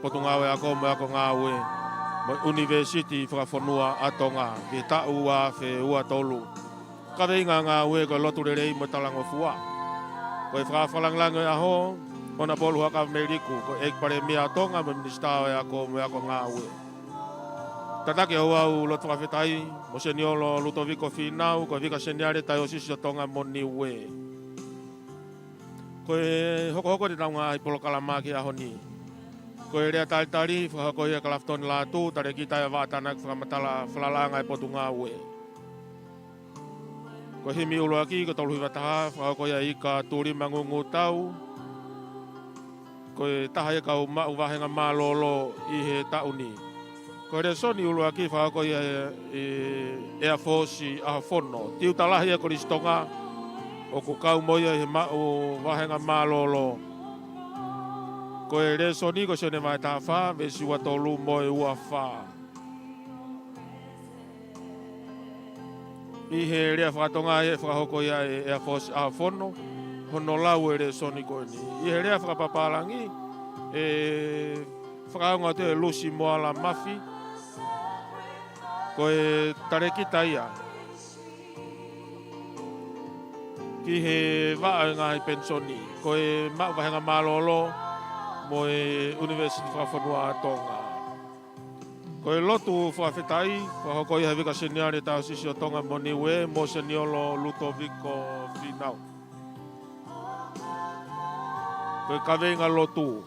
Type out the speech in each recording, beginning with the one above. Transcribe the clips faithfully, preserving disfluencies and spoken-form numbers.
Potungāue Ako mo e Ako Ngāue, mo e ʻUnivēsiti Fakafonua ʻa Tonga, ki he taʻu ua afe ua tolu. Kaveinga ngāue ko e Lotu Lelei mo e Talangofua. Ko e fakafakalāngilangi ʻo e ʻaho, Honourable Huʻakavameiliku, ko e ʻEiki Palēmia ʻo Tonga mo e Minisitā ʻo e Ako mo e Ako Ngāue. Tataki ʻe au ʻo lotu fakafetaʻi, Monsignor Lutoviko Fīnau, ko e Vika Seniale Taiosisi ʻo Tonga mo Niuē. Ko e hokohoko ʻetau ngaahi polokalama ki he ʻaho ni. Ko e lea talitali, fakahoko ʻe Kalafitoni Lātū, talēkita ia Vaʻa Tānaki Fakamatala Falalaʻanga ʻa e Potungāue. Ko e himi ʻuluaki, ko e tolu hiva taha, fakahoko ia ʻe Ika Tuʻulimangungu Tau. Ko e taha ia e kau maʻu vāhenga mālōlō ʻi he taʻu ni. Ko e lēsoni ʻuluaki fakahoko ia ʻe, ʻe Air Force ʻAhofono. Tiuta lahi ʻa e Kolisi Tonga ʻoku kau mo ia ʻi he maʻu vāhenga mālōlō. Ko e lēsoni ko Sione vahe taha fā, veesi ua tolu mo e ua fā. ʻI he lea faka-Tonga ʻe fakahoko ia ʻe Air Force ʻAhofono, hono lau e lēsoni ko eni. ʻI he lea fakapapālangi, ʻe fakaongo atu ʻe Lusi Moala Mafi, ko e talēkita ia ki he vaʻa ʻo e ngaahi penisoni, ko e maʻu vāhenga mālōlō mo e ʻUnivēsiti Fakafonua ʻa Tonga. Ko e lotu fakafetaʻi, fakahoko ia ʻe he Vika Seniale Taiosisi ʻo Tonga mo Niuē, Monsignor Lutoviko Fīnau. Ko e kaveinga lotu,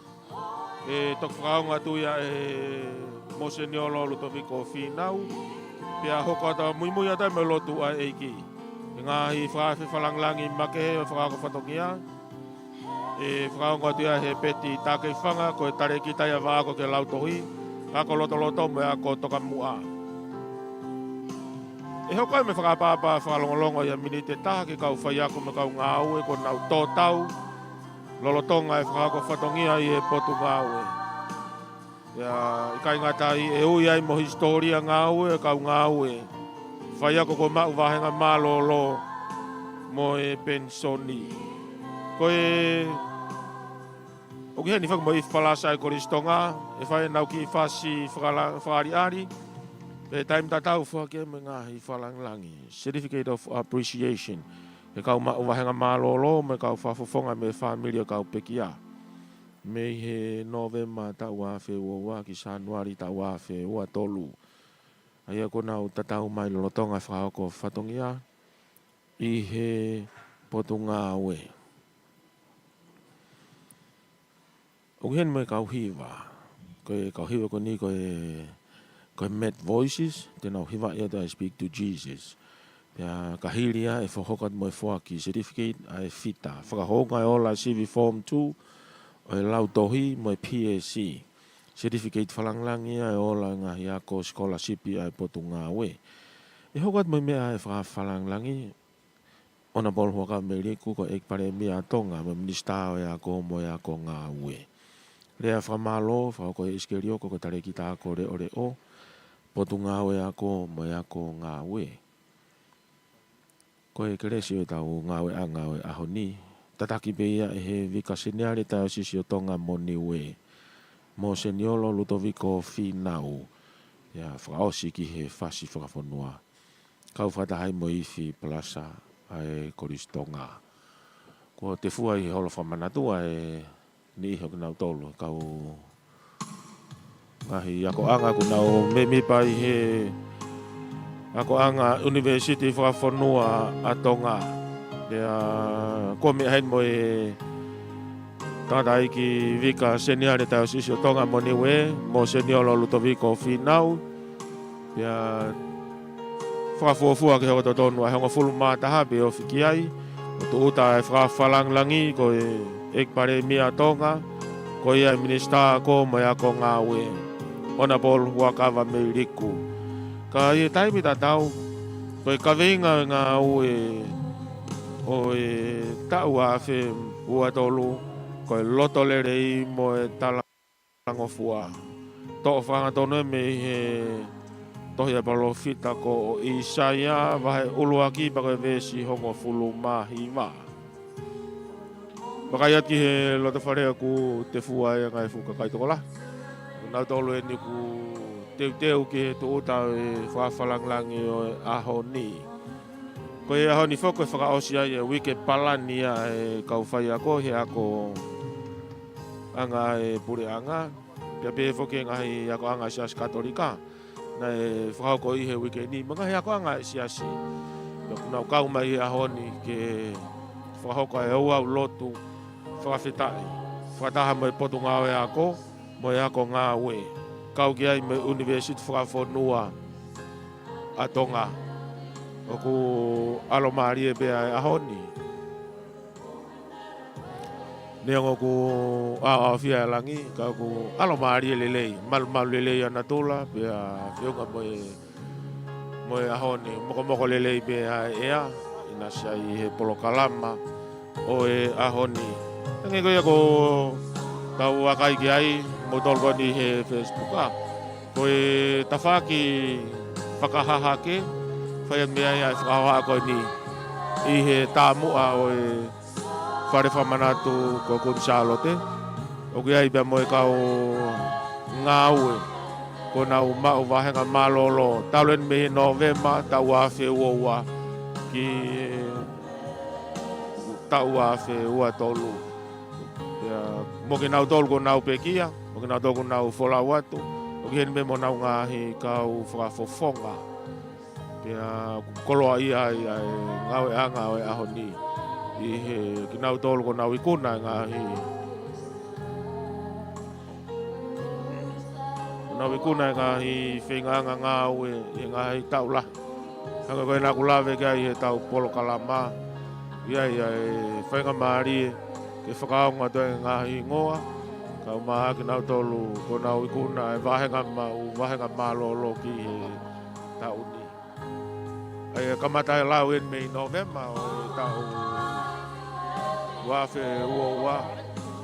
ʻe toki fakaongo atu ia ʻe Monsignor Lutoviko Fīnau, pea hoko atu muimui atu ai mo e lotu ʻa e ʻEiki. ʻI he ngaahi fakaafe fakalāngilangi makehe ʻo e fakaako fatongia, ʻe fakaongo atu ia ʻe Peti Takeifanga, ko e talēkita ia vaʻa ako ki he Lautohi, Ako Lotoloto mo e Ako Tokamuʻa. ʻE hoko ai mo e fakaʻapaʻapa fakalongolongo ʻi ha miniti ʻe taha ki he kau faiako mo e kau ngāue kuo nau tō tau lolotonga e fakaako fatongia ʻi he Potungāue. Pea ʻikai ngata ai, ʻe ui ai mo e hisitōlia ngāue ʻa e kau ngāue, faiako kuo maʻu vāhenga mālōlō mo e penisoni. Ko e, ʻoku ʻi heni foki mo e ifi palasa ʻa e Kolisi Tonga, ʻe fai ʻenau kiʻi fasi fakala-, fakaʻaliʻali, pea taimi tatau foaki ai mo e ngaahi fakalāngilangi, Certificate of Appreciation, ki he kau maʻu vāhenga mālōlō mo e kau fakafofonga mo e fāmili ʻo e kau pekia, mei he Nōvema taʻu ua afe ua ua ki Sānuali taʻu ua afe ua tolu. ʻA ia kuo nau tatau mai lolotonga e fakaako fatongia ʻi he Potungāue. ʻOku ʻi heni mo e kau hiva. Ko e kau hiva ko eni ko e, ko e Met Voices, te nau hivaʻi atu ʻa e Speak to Jesus. Pea ka hili ia ʻe fakahoko atu mo e foaki certificate ʻa e FITA, Fakahounga e Ola Sivi Form Two ʻo e Lautohi mo e P S C. Certificate fakalāngilangi ia e ola e ngaahi ako scholarship ʻa e Potungāue. ʻE hoko atu mo e meʻa ʻa e fakafakalāngilangi, Honourable Huʻakavameiliku, ko e ʻEiki Palēmia ʻa Tonga mo e Minisitā ʻo e Ako mo e Ako Ngāue. Lea fakamālō fakahoko ʻe ʻIsikeli ʻOko, ko e talēkita ako leʻoleʻo, Potungāue Ako mo e Ako Ngāue. Ko e kelesi ʻo ʻetau ngāueʻanga ʻo e ʻaho ni, tataki pē ia ʻe he Vika Seniale Taiosisi ʻo Tonga mo Niuē, Monsignor Lutoviko Fīnau, pea fakaʻosi ki he fasi fakafonua, kau fakataha ai mo e ifi palasa ʻa e Kolisi Tonga. Kuo tefua ʻi he holo fakamanatu ʻa e niʻihi ʻo kinautolu, kau ngaahi akoʻanga kuo nau mēmipa ʻi he akoʻanga ʻUnivēsiti Fakafonua ʻa Tonga. Pea kuo meʻa heni mo e tangataʻeiki Vika Seniale Taiosisi ʻo Tonga mo Niuē, Monsignor Lutoviko Fīnau. Pea fakafuofua ki he hoko totonu ʻa e hongofulu mā taha pea ofi ki ai, ʻo tūʻuta e fakafakalāngilangi ko e ʻEiki Palēmia ʻa Tonga, ko ia e Minisitā Ako mo e Ako Ngāue, Honourable Huʻakavameiliku. Ka ʻi he taimi tatau, ko e kaveinga ʻo e ngāue ʻo e taʻu ua afe ua tolu, ko e Loto Lelei mo e Tala- Talangofua. Toʻo fakahangatonu ia mei he tohi ʻa e palōfita ko ʻIsaia, vahe ʻuluaki pea ko e veesi hongofulu mā hiva. Vakai atu ki he loto fale ʻoku tefua ai e ngaahi fuʻu kakai tokolahi. Nautolu eni ʻoku teuteu ki he tūʻuta ʻo e fakafakalāngilangi ʻo e ʻaho ni. Ko e ʻaho ni foki ʻe fakaʻosi ai e uike palani ʻa e kau faiako he akoʻanga ʻa e puleʻanga. Pea pehē foki e ngaahi akoʻanga ʻa e Siasi Katolika naʻe fakahoko ʻi he uike ni, mo e ngaahi akoʻanga ʻa e siasi. Pea ʻoku nau kau mai he ʻaho ni ke fakahoko e ouau lotu fakafetaʻi fakataha mo e Potungāue Ako mo e Ako Ngāue, kau ki ai mo e ʻUnivēsiti Fakafonua ʻa Tonga. ʻOku ʻalomālie pē ʻa e ʻaho ni. Neongo ʻoku ʻaoʻaofia e langi, ka ʻoku ʻalomālie lelei, malumalu lelei ʻa natula, pea feʻunga mo e, mo e ʻaho ni, mokomoko lelei pē ʻa e ʻea, ʻinasi ai he polokalama ʻo e ʻaho ni. Hangē ko ia ʻoku tau vakai ki ai, mo tolu ko eni he Facebook, ʻa, ko e tafaʻaki fakahahake, fai atu mei ai ʻa e fakahohaʻa ko eni ʻi he taumuʻa ʻo e fale fakamanatu ko Kuini Sālote. ʻOku ʻi ai pea mo e kau ngāue kuo nau maʻu vāhenga mālōlō talu eni mei he Nōvema taʻu ua afe ua ua ki he taʻu ua afe ua tolu. Pea mo kinautolu kuo nau pekia, mo kinautolu kuo nau folau atu, ʻoku ʻi heni pē mo honau ngaahi kau fakafofonga. Pea ʻoku koloaʻia ai ʻa e ngāueʻanga ʻo e ʻaho ni ʻi he kinautolu kuo nau ikuna e ngaahi, kuo nau ikuna e ngaahi feingaʻanga ngāue ʻi he ngaahi taʻu lahi. Hangē ko ena ʻoku lave ki ai he ʻetau polokalama, ʻi ai ʻa e faingamālie ke fakaongo atu e ngaahi hingoa, kae ʻumaʻā kinautolu kuo nau ikuna e vāhenga maʻu, vāhenga mālōlō ki he taʻu ni. ʻA ia ʻe kamata e lau eni mei Nōvema ʻo e taʻu ua afe ua ua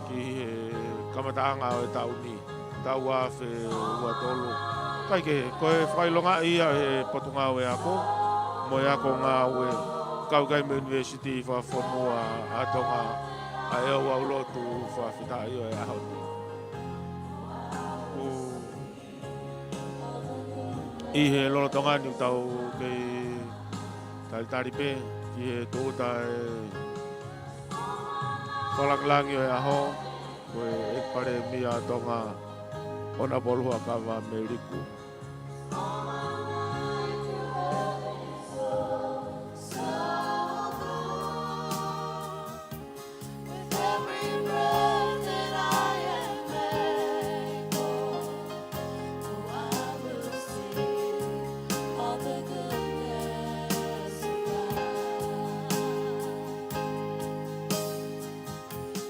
ki he kamataʻanga ʻo e taʻu ni, taʻu ua afe ua tolu. Kae kehe, ko e fakaʻilongaʻi ia ʻe he Potungāue Ako mo e Ako Ngāue, kau ki ai mo e ʻUnivēsiti Fakafonua ʻa Tonga, ʻa e ouau lotu fakafetaʻi ʻo e ʻaho ni. ʻI he lolotonga ni ʻoku tau kei talitali pē ki he tūʻuta e fakalangilangi ʻo e ʻaho, ko e ʻEiki Palēmia ʻa Tonga, Honourable Huʻakavameiliku. With every breath that I am able, oh, I will sing of the goodness of God.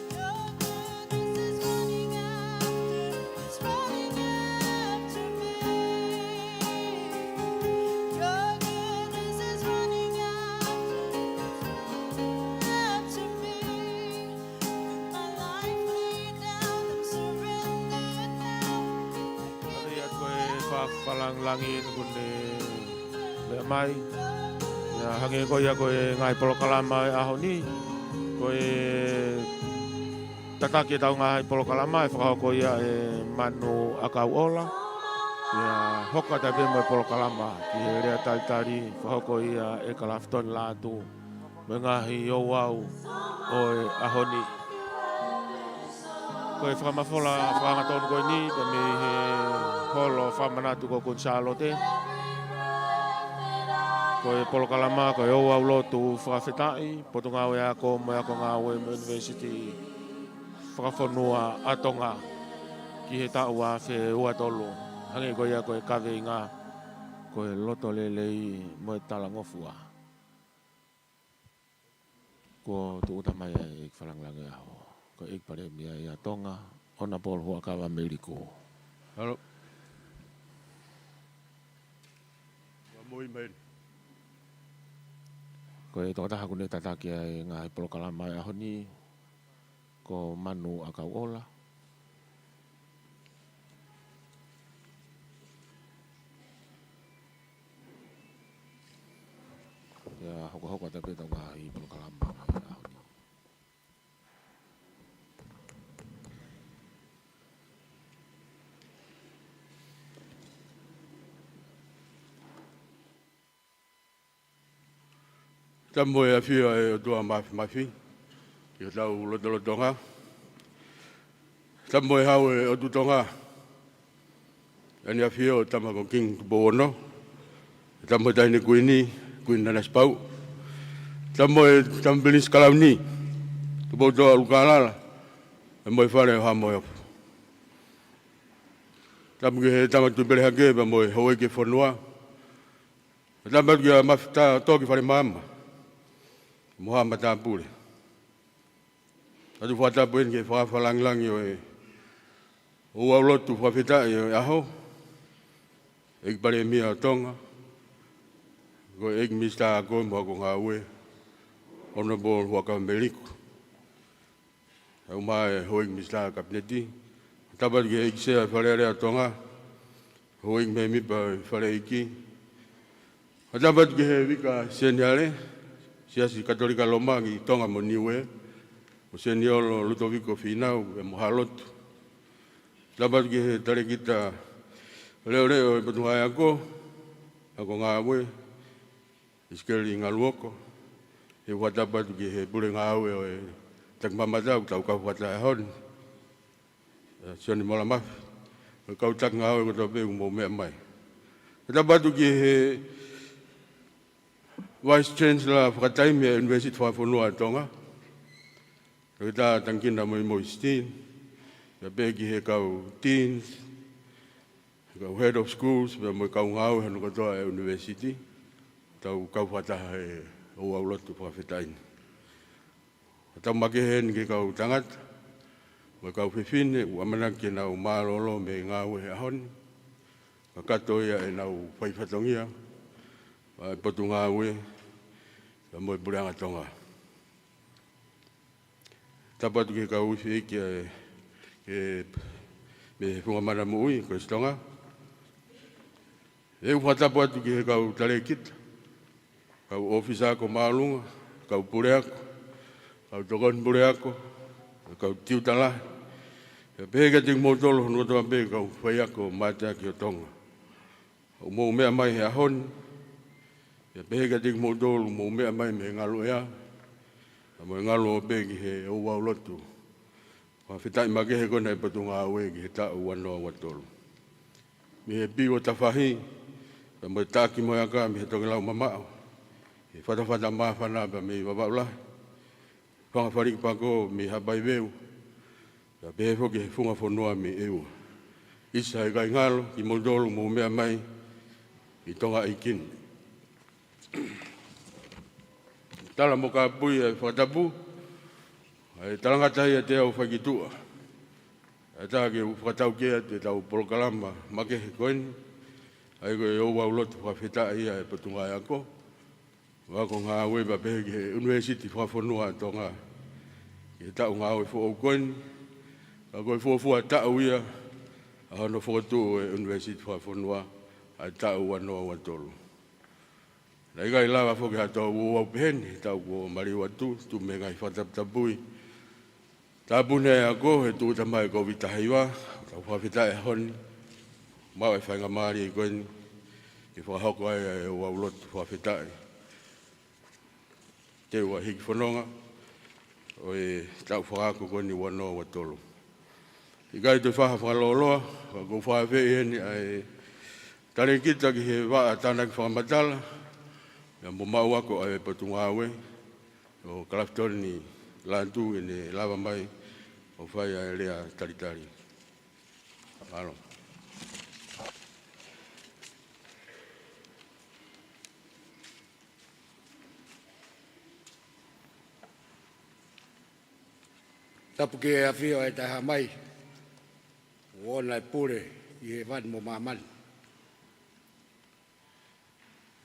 Your goodness is running after, it's running after me. Your goodness is running after, it's running after me. Ia ko e fakalangilangi eni kuo ne meʻa mai. Ia hangē ko ia ko e ngaahi polokalama ʻo e ʻaho ni. Ko e tataki ʻetau ngaahi polokalama ʻe fakahoko ia ʻe Manu ʻAkauʻola. Ia hoko atu pē mo e polokalama ki he lea talitali fakahoko ia ʻe Kalafitoni Lātū. Mo e ngaahi ouau ʻo e ʻaho ni. Ko e fakamafola fakaangatonu ko eni, pea mei he holo fakamanatu ko Kuini Sālote. Ko e polokalama, ko e ouau lotu fakafetaʻi, Potungāue Ako mo e Ako Ngāue mo e ʻUnivēsiti Fakafonua ʻa Tonga ki he taʻu ua afe ua tolu. Hangē ko ia ko e kaveinga, ko e loto lelei mo e talangofua. Kuo tūʻuta mai ʻa e ʻEiki Fakalangilangi ʻo e ʻAho, ko e ʻEiki Palēmia ia ʻa Tonga, Honourable Huʻakavameiliku. Halo. Ua moi mai. Ko e tokotaha kuo ne tataki ʻa e ngaahi polokalama ʻo e ʻaho ni, ko Manu ʻAkauʻola. Ia hokohoko atu pē ʻetau ngaahi polokalama ʻo e ʻaho ni. Tapu mo e ʻafio ʻa e ʻOtua Mafimafi ʻi hotau lotolotonga. Tapu mo e Hau ʻo e ʻOtu Tonga, ʻa eni ʻafio ʻa e tama ko Kingi Tupou Ono. Tapu mo e Taʻahine Kuini, Kuini Nanasipauʻu. Tapu mo e Tama Pilinisi Kalauni, Tupoutoʻa ʻUlukalala, pea mo e Fale ʻo Haʻa Moheofo. Tapu ki he Tama Tuʻi Pelehake pea mo e houʻeiki ʻo e fonua. Tapu atu kia Mafita Toki Falemaama mo haʻa matāpule. ʻOatu e fakatapu eni ki he fakaafe langilangi ʻo e ouau lotu fakafetaʻi ʻo e ʻaho, ʻEiki Palēmia ʻo Tonga, ko e ʻEiki Minisitā Ako mo e Ako Ngāue, Honourable Huʻakavameiliku. Pea mo e houʻeiki Minisitā Kapineti. Tapu atu ki he ʻEiki Sea ʻo e Fale Alea ʻo Tonga, houʻeiki mēmipa ʻo e Fale ʻEiki. Tapu atu ki he Vika Seniale, Siasi Katolika Loma ki Tonga mo Niuē, mo Seniolo Lutoviko Fīnau, pea mo haʻa lotu. Tapu atu ki he talēkita leʻoleʻo ʻo e Potungāue Ako, Ako Ngāue, ʻIsikeli Ngaluoko. ʻOatu e fakatapu atu ki he pule ngāue ʻo e takimamata ʻoku tau kau fakataha he ʻaho ni, ʻa Sione Mola Mafi, mo e kau taki ngāue kotoa pē ʻoku mou meʻa mai. Tapu atu ki he Vice Chancellor fakataimi ʻa e ʻUnivēsiti Fakafonua ʻo Tonga, Toketā Tangikina Moimoi Steen, pea pehē ki he kau Deans, kau Head of Schools, pea mo e kau ngāue hono kotoa ʻo e ʻunivēsiti, tau kau fakataha he ouau lotu fakafetaʻi ni. Fakatapu makehe eni ki he kau tangata mo e kau fefine ʻoku ʻamanaki ke nau mālōlō mei he ngāue he ʻaho ni, kakato ia ʻenau fai fatongia ʻa e Potungāue pea mo e Puleʻanga Tonga. Tapu atu ki he kau ifi ʻeiki ʻa e, ʻa e, mei he Funga Mana Moʻui, Kolisi Tonga. ʻOatu e fakatapu atu ki he kau talēkita, kau ʻōfisa ako māʻolunga, kau puleako, kau tokoni puleako, kau tiuta lahi. Pea pehē kiate kimoutolu hono kotoa pē kau faiako mateaki ʻo Tonga ʻoku mou meʻa mai he ʻaho ni. Pea pehē kiate kimoutolu ʻoku mou meʻa mai mei he ngalu ʻea, pea mo e ngalu ope ki he ouau lotu fakafetaʻi makehe ko eni ʻa e Potungāue ki he taʻu ua noa ua tolu. Mei he Piu ʻo Tafahi, pea mo e Taʻaki mo e Aka mei he Tokelau mamaʻo, he Fatafata māfana pea mei Vavaʻu Lahi, Fanga Faliki Pako mei Haʻapai Veu, pea pehē foki he Funga Fonua mei ʻEua. ʻIsa ʻe ʻikai ngalo kimoutolu ʻoku mou meʻa mai ʻi Tonga ʻeiki ni. Tala mo kāpui ʻa e fakatapu, ʻa e talangata ia te u fai ki tuʻa. ʻAtā ke u fakataukei atu ʻetau polokalama makehe ko eni, ʻa ia ko e ouau lotu fakafetaʻi ʻa e Potungāue Ako, Ako Ngāue pea pehē ki he ʻUnivēsiti Fakafonua ʻo Tonga ki he taʻu ngāue foʻou ko eni. Ka ko e fuofua taʻu ia ʻa hono fokotuʻu ʻo e ʻUnivēsiti Fakafonua, ʻa e taʻu ua noa ua tolu. Naʻe ʻikai lava foki ha tau ouau pehē ni he taʻu kuo maliu atu, tuʻu mei he ngaahi fakataputapui tāpuni ʻa e ako he tuʻuta mai ʻa e Kōviti taha hiva. Tau fakafetaʻi he ʻaho ni, maʻu e faingamālie ko eni ke fakahoko ai ʻa e ouau lotu fakafetaʻi, teua hiki fononga ʻo e taʻu fakaako ko eni ua noa ua tolu. ʻIkai toe fai ha fakalōloa, ka ʻoku ou fakaafeʻi heni ʻa e talēkita ki he vaʻa tānaki fakamatala, pea mo maʻu ako ʻa e Potungāue, ʻo Kalafitoni Lātū, ke ne lava mai ʻo fai ʻa e lea talitali. Mālō. Tapu ki he ʻafio ʻa e Taʻehāmai, ʻoku ʻoʻona e pule ʻi hēvani mo māmani.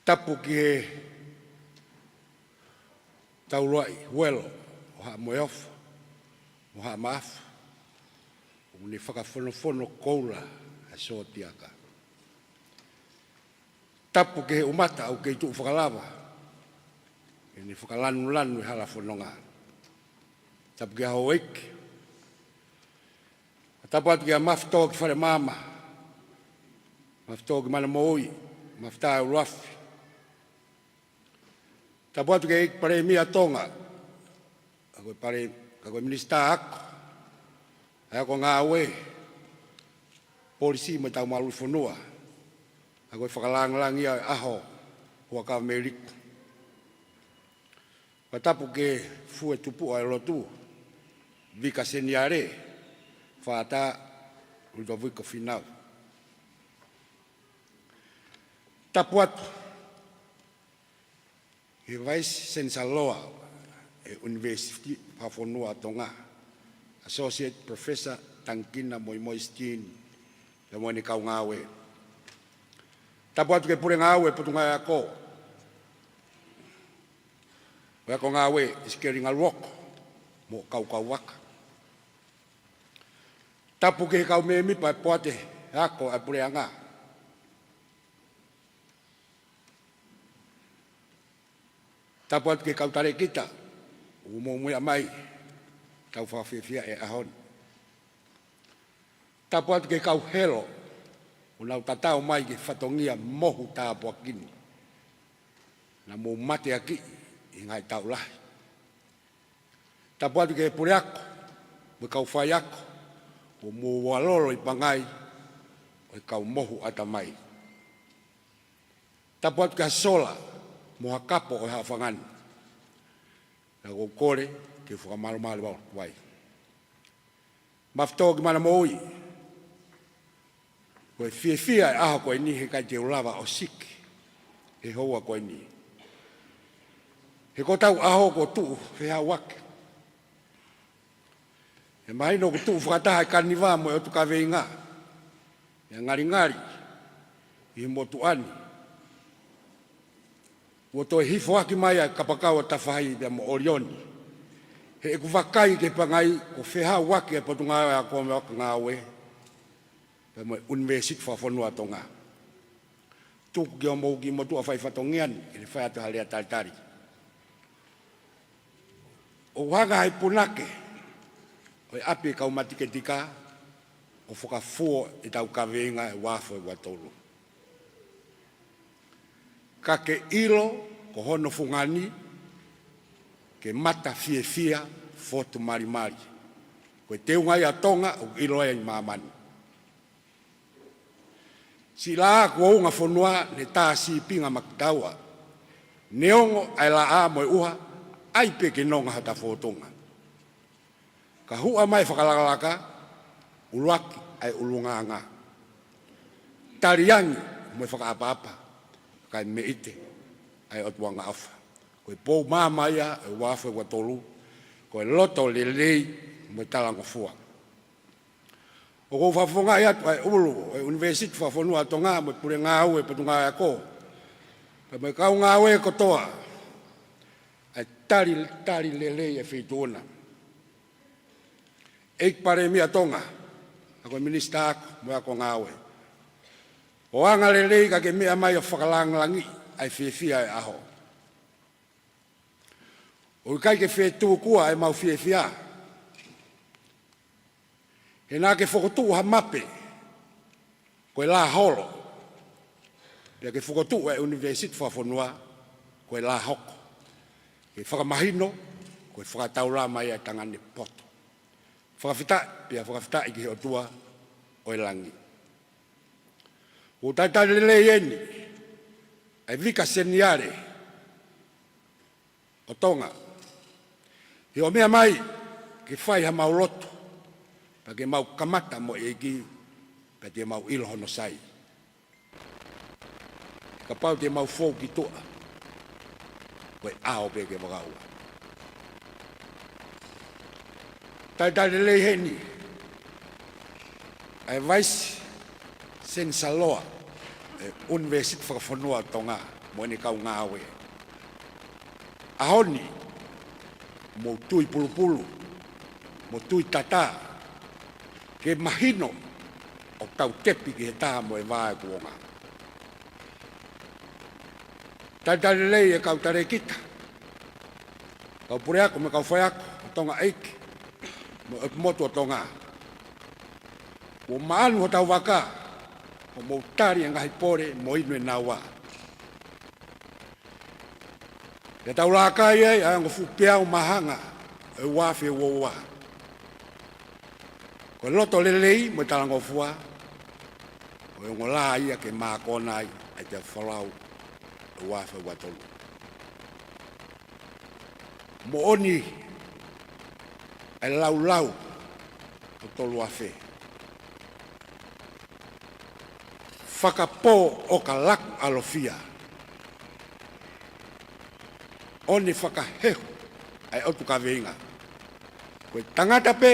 Tapu ki he taulaʻi Huelo ʻo Haʻa Moheofo mo Haʻa Maʻafu, ʻoku ne fakafonofono koula ʻa e sōtiaka. Tapu ki he ʻumata ʻoku kei tuʻu fakalava ke ne fakalanulanu e hala fononga. Tapu ki he houʻeiki. Tapu atu kia Mafita Toki Falemaama, Mafita Toki Mana Moʻui, Mafita ʻUluafi, Tapu atu ki he ʻEiki Palēmia Tonga, ka ko e pale, ka ko e Minisitā Ako, ʻa e Ako Ngāue, Polisi mo e Tau Māʻolunga Fonua, ka ko e fakalāngilangi ʻo e ʻaho Huʻakavameiliku. Fakatapu ki he Fue Tupuʻa ʻo e Lotu, Vika Seniale, Fātā Lutoviko Fīnau. Tapu atu ki he Vice Chancellor ʻo e ʻUnivēsiti Fakafonua ʻo Tonga, Associate Professor Tangikina Moimoi Steen, pea mo ʻene kau ngāue. Tapu atu ki he Pule Ngāue ʻo e Potungāue Ako, ʻo e Ako Ngāue, ʻIsikeli Ngaluoko mo Kaukau Vaka. Tapu ki he kau mēmipa ʻo e Poate Ako ʻa e Puleʻanga. Tapu atu ki he kau talēkita ʻoku mou meʻa mai, tau fakafiefia he ʻaho ni. Tapu atu ki he kau helo ʻoku nau tatau mai ki he fatongia mohu tāpuaki ni naʻa mou mateakiʻi ʻi he ngaahi taʻu lahi. Tapu atu ki he Puleako mo e kau faiako ʻoku mou ʻalu lolo ʻi Pangai ʻo e kau mohu ʻatamai. Tapu atu ki ha sola mo ha kapo ʻo e haʻofanga ni, naʻa ku kole ke u fakamalumalu atu ai. Mafutō ki mana moʻui, ko e fiefia ʻo e ʻaho ko eni he ʻikai te u lava ʻo siki he houa ko eni. He ko hotau ʻaho kuo tuʻu fehauaki. He mahino kuo tuʻu fakataha ʻa e Kaniva mo e ʻOtu Kaveinga, ʻa e ngalingali ʻi he motuʻa ni. Kuo toe hifoaki mai ʻa e kapakau ʻo Tafahi pea mo ʻOlioni. He ʻeku vakai ki Pangai, kuo fehauaki ʻa e Potungāue Ako mo e Ako Ngāue pea mo e ʻUnivēsiti Fakafonua ʻo Tonga. Tuku ki hoʻomou kiʻi motuʻa faifatongia ni ke ne fai atu ha lea talitali. ʻOku hanga ʻe he punake ʻo e ʻapi ʻo e kau matiketika ʻo fakafuo ʻetau kaveinga ʻe ua afe ua tolu. Ka ke ʻilo ko hono fungani ke mata fiefia, fotu malimali. Ko e teunga ia ʻa Tonga ʻoku ʻilo ai ʻa māmani. Siʻi laʻā kuo unga fonua ne tā sīpinga makitaua. Neongo ʻa e laʻā mo e ʻuha, ʻai pē ke nonga hota fōtunga. Ka huʻa mai fakalakalaka, ʻuluaki ʻa e ʻulungaanga. Taliangi mo e fakaʻapaʻapa, kae meʻite ʻa e ʻOtua angaʻofa. Ko e pou maama ia ʻo e ua afe ua tolu, ko e loto lelei mo e talangofua. ʻOku ou fakafofongaʻi atu ʻa e ʻulu ʻo e ʻUnivēsiti Fakafonua ʻo Tonga mo e Pule Ngāue ʻo e Potungāue Ako, pea mo e kau ngāue kotoa, ʻa e tali, tali lelei ʻa e Feituʻu na. ʻEiki Palēmia ʻo Tonga, ka ko e Minisitā Ako mo e Ako Ngāue, ʻoange lelei ka ke meʻa mai ʻo fakalāngilangiʻi ʻa e fiefia ʻo e ʻaho. ʻOku ʻikai ke fetuku ʻa ʻemau fiefia. He naʻa ke fokotuʻu ha mape ko e lā holo, pea ke fokotuʻu ʻa e ʻUnivēsiti Fakafonua ko e lā hoko, ke fakamahino ko e fakataulama ia ʻa e tanganepoto. Fakafetaʻi, pea fakafetaʻi ki he ʻOtua ʻo e langi. ʻOku talitali lelei eni ʻa e Vika Seniale ʻo Tonga. He ʻoku meʻa mai ke fai haʻamau lotu, pea ke mau kamata mo e ʻEiki, pea te mau ʻilo hono sai. Kapau te mau fou ki tuʻa, ko e ʻao pē ke vakaua. Talitali lelei heni ʻa e Vice Chancellor ʻo e ʻUnivēsiti Fakafonua ʻo Tonga mo ʻene kau ngāue. ʻAho ni, mou tui pulupulu, mou tui tatā, ke mahino ʻoku tau tepi ki he tā mo e vā ʻe kuonga. Talitali lelei ʻa e kau talēkita, kau puleako mo e kau faiako ʻo Tonga ʻEiki mo e ʻOtu Motu ʻo Tonga. Kuo maʻanu hotau vaka, kuo mou tali ʻa e ngaahi pole mo inu ʻe naua. Te tau lākai ai ʻa e ongo fuʻu peau māhanga ʻo e ua afe ua ua. Ko e loto lelei mo e talangofua, ko e ongo lā ia ke mākona ai ʻa e taʻu folau ʻo e ua afe ua tolu. Moʻoni ʻa e laulau ʻo tolu afe. Fakapō ʻo ka laku ʻalofia. ʻO ne fakahehu ʻa e ʻotu kaveinga. Ko e tangata pē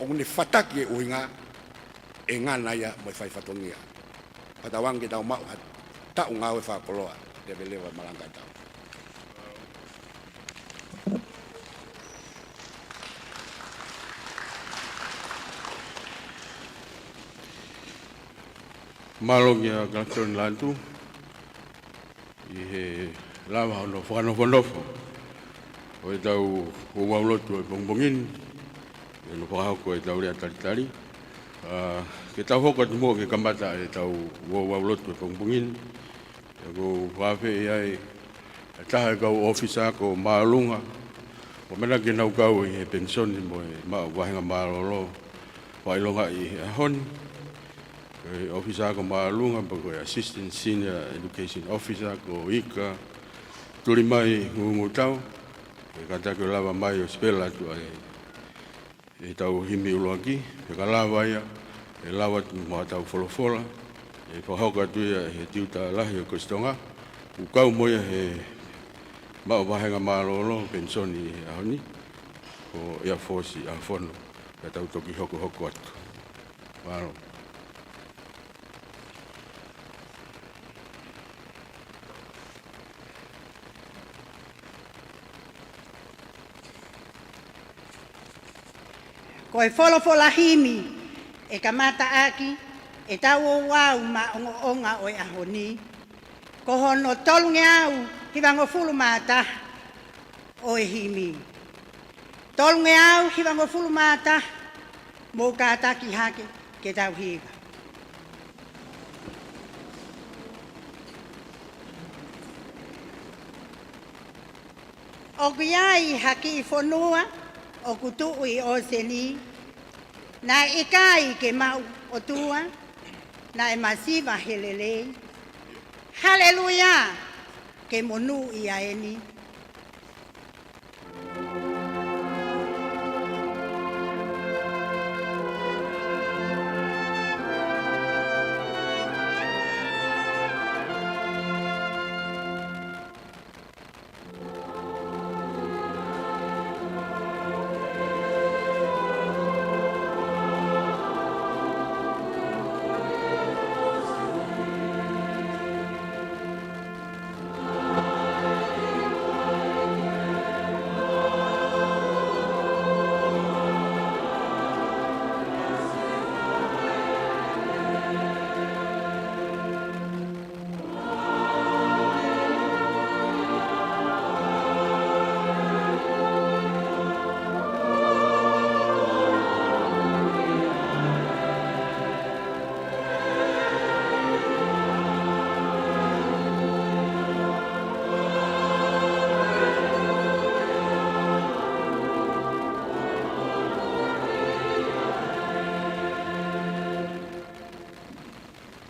ʻoku ne fataki e ʻuhinga, ʻe ngana ia mo e fai fatongia. Fakatauange ke tau maʻu ha taʻu ngāue fakakoloa, leveleva malanga tau. Mālō kia Kalakitoni Lātū, ʻi he lava hono fakanofonofo ʻo e tau ouau lotu ʻo e pongipongi ni, ʻi hono fakahoko e tau lea talitali. ʻA, ke tau hoko atu muʻa ke kamata e tau ouau lotu ʻo e pongipongi ni, ʻoku ou fakaafeʻi ai ʻa e taha e kau ʻōfisa ako māʻolunga, ʻoku ʻamanaki ke nau kau ʻi he penisoni mo e maʻu vāhenga mālōlō fakaʻilonga ʻi he ʻaho ni. Ko e ʻōfisa ako māʻolunga, pe ko e Assistant Senior Education Officer, ko Ika Tulimai Ngungutau, ke kātaki ʻo lava mai ʻo sipela atu ʻa e ʻetau himi ʻuluaki, pea ka lava ia, ʻe lava atu mo ʻetau folofola, ʻe fakahoko atu ia ʻe he tiuta lahi ʻo Kostonga, ʻoku kau mo ia he maʻu vāhenga mālōlō penisoni he ʻaho ni, ko ʻEa Fosi ʻAhofono, pea tau toki hokohoko atu. Mālō. Ko e folofola himi ʻe kamata ʻaki ʻetau ouau maʻongoʻonga ʻo e ʻaho ni, ko hono tolungeau hivangofulu mā taha ʻo e himi. Tolungeau hivangofulu mā taha, mou kātaki hake ke tau hiva. ʻOku ʻi ai ha kiʻi fonua ʻoku tuʻu ʻi ʻōseni, naʻe ʻikai ke maʻu ʻOtua, naʻe masiva he lelei. Haleluia! Ke monūʻia eni.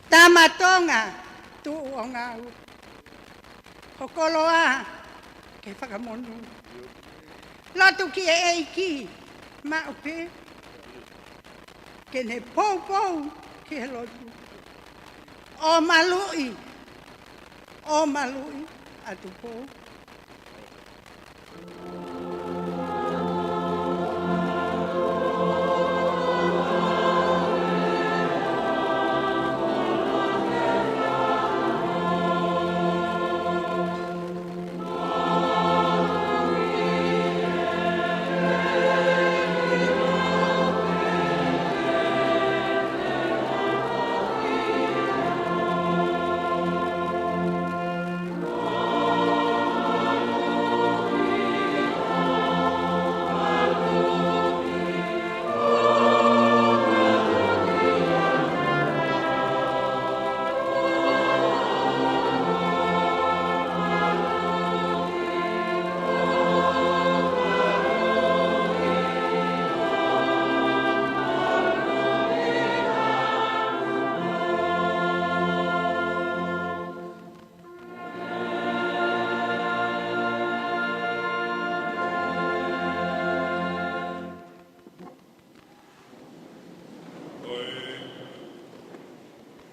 Tama Tonga, tuʻu ʻo ngāue. Ho koloa ke fakamonū. Lotu ki he ʻEiki, maʻu pē ke ne poupou ki he lotu. ʻO maluʻi, ʻo maluʻi ʻa Tupou.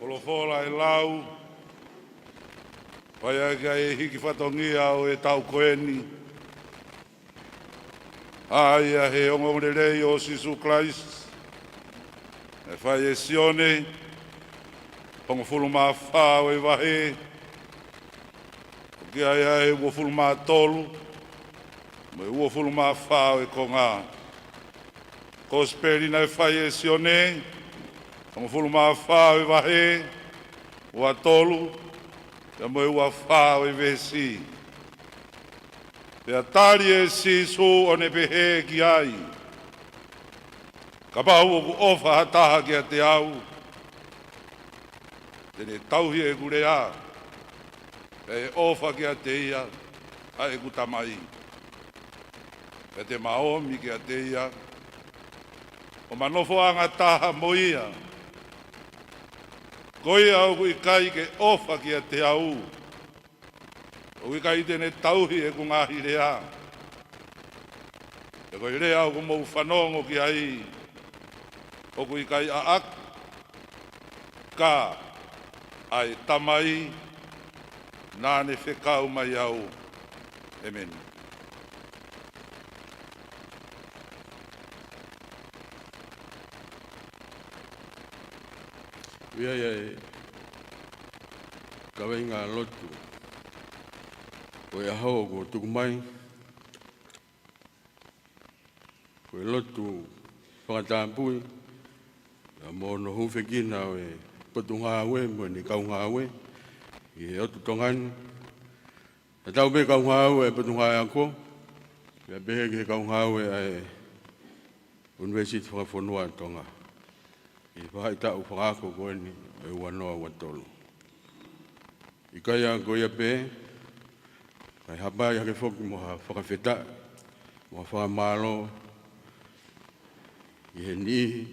Folofola ʻe lau, fai ʻaki ʻa e hiki fatongia ʻo e taʻu ko eni. ʻA ia he ongoongolelei ʻo Sīsū Kalaisi, ʻe fai ʻe Sione, hongofulu mā fā ʻo e vahe, ʻo ki ai ʻa e uofulu mā tolu, mo e uofulu mā fā ʻo e konga. Kosipeli naʻe fai ʻe Sione, hongofulu mā fā ʻo e vahe, ua tolu, pea mo e ua fā ʻo e veesi. Pea tali ʻe Sīsū ʻo ne pehē ki ai, Kapau ʻoku ʻofa ha taha kiate au, te ne tauhi ʻeku lea, pea ʻe ʻofa kiate ia ʻa ʻeku Tamai, pea te ma omi kiate ia, ʻo ma nofoʻanga taha mo ia. Ko ia ʻoku ʻikai ke ʻofa kiate au, ʻoku ʻikai te ne tauhi ʻeku ngaahi lea. Pea ko e lea ʻoku mou fanongo ki ai, ʻoku ʻikai ʻaʻaku, ka ʻa e Tamai naʻa ne fekau mai au. ʻEmeni. ʻI ai ʻa e kaveinga lotu ʻo e ʻaho kuo tuku mai, ko e lotu fakatapui, ʻa mo hono hūfekina ʻo e Potungāue mo ʻene kaungāue ʻi he ʻotu Tonga ni. Tatau pē kaungāue ʻa e Potungāue Ako, pea pehē ki he kaungāue ʻa e ʻUnivēsiti Fakafonua ʻa Tonga, ʻi he faʻahitaʻu fakaako ko eni ʻo e ua noa ua tolu. ʻIkai ʻa ko ia pē, kae hapai hake foki mo ha fakafetaʻi, mo ha fakamālō ʻi he niʻihi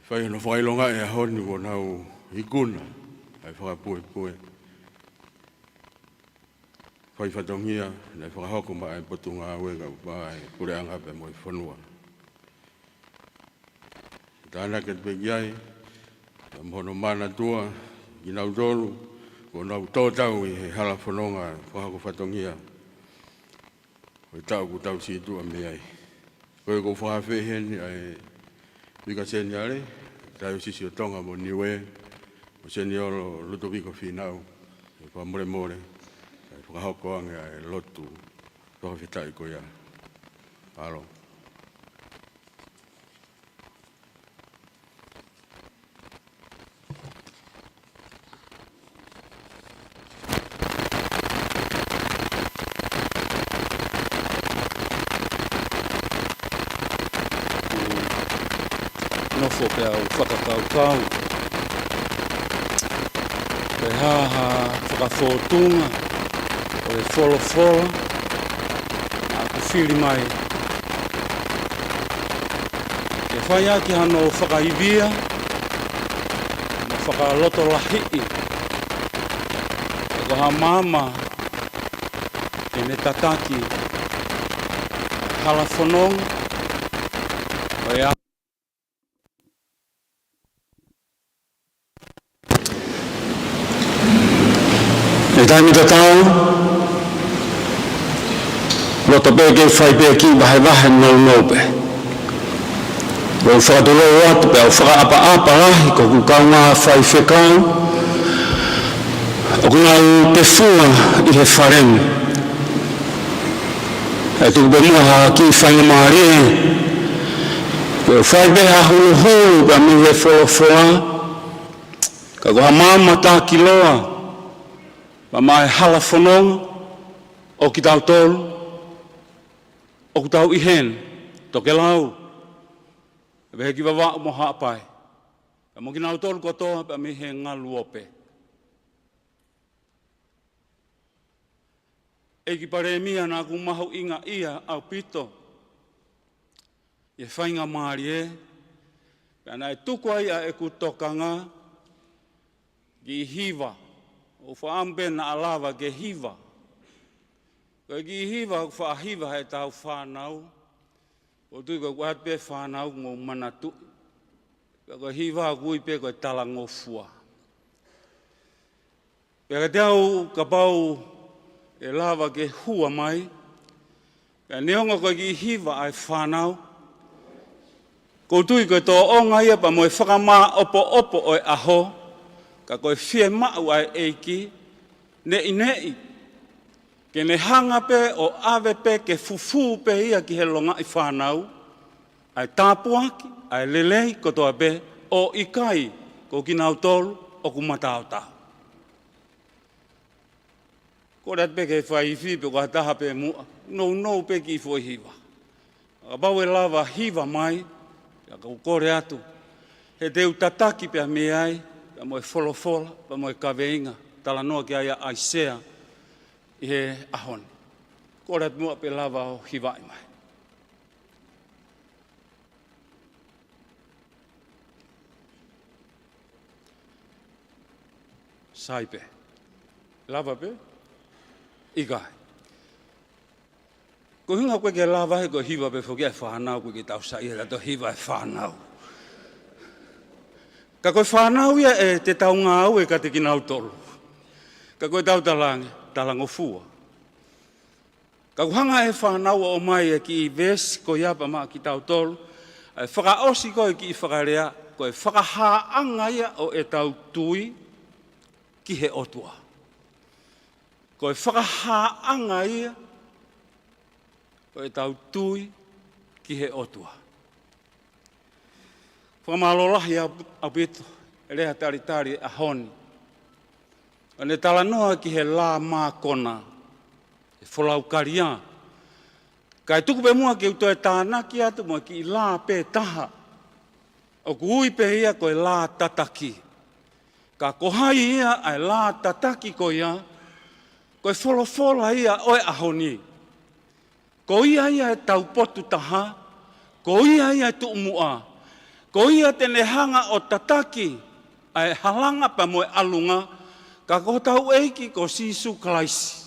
fai hono fakaʻilonga ʻi he ʻaho ni kuo nau ikuna ʻa e fakapuepue fai fatongia naʻe fakahoko maʻa e Potungāue kae ʻumaʻā e puleʻanga pea mo e fonua. Tānaki atu pē ki ai, ʻa mo hono manatua kinautolu kuo nau tō tau ʻi he hala fononga fakahoko fatongia ʻo e taʻu kuo tau situʻa mei ai. Ko ia ʻoku ou fakaafeʻi heni ʻa e Vika Seniale Taiosisi ʻo Tonga mo Niue, mo Seniolo Lutoviko Fīnau, ke fakamolemole, kae fakahoko ange ʻa e lotu fakafetaʻi ko ia. Mālō. Nofo pea u fakakaukau, ko e hā ha fakafōtunga ʻo e folofola naʻa ku fili mai ke fai ʻaki hano fakaivia mo fakalotolahiʻi, ʻe ko ha maama ke ne tataki hala fononga ʻo e ʻa- ʻI he taimi tatau, loto pē ke fai pē kiʻi vahevahe nounou pē. ʻOku ou fakatulou atu pea u fakaʻapaʻapa lahi ki hoku kaungā faifekau ʻoku nau tefunga ʻi he fale ni. ʻE tuku pē muʻa ha kiʻi faingamālie ke u fai pē ha huluhulu pea mei he folofola, ka ko ha maama takiloa pea maʻa e hala fononga ʻo kitautolu ʻoku tau ʻi heni, Tokelau, pea pehē ki Vavaʻu mo Haʻapai, pea mo kinautolu kotoa pea mei he ngaluope. ʻEiki Palēmia, naʻa ku mahuʻingaʻia ʻaupito ʻi he faingamālie pea naʻe tuku ai ʻa ʻeku tokanga ki he hiva. ʻOku ou fakaʻamu pē naʻa lava ke hiva. Ko e kiʻi hiva ʻoku faʻa hiva heʻetau fānau, ʻoku ou tui ko e ʻoatu pē fānau ʻoku mou manatuʻi. Ka ko e hiva ʻoku ui pē ko e talangofua. Pea kiate au kapau ʻe lava ke hua mai, ka neongo ko e kiʻi hiva ʻa e fānau, ʻoku ou tui ko e tōʻonga ia pea mo e fakamāʻopoʻopo ʻo e ʻaho, ka ko e fiemaʻu ʻa e ʻEiki, neʻineʻi ke ne hanga pē ʻo ʻave pē ke fufū pē ia ki he longaʻi fānau ʻa e tāpuaki, ʻa e lelei kotoa pē, ʻo ʻikai ko kinautolu ʻoku mataotao. Kole atu pē ke fai ifi pe ko ha taha pē muʻa, nounou pē kiʻi foʻi hiva. Kapau ʻe lava hiva mai, ʻa ia ʻoku ou kole atu, he te u tataki pē mei ai, pea mo e folofola, pea mo e kaveinga, talanoa ki ai ʻa ʻAisea ʻi he ʻaho ni. Kole atu muʻa pe ʻe lava ʻo hivaʻi mai. Sai pē. Lava pē? ʻIkai. Ko e ʻuhinga ʻoku ʻikai ke lava he ko e hiva pē foki ʻa e fānau, ʻoku ʻikai ke tau saiʻia ʻetau hiva ʻa e fānau. Ka ko e fānau ia ʻe te tau ngāue kiate kinautolu. Ka ko ʻetau talaange, talangofua. Ka ʻoku hanga ʻe he fānau ʻo ʻomai e kiʻi veesi ko ia pea maʻa kitautolu, ʻa e fakaʻosi ko ē kiʻi fakalea, ko e fakahāʻanga ia ʻo ʻetau tui ki he ʻOtua. Ko e fakahāʻanga ia ʻo ʻetau tui ki he ʻOtua. Fakamālō lahi ʻaupito e lea talitali ʻo e ʻaho ni. ʻOku ne talanoa ki he lā mākona, he folau kalia. Kae tuku pē muʻa ke u toe tānaki atu mo e kiʻi lā pē taha, ʻoku ui pē ia ko e lā tataki. Ka ko hai ia ʻa e lā tataki ko ia? Ko e folofola ia ʻo e ʻaho ni. Ko ia ia ʻe taupotu taha, ko ia ia ʻe tuʻu muʻa, ko ia te ne hanga ʻo tataki ʻa e halanga pea mo e ʻalunga, ka ko hotau ʻEiki ko Sīsū Kalaisi.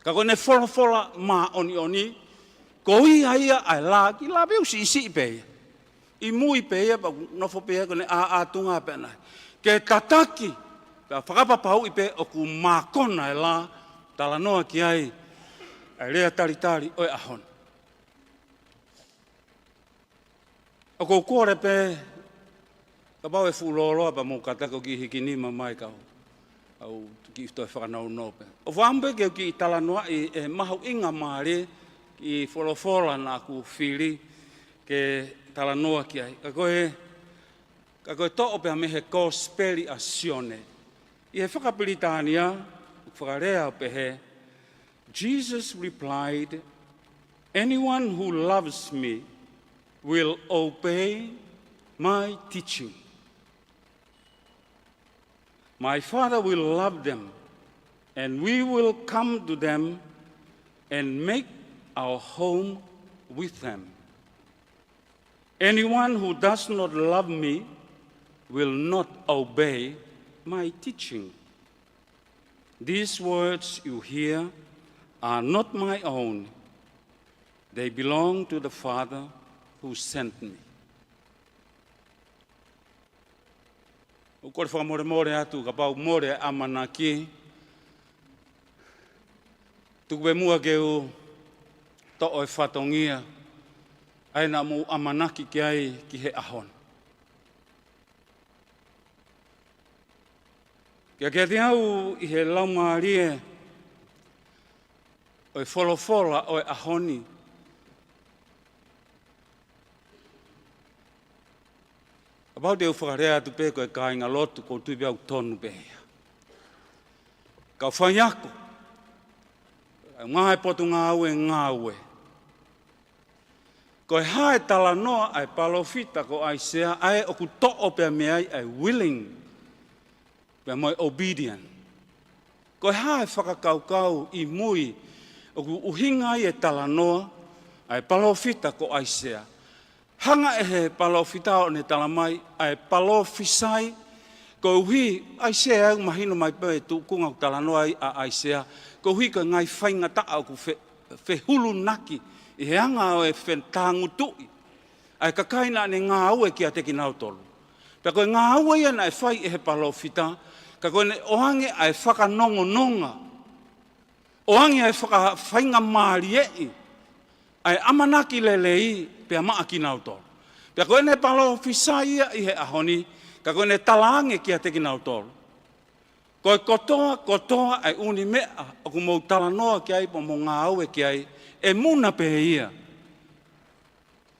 Ka ko ʻene folofola māʻoniʻoni, ko ia ia ʻa e lā, kiʻi lā pē ʻoku siʻisiʻi pē ia. ʻI mui pē ia, pea nofo pē ia ko ʻene ʻāʻātunga pē ʻanai. Ke tataki, pea fakapapauʻi pē ʻoku mākona e lā, talanoa ki ai ʻa e lea talitali ʻo e ʻaho ni. ʻOku ou kole pē, kapau ʻe fuʻu lōloa pea mou kātaki ʻo kiʻi hiki nima mai kau ʻau kiʻi toe fakanounou pē. ʻOku ou fakaʻamu pē ke u kiʻi talanoaʻi e mahuʻinga mālie kiʻi folofola naʻa ku fili ke talanoa ki ai. Ka ko e, ka ko e toʻo pē ia mei he Kosipeli ʻa Sione. ʻI he fakapilitānia, fakalea ʻo pehē, Jesus replied, "Anyone who loves me will obey my teaching. My Father will love them, and we will come to them and make our home with them. Anyone who does not love me will not obey my teaching. These words you hear are not my own. They belong to the Father who sent me." ʻOku ou kole fakamolemole atu kapau mole ʻamanaki tuku pē muʻa ke u toʻo e fatongia ʻa ia naʻa mou ʻamanaki ki ai ki he ʻaho ni. Kiate au ʻi he laumālie ʻo e folofola ʻo e ʻaho ni. Kapau te u fakalea atu pē ko e kāingalotu, ʻoku ou tui pē ʻoku tonu pē ia. Kau faiako, ʻa e ngaahi potungāue ngāue. Ko e hā e talanoa ʻa e palōfita ko ʻAisea, ʻa ē ʻoku toʻo pē ia mei ai ʻa e willing pea mo e obedient. Ko e hā e fakakaukau ʻi mui ʻoku ʻuhinga ai e talanoa ʻa e palōfita ko ʻAisea? Hanga ʻe he palōfita ʻo ne talamai ʻa e palōfisai, koeʻuhi ʻAisea ʻoku mahino mai pē e tuʻunga ʻoku talanoa ai ʻa ʻAisea, koeʻuhi ko e ngaahi faingataʻa ʻoku fe-, fehulunaki ʻi he anga ʻo e fetāngutuʻi ʻa e kakai naʻa ne ngāue kiate kinautolu. Ka ko e ngāue ia naʻe fai ʻe he palōfita, ka ko ʻene ʻoange ʻa e fakanongononga, ʻoange ʻa e fakafaingamālieʻi ʻa e ʻamanaki lelei pea maʻa kinautolu. Pea ko ʻene palōfisai ia ʻi he ʻaho ni, ka ko ʻene talaange kiate kinautolu, ko e kotoa, kotoa ʻa e ʻū meʻa ʻoku mou talanoa ki ai pea mo ngāue ki ai, ʻe muna pē ia.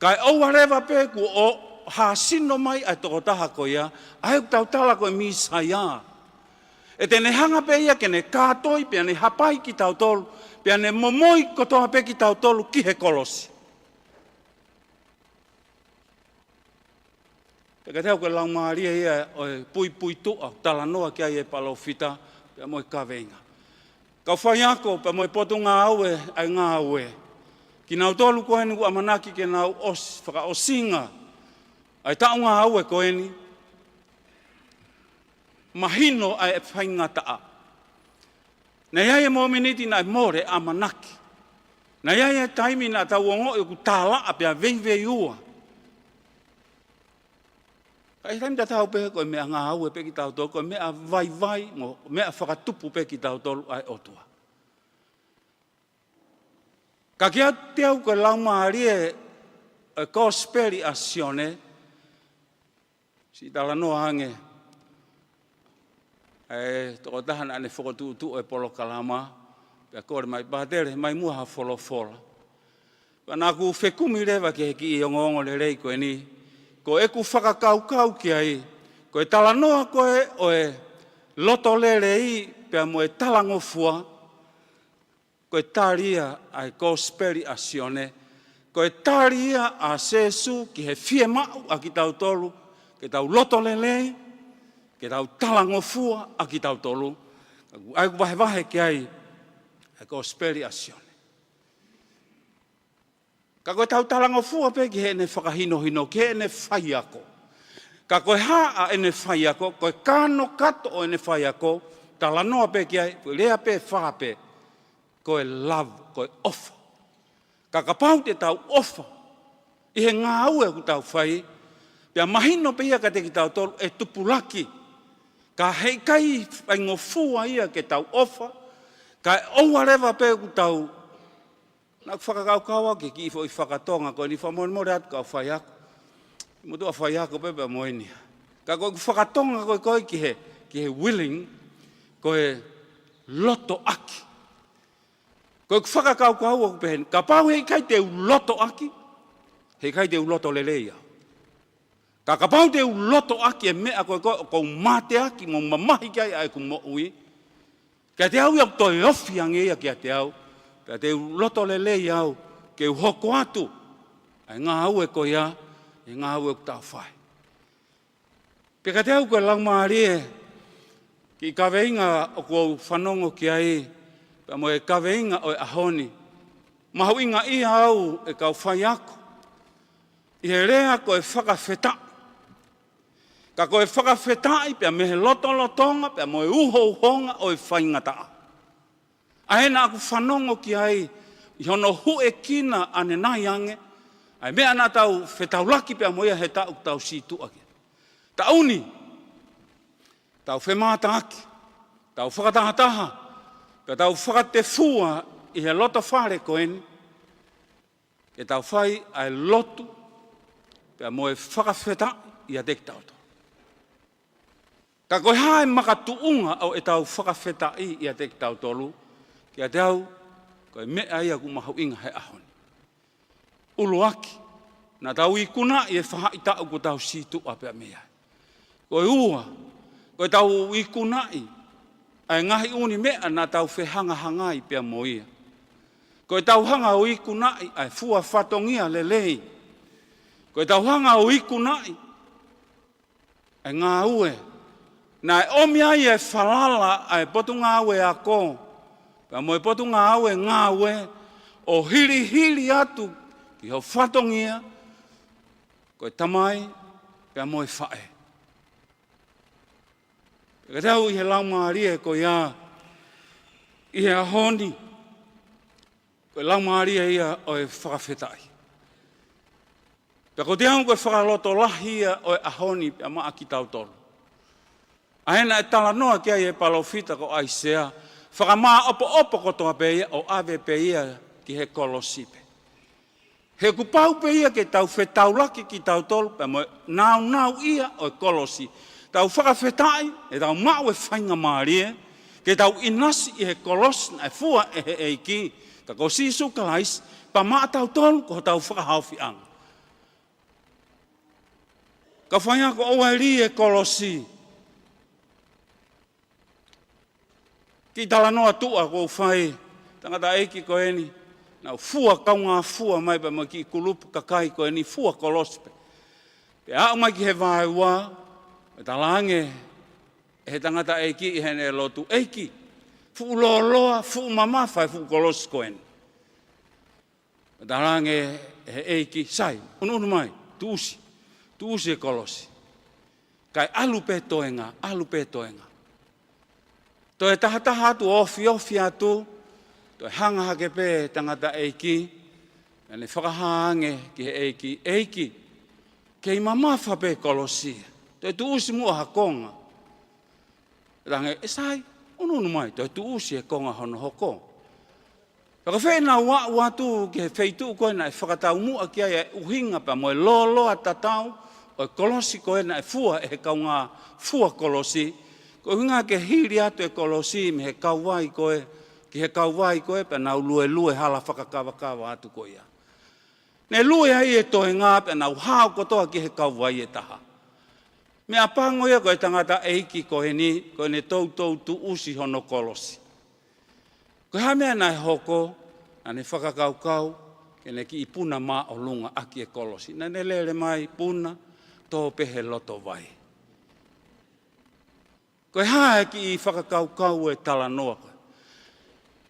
Kae ʻoua leva pē kuo hāsino mai ʻa e tokotaha ko ia, ʻa ē ʻoku tau tala ko e Mīsaia. ʻE te ne hanga pē ia ke ne kātoi pea ne hapai kitautolu, pea ne momoi kotoa pē kitautolu ki he kolosi. Pea kiate au ko e laumālie ia ʻo e puipuituʻa, talanoa ki ai e palōfita, pea mo e kaveinga. Kau faiako, pea mo e potungāue ʻa e ngāue. Kinautolu ko eni ʻoku ʻamanaki ke nau ʻosi, fakaʻosinga ʻa e taʻu ngāue ko eni, mahino ʻa e faingataʻa. Naʻe ʻi ai e mōmeniti naʻe mole ʻamanaki. Naʻe ʻi ai e taimi naʻa tau ongoʻi ʻoku tālaʻa pea veiveiua. Ka ʻi he taimi tatau pē ko e meʻangāue pē kitautolu, ko e meʻa vaivai, mo e meʻa fakatupu pē kitautolu ʻa e ʻOtua. Ka kiate au ko e laumālie ʻo e Kosipeli ʻa Sione, siʻi talanoa ange ʻa e tokotaha naʻa ne fokotuʻutuʻu e polokalama, pea kole mai, Pātele, ʻomai muʻa ha folofola. Pea naʻa ku fekumi leva ki he kiʻi ongoongolelei ko eni, ko ʻeku fakakaukau ki ai, ko e talanoa ko ē ʻo e loto lelei pea mo e talangofua, ko e tali ia ʻa e Kosipeli ʻa Sione, ko e tali ia ʻa Sīsū ki he fiemaʻu ʻa kitautolu, ke tau loto lelei, ke tau talangofua ʻa kitautolu. Ka ʻoku ʻai ʻeku vahevahe ki ai ʻa e Kosipeli ʻa Sione. Ka ko e tau talangofua pē ki heʻene fakahinohino, ki heʻene faiako. Ka ko e hā ʻa ʻene faiako, ko e kanokato ʻo ʻene faiako, talanoa pē ki ai, ko e lea pē fā pē, ko e love, ko e ʻofa. Ka kapau te tau ʻofa ʻi he ngāue ʻoku tau fai, pea mahino pē ia kiate kitautolu ʻe tupulaki. Ka heʻikai faingofua ia ke tau ʻofa, kae ʻoua leva pē ʻoku tau Naʻa ku fakakaukau au ki he kiʻi foʻi fakatonga ko eni, fakamolemole atu kau faiako. Motuʻa faiako pē pea mo eni. Ka ko ʻeku fakatonga ko ē ko ē ki he, ki he willing, ko e lotoʻaki. Ko ʻeku fakakaukau ʻoku pehē ni, kapau heʻikai te u lotoʻaki, heʻikai te u loto lelei au. Ka kapau te u lotoʻaki e meʻa ko ē ko ē ʻoku ou mateaki mo mamahi ki ai ʻa ʻeku moʻui, kiate au ia ʻoku toe ofi ange ia kiate au, pea te u loto lelei au ke u hoko atu ʻa e ngāue ko ia, ʻa e ngāue ʻoku tau fai. Pea kiate au ko e laumālie, kiʻi kaveinga ʻoku ou fanongo ki ai, pea mo e kaveinga ʻo e ʻaho ni, mahuʻingaʻia au ʻe kau faiako, ʻi he lea ko e fakafetaʻi. Ka ko e fakafetaʻi pea mei he lotolotonga, pea mo e uhouhonga ʻo e faingataʻa. ʻA ē naʻa ku fanongo ki ai, ʻi hono huʻekina ʻanenai ange, ʻa e meʻa naʻa tau fetaulaki pea mo ia he taʻu ʻoku tau sītuʻa ki ai. Taʻu ni, tau femātaaki, tau fakatahataha, pea tau fakatefua ʻi he loto fale ko eni, ke tau fai ʻa e lotu, pea mo e fakafetaʻi ʻiate kitautolu. Ka ko e hā e makatuʻunga ʻo ʻetau fakafetaʻi ʻiate kitautolu, kiate au, ko e meʻa ia ʻoku mahuʻinga he ʻaho ni. ʻUluaki, naʻa tau ikunaʻi e faʻahitaʻu ʻoku tau sītuʻa pea mei ai. Ko e ua, ko ʻetau ikunaʻi ʻa e ngaahi ʻū meʻa naʻa tau fehangahangai pea mo ia. Ko ʻetau hanga ʻo ikunaʻi ʻa e fua fatongia lelei. Ko ʻetau hanga ʻo ikunaʻi ʻa e ngāue. Naʻe ʻomi ai e falala ʻa e potungāue ako, pea mo e potungāue ngāue, ʻo hilihili atu ki ho fatongia, ko e tamai, pea mo e faʻē. Pea kiate au ʻi he laumālie ko ia, ʻi he ʻaho ni, ko e laumālie ia ʻo e fakafetaʻi. Pea ko e teau ko e fakalotolahi ia ʻo e ʻaho ni pea maʻa kitautolu. ʻA ē naʻe talanoa ki ai e palōfita ko ʻAisea, fakamāʻopoʻopo kotoa pē ia ʻo ʻave pē ia ki he kolosi pē. He kuo pau pē ia ke tau fetaulaki kitautolu pea mo e nāunau ia ʻo e kolosi. Tau fakafetaʻi ʻetau maʻu e faingamālie ke tau ʻinasi ʻi he kolosi naʻe fua ʻe he ʻEiki, ka ko Sīsū Kalaisi, pea maʻatautolu ko hotau fakahaofiʻanga. Kau faiako, ʻoua ʻe lī e kolosi. Kiʻi talanoa tuʻa kuo fai, tangataʻeiki ko eni, naʻa nau fua, kaungā fua mai pea mo e kiʻi kulupu kakai ko eni, fua kolosi pē. Pea aʻu mai ki he vaeua, ʻe talaange ʻe he tangataʻeiki ʻi heʻene lotu, ʻEiki, fuʻu lōloa, fuʻu mamafa e fuʻu kolosi ko eni. Pea talaange ʻe he ʻEiki, sai, unuunu mai, tuʻusi, tuʻusi e kolosi. Kae ʻalu pē toenga, ʻalu pē toenga. Toe tahataha atu, ofiofi atu, toe hanga hake pē tangataʻeiki, naʻa ne fakahā ange ki he ʻEiki, ʻEiki, kei mamafa pē kolosi. Toe tuʻusi muʻa ha konga. Talaange, ʻe sai, unuunu mai, toe tuʻusi e konga hono hoko. Pea ko e feinga ʻo aʻu atu ki he feituʻu ko ē naʻe fakataumuʻa ki ai e ʻuhinga pea mo e lōloa tatau ʻo e kolosi ko ē naʻe fua ʻe he kaungā fua kolosi. Ko e ʻuhinga ke hili atu e kolosi mei he kauvai ko ē, ki he kauvai ko ē pea nau luelue hala fakakavakava atu ko ia. Ne lue ai e toenga pea nau hao kotoa ki he kauvai ʻe taha. Meʻapango ia ko e tangataʻeiki ko eni, ko ʻene toutou tuʻusi hono kolosi. Ko e hā e meʻa naʻe hoko, naʻa ne fakakaukau ke ne kiʻi puna māʻolunga ʻaki e kolosi. Naʻa ne lele mai puna, tō pē he loto vai. Ko e hā e kiʻi fakakaukau e talanoa ko ē?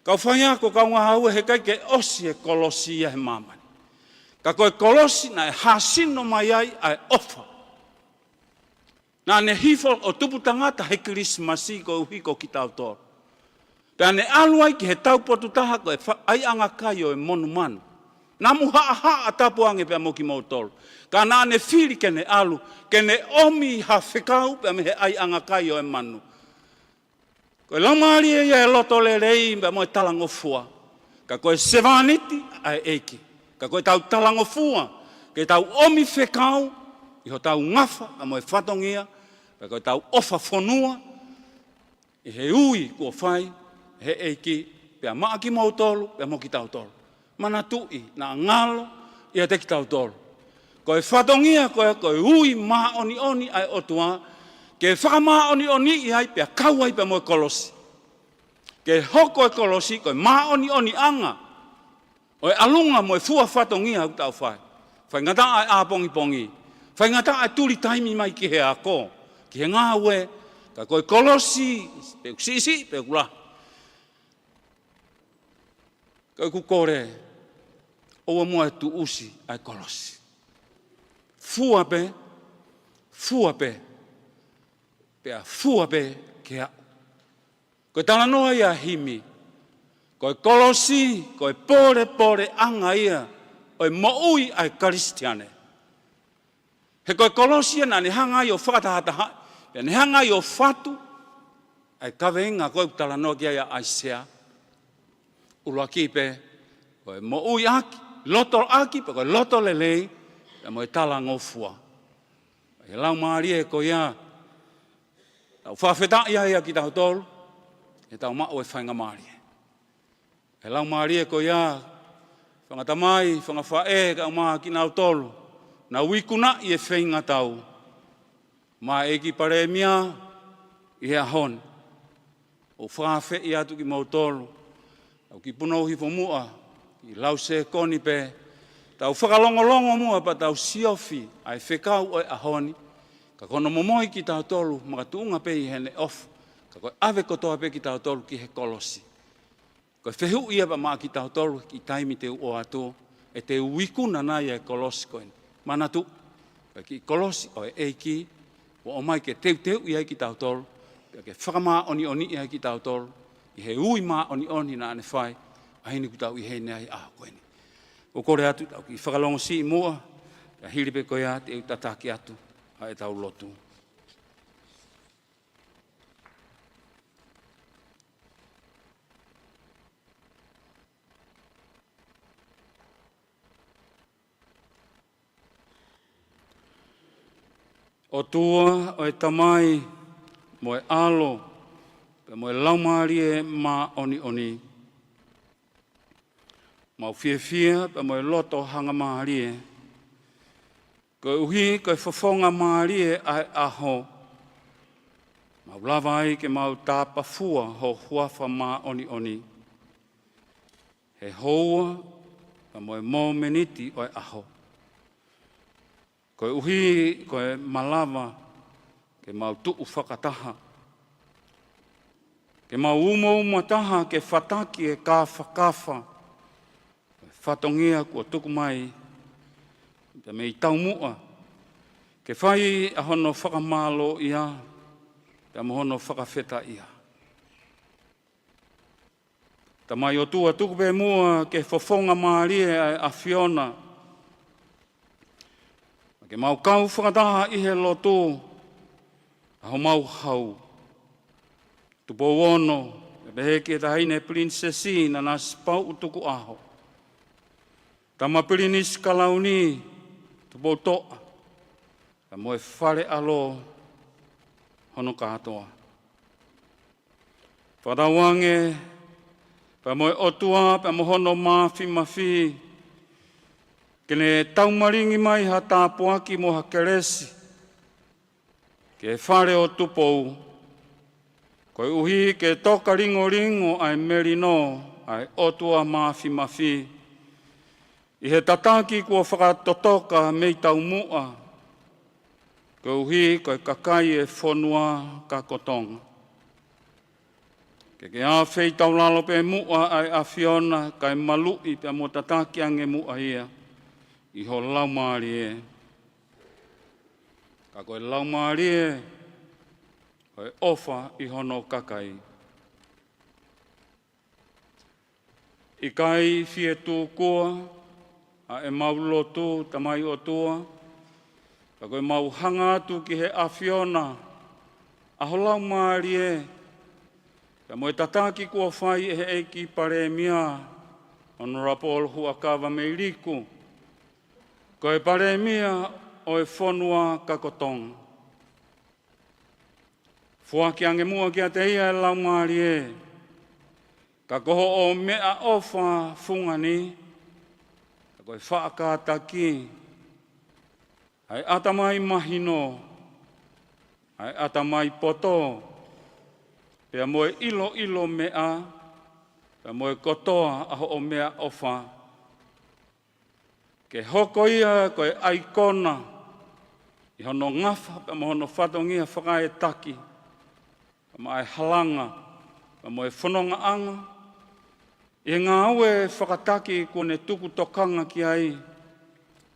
Kau faiako, kau ngāue, he ʻikai ke ʻosi e kolosi ia he māmani. Ka ko e kolosi naʻe hāsino mai ai ʻa e ʻofa. Naʻa ne hifo ʻo tupu tangata he Kilisimasi koeʻuhi ko kitautolu. Pea ne ʻalu ai ki he taupotu taha ko e fa-, ʻaiʻanga kai ʻo e monumanu. Namu haʻahaʻa tapu ange pea mo kimoutolu. Ka naʻa ne fili ke ne ʻalu, ke ne ʻomi ha fekau pea mei he ʻaiʻanga kai ʻo e manu. Ko e laumālie ia e loto lelei pea mo e talangofua. Ka ko e sevāniti ʻa e ʻEiki. Ka ko ʻetau talangofua, ke tau ʻomi fekau ʻi hotau ngafa pea mo e fatongia, pea ko ʻetau ʻofa fonua, ʻi he ui kuo fai ʻe he ʻEiki, pea maʻa kimoutolu, pea mo kitautolu. Manatuʻi, naʻa ngalo ʻiate kitautolu. Ko e fatongia ko ē, ko e ui māʻoniʻoni ʻa e ʻOtua, ke fakamāʻoniʻoniʻi ai pea kau ai pea mo e kolosi. Ke hoko e kolosi ko e māʻoniʻoniʻanga ʻo e ʻalunga mo e fua fatongia ʻoku tau fai. Faingataʻa e ʻapongipongi. Faingataʻa e tuli taimi mai ki he ako, ki he ngāue, ka ko e kolosi, pe ʻoku siʻisiʻi, pe ʻoku lahi. Ka ʻoku kole, ʻoua muʻa e tuʻusi ʻa e kolosi. Fua pē, fua pē, pea fua pē ke aʻu. Ko e talanoa ia ʻa e himi, ko e kolosi, ko e polepoleʻanga ia ʻo e moʻui ʻa e Kalisitiane. He ko e kolosi ia naʻa ne hanga ai ʻo fakatahatahaʻi, pea ne hanga ai ʻo fatu ʻa e kaveinga ko ē ʻoku talanoa ki ai ʻa ʻAisea. ʻUluaki pē, ko e moʻui ʻaki, loto ʻaki, pea ko e loto lelei, pea mo e talangofua. ʻI he laumālie ko ia, tau fakafetaʻi ai ʻa kitautolu, he tau maʻu e faingamālie. He laumālie ko ia, fanga tamai, fanga faʻē, kae ʻumaʻā kinautolu naʻa nau ikunaʻi e feingatau. Maʻa e ʻEiki Palēmia ʻi he ʻaho ni. ʻOku ou fakaafeʻi atu kimoutolu, tau kiʻi punou hifo muʻa, kiʻi lau sekoni pē, tau fakalongolongo muʻa pea tau siofi ʻa e fekau ʻo e ʻaho ni, ka ko hono momoi kitautolu, makatuʻunga pē ʻi heʻene ʻofa, ka ko e ʻave kotoa pē kitautolu ki he kolosi. Ko e fehuʻi ia pea maʻa kitautolu, kiʻi taimi te u ʻoatu, ʻe te u ikuna nai e kolosi ko eni. Manatu, ko e kiʻi kolosi ʻo e ʻEiki, ʻoku ʻomai ke teuteuʻi ai kitautolu, pea ke fakamāʻoniʻoniʻi ai kitautolu, ʻi he ui māʻoniʻoni naʻa ne fai, ʻa eni ʻoku tau ʻi heni ai ʻaho ko eni. ʻOku ou kole atu, tau kiʻi fakalongosiʻi muʻa, Pea hili pē ko ia te u tataki atu ʻa ʻetau lotu. ʻOtua ʻo e Tamai, mo e ʻAlo, pea mo e Laumālie Māʻoniʻoni. Mau fiefia pea mo e loto hangamālie, koeʻuhi ko e fofonga mālie ʻa e ʻaho, mau lava ai ke mau tāpafua ho huafa māʻoniʻoni he houa pea mo e momeniti ʻo e ʻaho. Koeʻuhi ko e malava ke mau tuʻu fakataha, ke mau umouma taha ke fataki e kāfakafa, e fatongia kuo tuku mai pea mei taumuʻa, ke fai ʻa hono fakamālōʻia pea mo hono fakafetaʻia. Tamai ʻOtua, tuku pē muʻa ke fofonga mālie ʻa e ʻAfiona, ke mau kau fakataha ʻi he lotu ʻa homau hau. Tupou Ono, pea pehē ki he Taʻahine Pilinisesi Nanasipauʻu Tukuʻaho, Tama Pilinisi Kalauni Tupoutoʻa, pea mo e fale ʻalo hono kātoa. Fakatauange pea mo e ʻOtua pea mo hono māfimafi, ke ne taumalingi mai ha tāpuaki mo ha kelesi ki he fale ʻo Tupou, koeʻuhi ke toka lingolingo ʻa e melino ʻa e ʻOtua māfimafi ʻi he tataki kuo fakatotoka mei taumuʻa, koeʻuhi ko e kakai e fonua kako Tonga. Ke ke ʻafeitaulalo pē muʻa ʻa e ʻAfiona, kae maluʻi pea mo tataki ange muʻa ia ʻi ho Laumālie. Ka ko e Laumālie ʻo e ʻofa ʻi hono kakai. ʻIkai fie tūkua ʻa ʻemau lotu, Tamai ʻOtua, ka ko ʻemau hanga atu ki he ʻAfiona ʻa ho Laumālie, pea mo e tataki kuo fai ʻe he ʻEiki Palēmia, Honourable Huʻakavameiliku, ko e Palēmia ʻo e fonua kako Tonga. Foaki ange muʻa kiate ia e Laumālie, ka ko hoʻo meʻaʻofa fungani, ka ko e faʻa kātaki ʻa e ʻatamai mahino, ʻa e ʻatamai poto, pea mo e ʻiloʻilo meʻa, pea mo e kotoa ʻa hoʻo meʻaʻofa, ke hoko ia ko e ʻaikona ʻi hono ngafa pea mo hono fatongia fakaetaki, pea maʻa e halanga pea mo e fonongaʻanga ʻi he ngāue fakataki kuo ne tuku tokanga ki ai,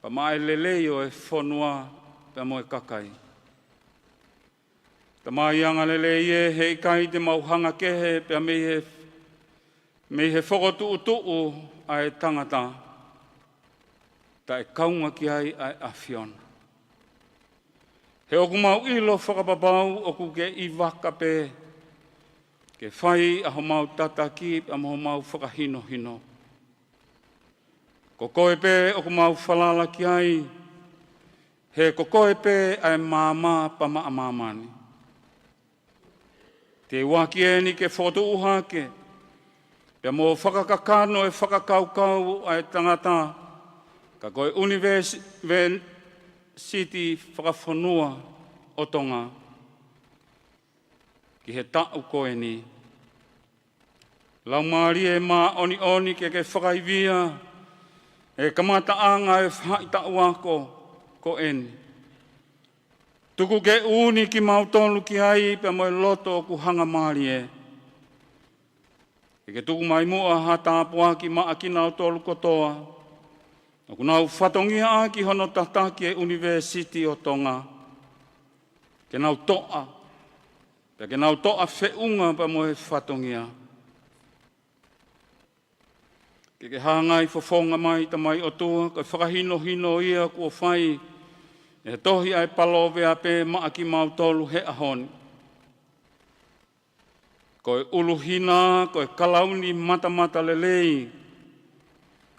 pea maʻa e lelei ʻo e fonua pea mo e kakai. Tamai angalelei ē, heʻikai te mau hanga kehe pea mei he, mei he fokotuʻutuʻu ʻa e tangata, taʻe kaunga ki ai ʻa e ʻAfiona. He ʻoku mau ʻilo fakapapau ʻoku ke ʻi vaka pē ke fai ʻa homau tataki pea mo homau fakahinohino. Ko koe pē ʻoku mau falala ki ai, he ko koe pē ʻa e maama pea maʻa māmani. Te u ʻoatu eni ke fokotuʻu hake pea mo fakakakano e fakakaukau ʻa e tangata, ka ko e ʻUnivēsi-, vēsiti Fakafonua ʻo Tonga, ki he taʻu ko eni. Laumālie Māʻoniʻoni, ke ke fakaivia e kamataʻanga e faʻahitaʻu ako ko eni. Tuku ke ʻuuni kimautolu ki ai pea mo e loto ʻoku hangamālie. Ke ke tuku mai muʻa ha tāpuaki maʻa kinautolu kotoa ʻoku nau fatongia ʻaki hono tataki e ʻUnivēsiti ʻo Tonga, ke nau toʻa, pea ke nau toʻa feʻunga pea mo e fatongia. Ke ke hāngai fofonga mai, Tamai ʻOtua, ko e fakahinohino ia kuo fai ʻe he tohi ʻa e palōveape maʻa kimautolu he ʻaho ni. Ko e ʻuluhina, ko e kalauni matamatalelei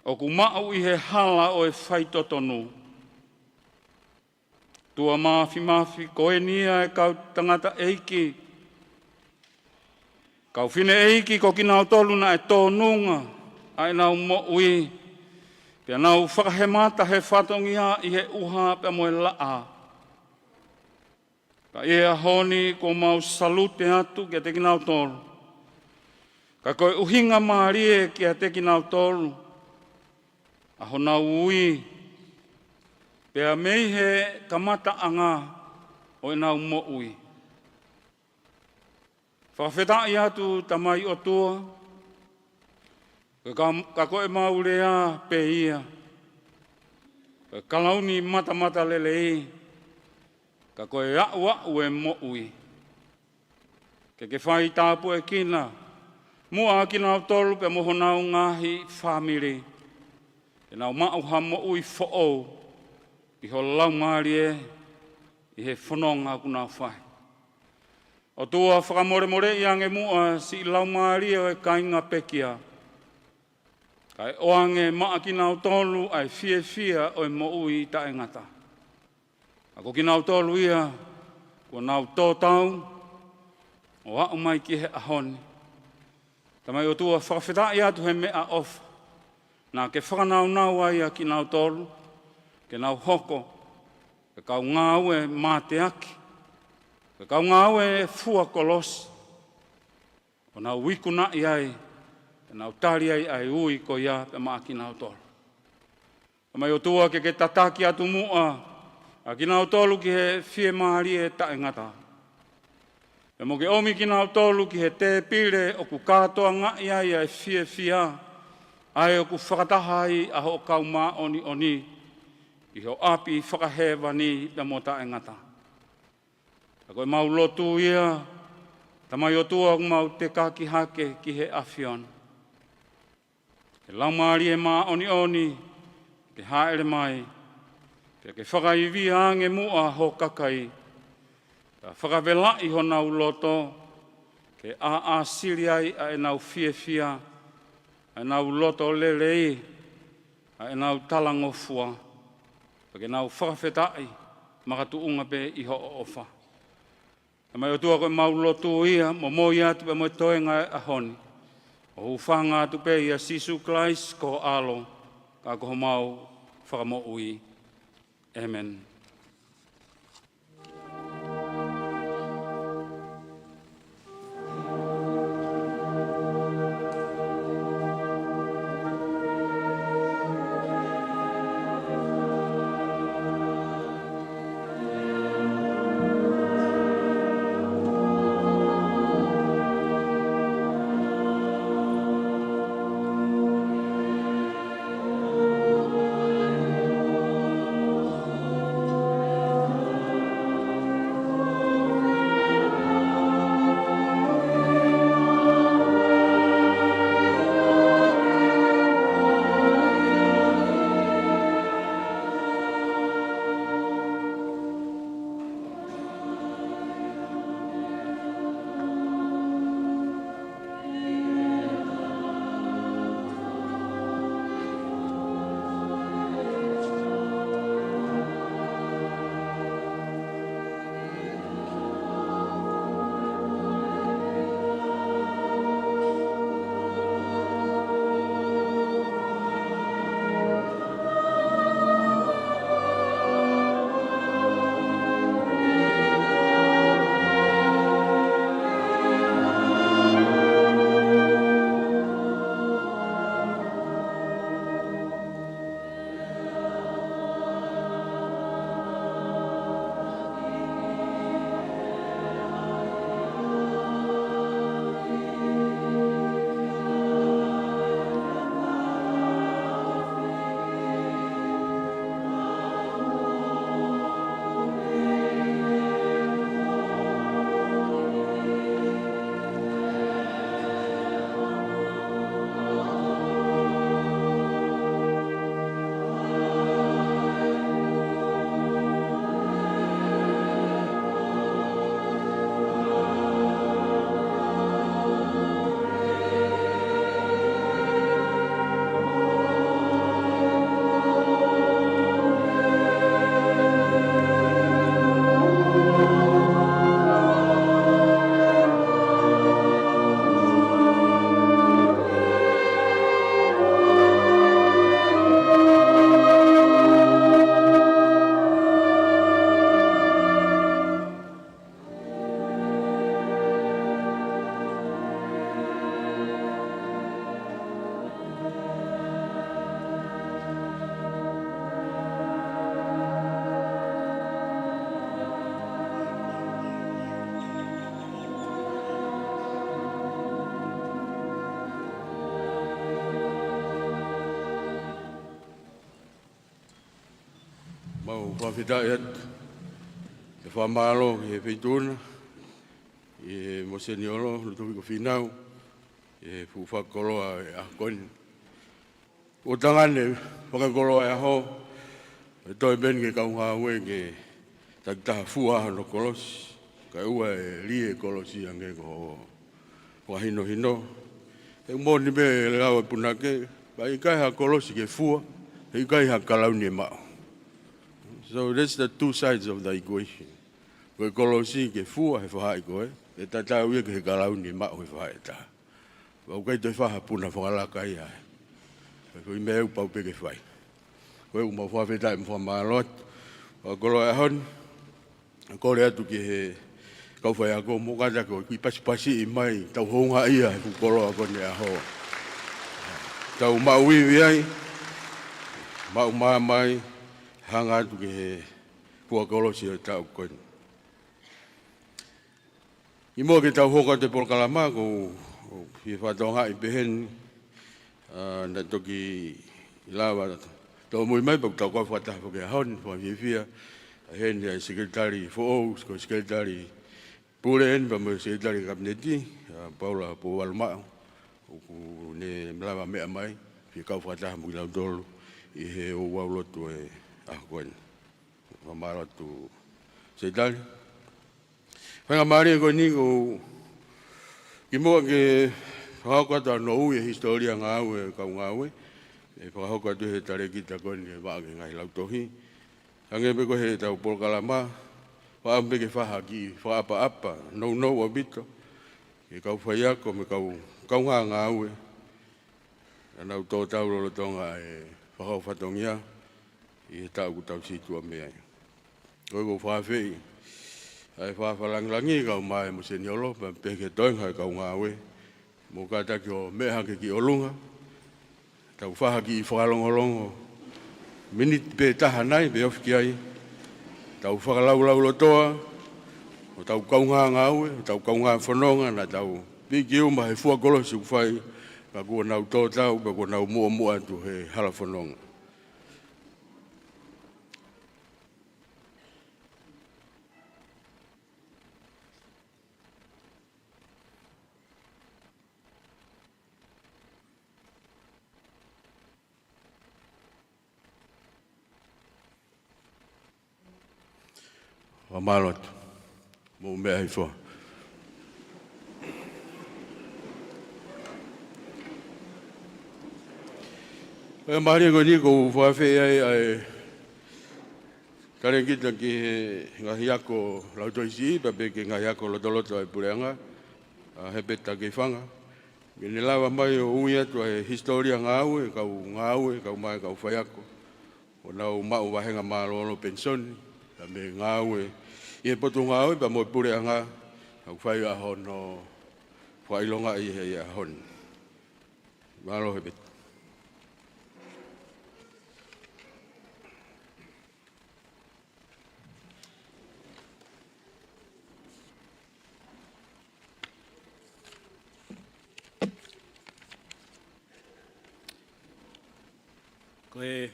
ʻoku maʻu ʻi he hala ʻo e faitotonu. ʻOtua Māfimafi, ko eni ia ʻa e kau tangataʻeiki, kau fineʻeiki, ko kinautolu naʻe tōnunga ʻa ʻenau moʻui, pea nau fakahemata he fatongia ʻi he ʻuha pea mo e laʻā. Ka ʻi he ʻaho ni kuo mau salute atu kiate kinautolu. Ka ko e ʻuhinga mālie kiate kinautolu ʻa honau ui, pea mei he kamataʻanga ʻo ʻenau moʻui. Fakafetaʻi atu, Tamai ʻOtua, ka, ka ko ʻemau lea pē ia, ko e kalauni matamatalelei, ka ko e aʻuaʻu e moʻui. Ke ke fai tāpuekina muʻa kinautolu pea mo honau ngaahi fāmili, ke nau maʻu ha moʻui foʻou ʻi ho Laumālie ʻi he fononga ʻoku nau fai. ʻOtua, fakamolemoleʻi ange muʻa siʻi laumālie ʻo e kāinga pekia, kae ʻoange maʻa kinautolu ʻa e fiefia ʻo e moʻui taʻengata. Ka ko kinautolu ia kuo nau tō tau ʻo aʻu mai ki he ʻaho ni. Tamai ʻOtua, fakafetaʻi atu he meʻaʻofa naʻa ke fakanaunau ai ʻa kinautolu ke nau hoko ko e kau ngāue mateaki, ko e kau ngāue fua kolosi, ʻo nau ikunaʻi ai, ʻo nau tali ai ʻa e ui ko ia pea maʻa kinautolu. Tamai ʻOtua, ke ke tataki atu muʻa ʻa kinautolu ki he fiemālie taʻengata. Pea mo ke ʻomi kinautolu ki he tēpile ʻoku kātoangaʻi ai ʻa e fiefia, ʻa ē ʻoku fakataha ai ʻa hoʻo kau māʻoniʻoni ʻi ho ʻapi fakahēvani pea mo taʻengata. Ka ko ʻemau lotu ia, Tamai ʻOtua, ʻoku mau tekaki hake ki he ʻAfiona. Ke Laumālie Māʻoniʻoni ke hāʻele mai, pea ke fakaivia ange muʻa ho kakai, pea fakavelaʻi honau loto, ke ʻāsili ai ʻa ʻenau fiefia, ʻa ʻenau loto lelei, ʻa ʻenau talangofua, pea ke nau fakafetaʻi makatuʻunga pē ʻi hoʻo ʻofa. Tamai ʻOtua, ko ʻemau lotu ia, momoi atu pea mo e toenga e ʻaho ni, ʻo hūfanga atu pē ʻia Sīsū Kalaisi ko ho ʻAlo, ka ko homau Fakamoʻui. ʻĒmeni. Fakafetaʻi atu. Ke fakamālō ki he Feituʻuna, ʻi he Moseniolo Lutoviko Fīnau, ʻi he fuʻu fakakoloa ʻo e ʻaho ko eni. ʻOku tangane fakakoloa e ʻaho, ʻe toe pē eni ki he kau ngāue ke takitaha fua hono kolosi, kae ʻoua ʻe lī e kolosi ange ko fakahinohino. He moʻoni pē lau e punake, pea ʻikai ha kolosi ke fua, he ʻikai ha kalauni ʻe maʻu. So that's the two sides of the equation. Ko e kolosi ke fua he faʻahi ko ē, ʻe tatau ia ki he kalauni ʻe maʻu he faʻahi ʻe taha. Pea ʻoku ʻikai toe fai ha puna fakalaka ia. Ko e foʻi meʻa ʻoku pau pē ke fai. Ko ia ʻoku mau fakafetaʻi mo fakamālō atu. Fakakoloa e ʻaho ni, kole atu ki he kau faiako mo kātaki ʻo kiʻi pasipasiʻi mai, tau houngaʻia he fuʻu koloa ko eni e ʻaho. Tau maʻu ivi ai, maʻu māmā ai, hanga atu ki he fua kolosi ʻo e taʻu ko eni. ʻI muʻa ke tau hoko atu e polokalama, ʻoku ou fie fakatokangaʻi pehē ni, ā, naʻe toki lava tōmui mai, pea ʻoku tau kau fakataha foki he ʻaho ni, fakafiefia, ʻa heni ʻa e Sekelitali foʻou, ko e Sekelitali Pule eni pea mo e Sekelitali Kapineti, ʻa Paula Pouvalu Maʻu, ʻoku ne lava meʻa mai, fie kau fakataha mo kinautolu, ʻi he ouau lotu e ʻaho ko eni. Fakamālō atu, Sekelitali. Faingamālie ko eni ʻoku ou kimuʻa ke fakahoko atu ʻa hono ui e hisitōlia ngāue e kau ngāue, ʻe fakahoko atu he talēkita ko eni ʻe vaʻa ki he ngaahi lautohi. Hangē pē ko ʻetau polokalama, fakaʻamu pē ke fai ha kiʻi fakaʻapaʻapa, nounou ʻaupito, ki he kau faiako mo e kau, kaungā ngāue, naʻa nau tō tau lolotonga e fakahoko fatongia ʻi he taʻu kuo tau situʻa mei ai. Ko ia ʻoku ou fakaafeʻi ʻa e fakafakalāngilangi kae ʻumaʻā e Moseniolo, pea pehē ki he toenga e kau ngāue, mou kātaki ʻo meʻa hake ki ʻolunga, tau fai ha kiʻi fakalongolongo, miniti pē ʻe taha nai, pe ofi ki ai, tau fakalaulaulotoa, hotau kaungā ngāue, hotau kaungā fononga, naʻa tau piki uma he fua kolosi ʻoku fai, ka kuo nau tō tau, pea kuo nau muʻomuʻa atu he hala fononga. Fakamālō atu. Mou meʻa hifo. Faingamālie ko eni ʻoku ou fakaafeʻi ai ʻa e talēkita ki he ngaahi ako lautohi siʻi, pea pehē ki he ngaahi ako lotoloto ʻa e puleʻanga, ʻa Hepeti Takeifanga. Ke ne lava mai ʻo ui atu ʻa e hisitōlia ngāue, kau ngāue, kae ʻumaʻā e kau faiako. ʻO nau maʻu vāhenga mālōlō penisoni, pea mo e ngāue ʻi he potungāue, pea mo e puleʻanga, ʻoku fai ʻa hono fakaʻilongaʻi he ʻaho ni. Mālō Hepeti. Ko e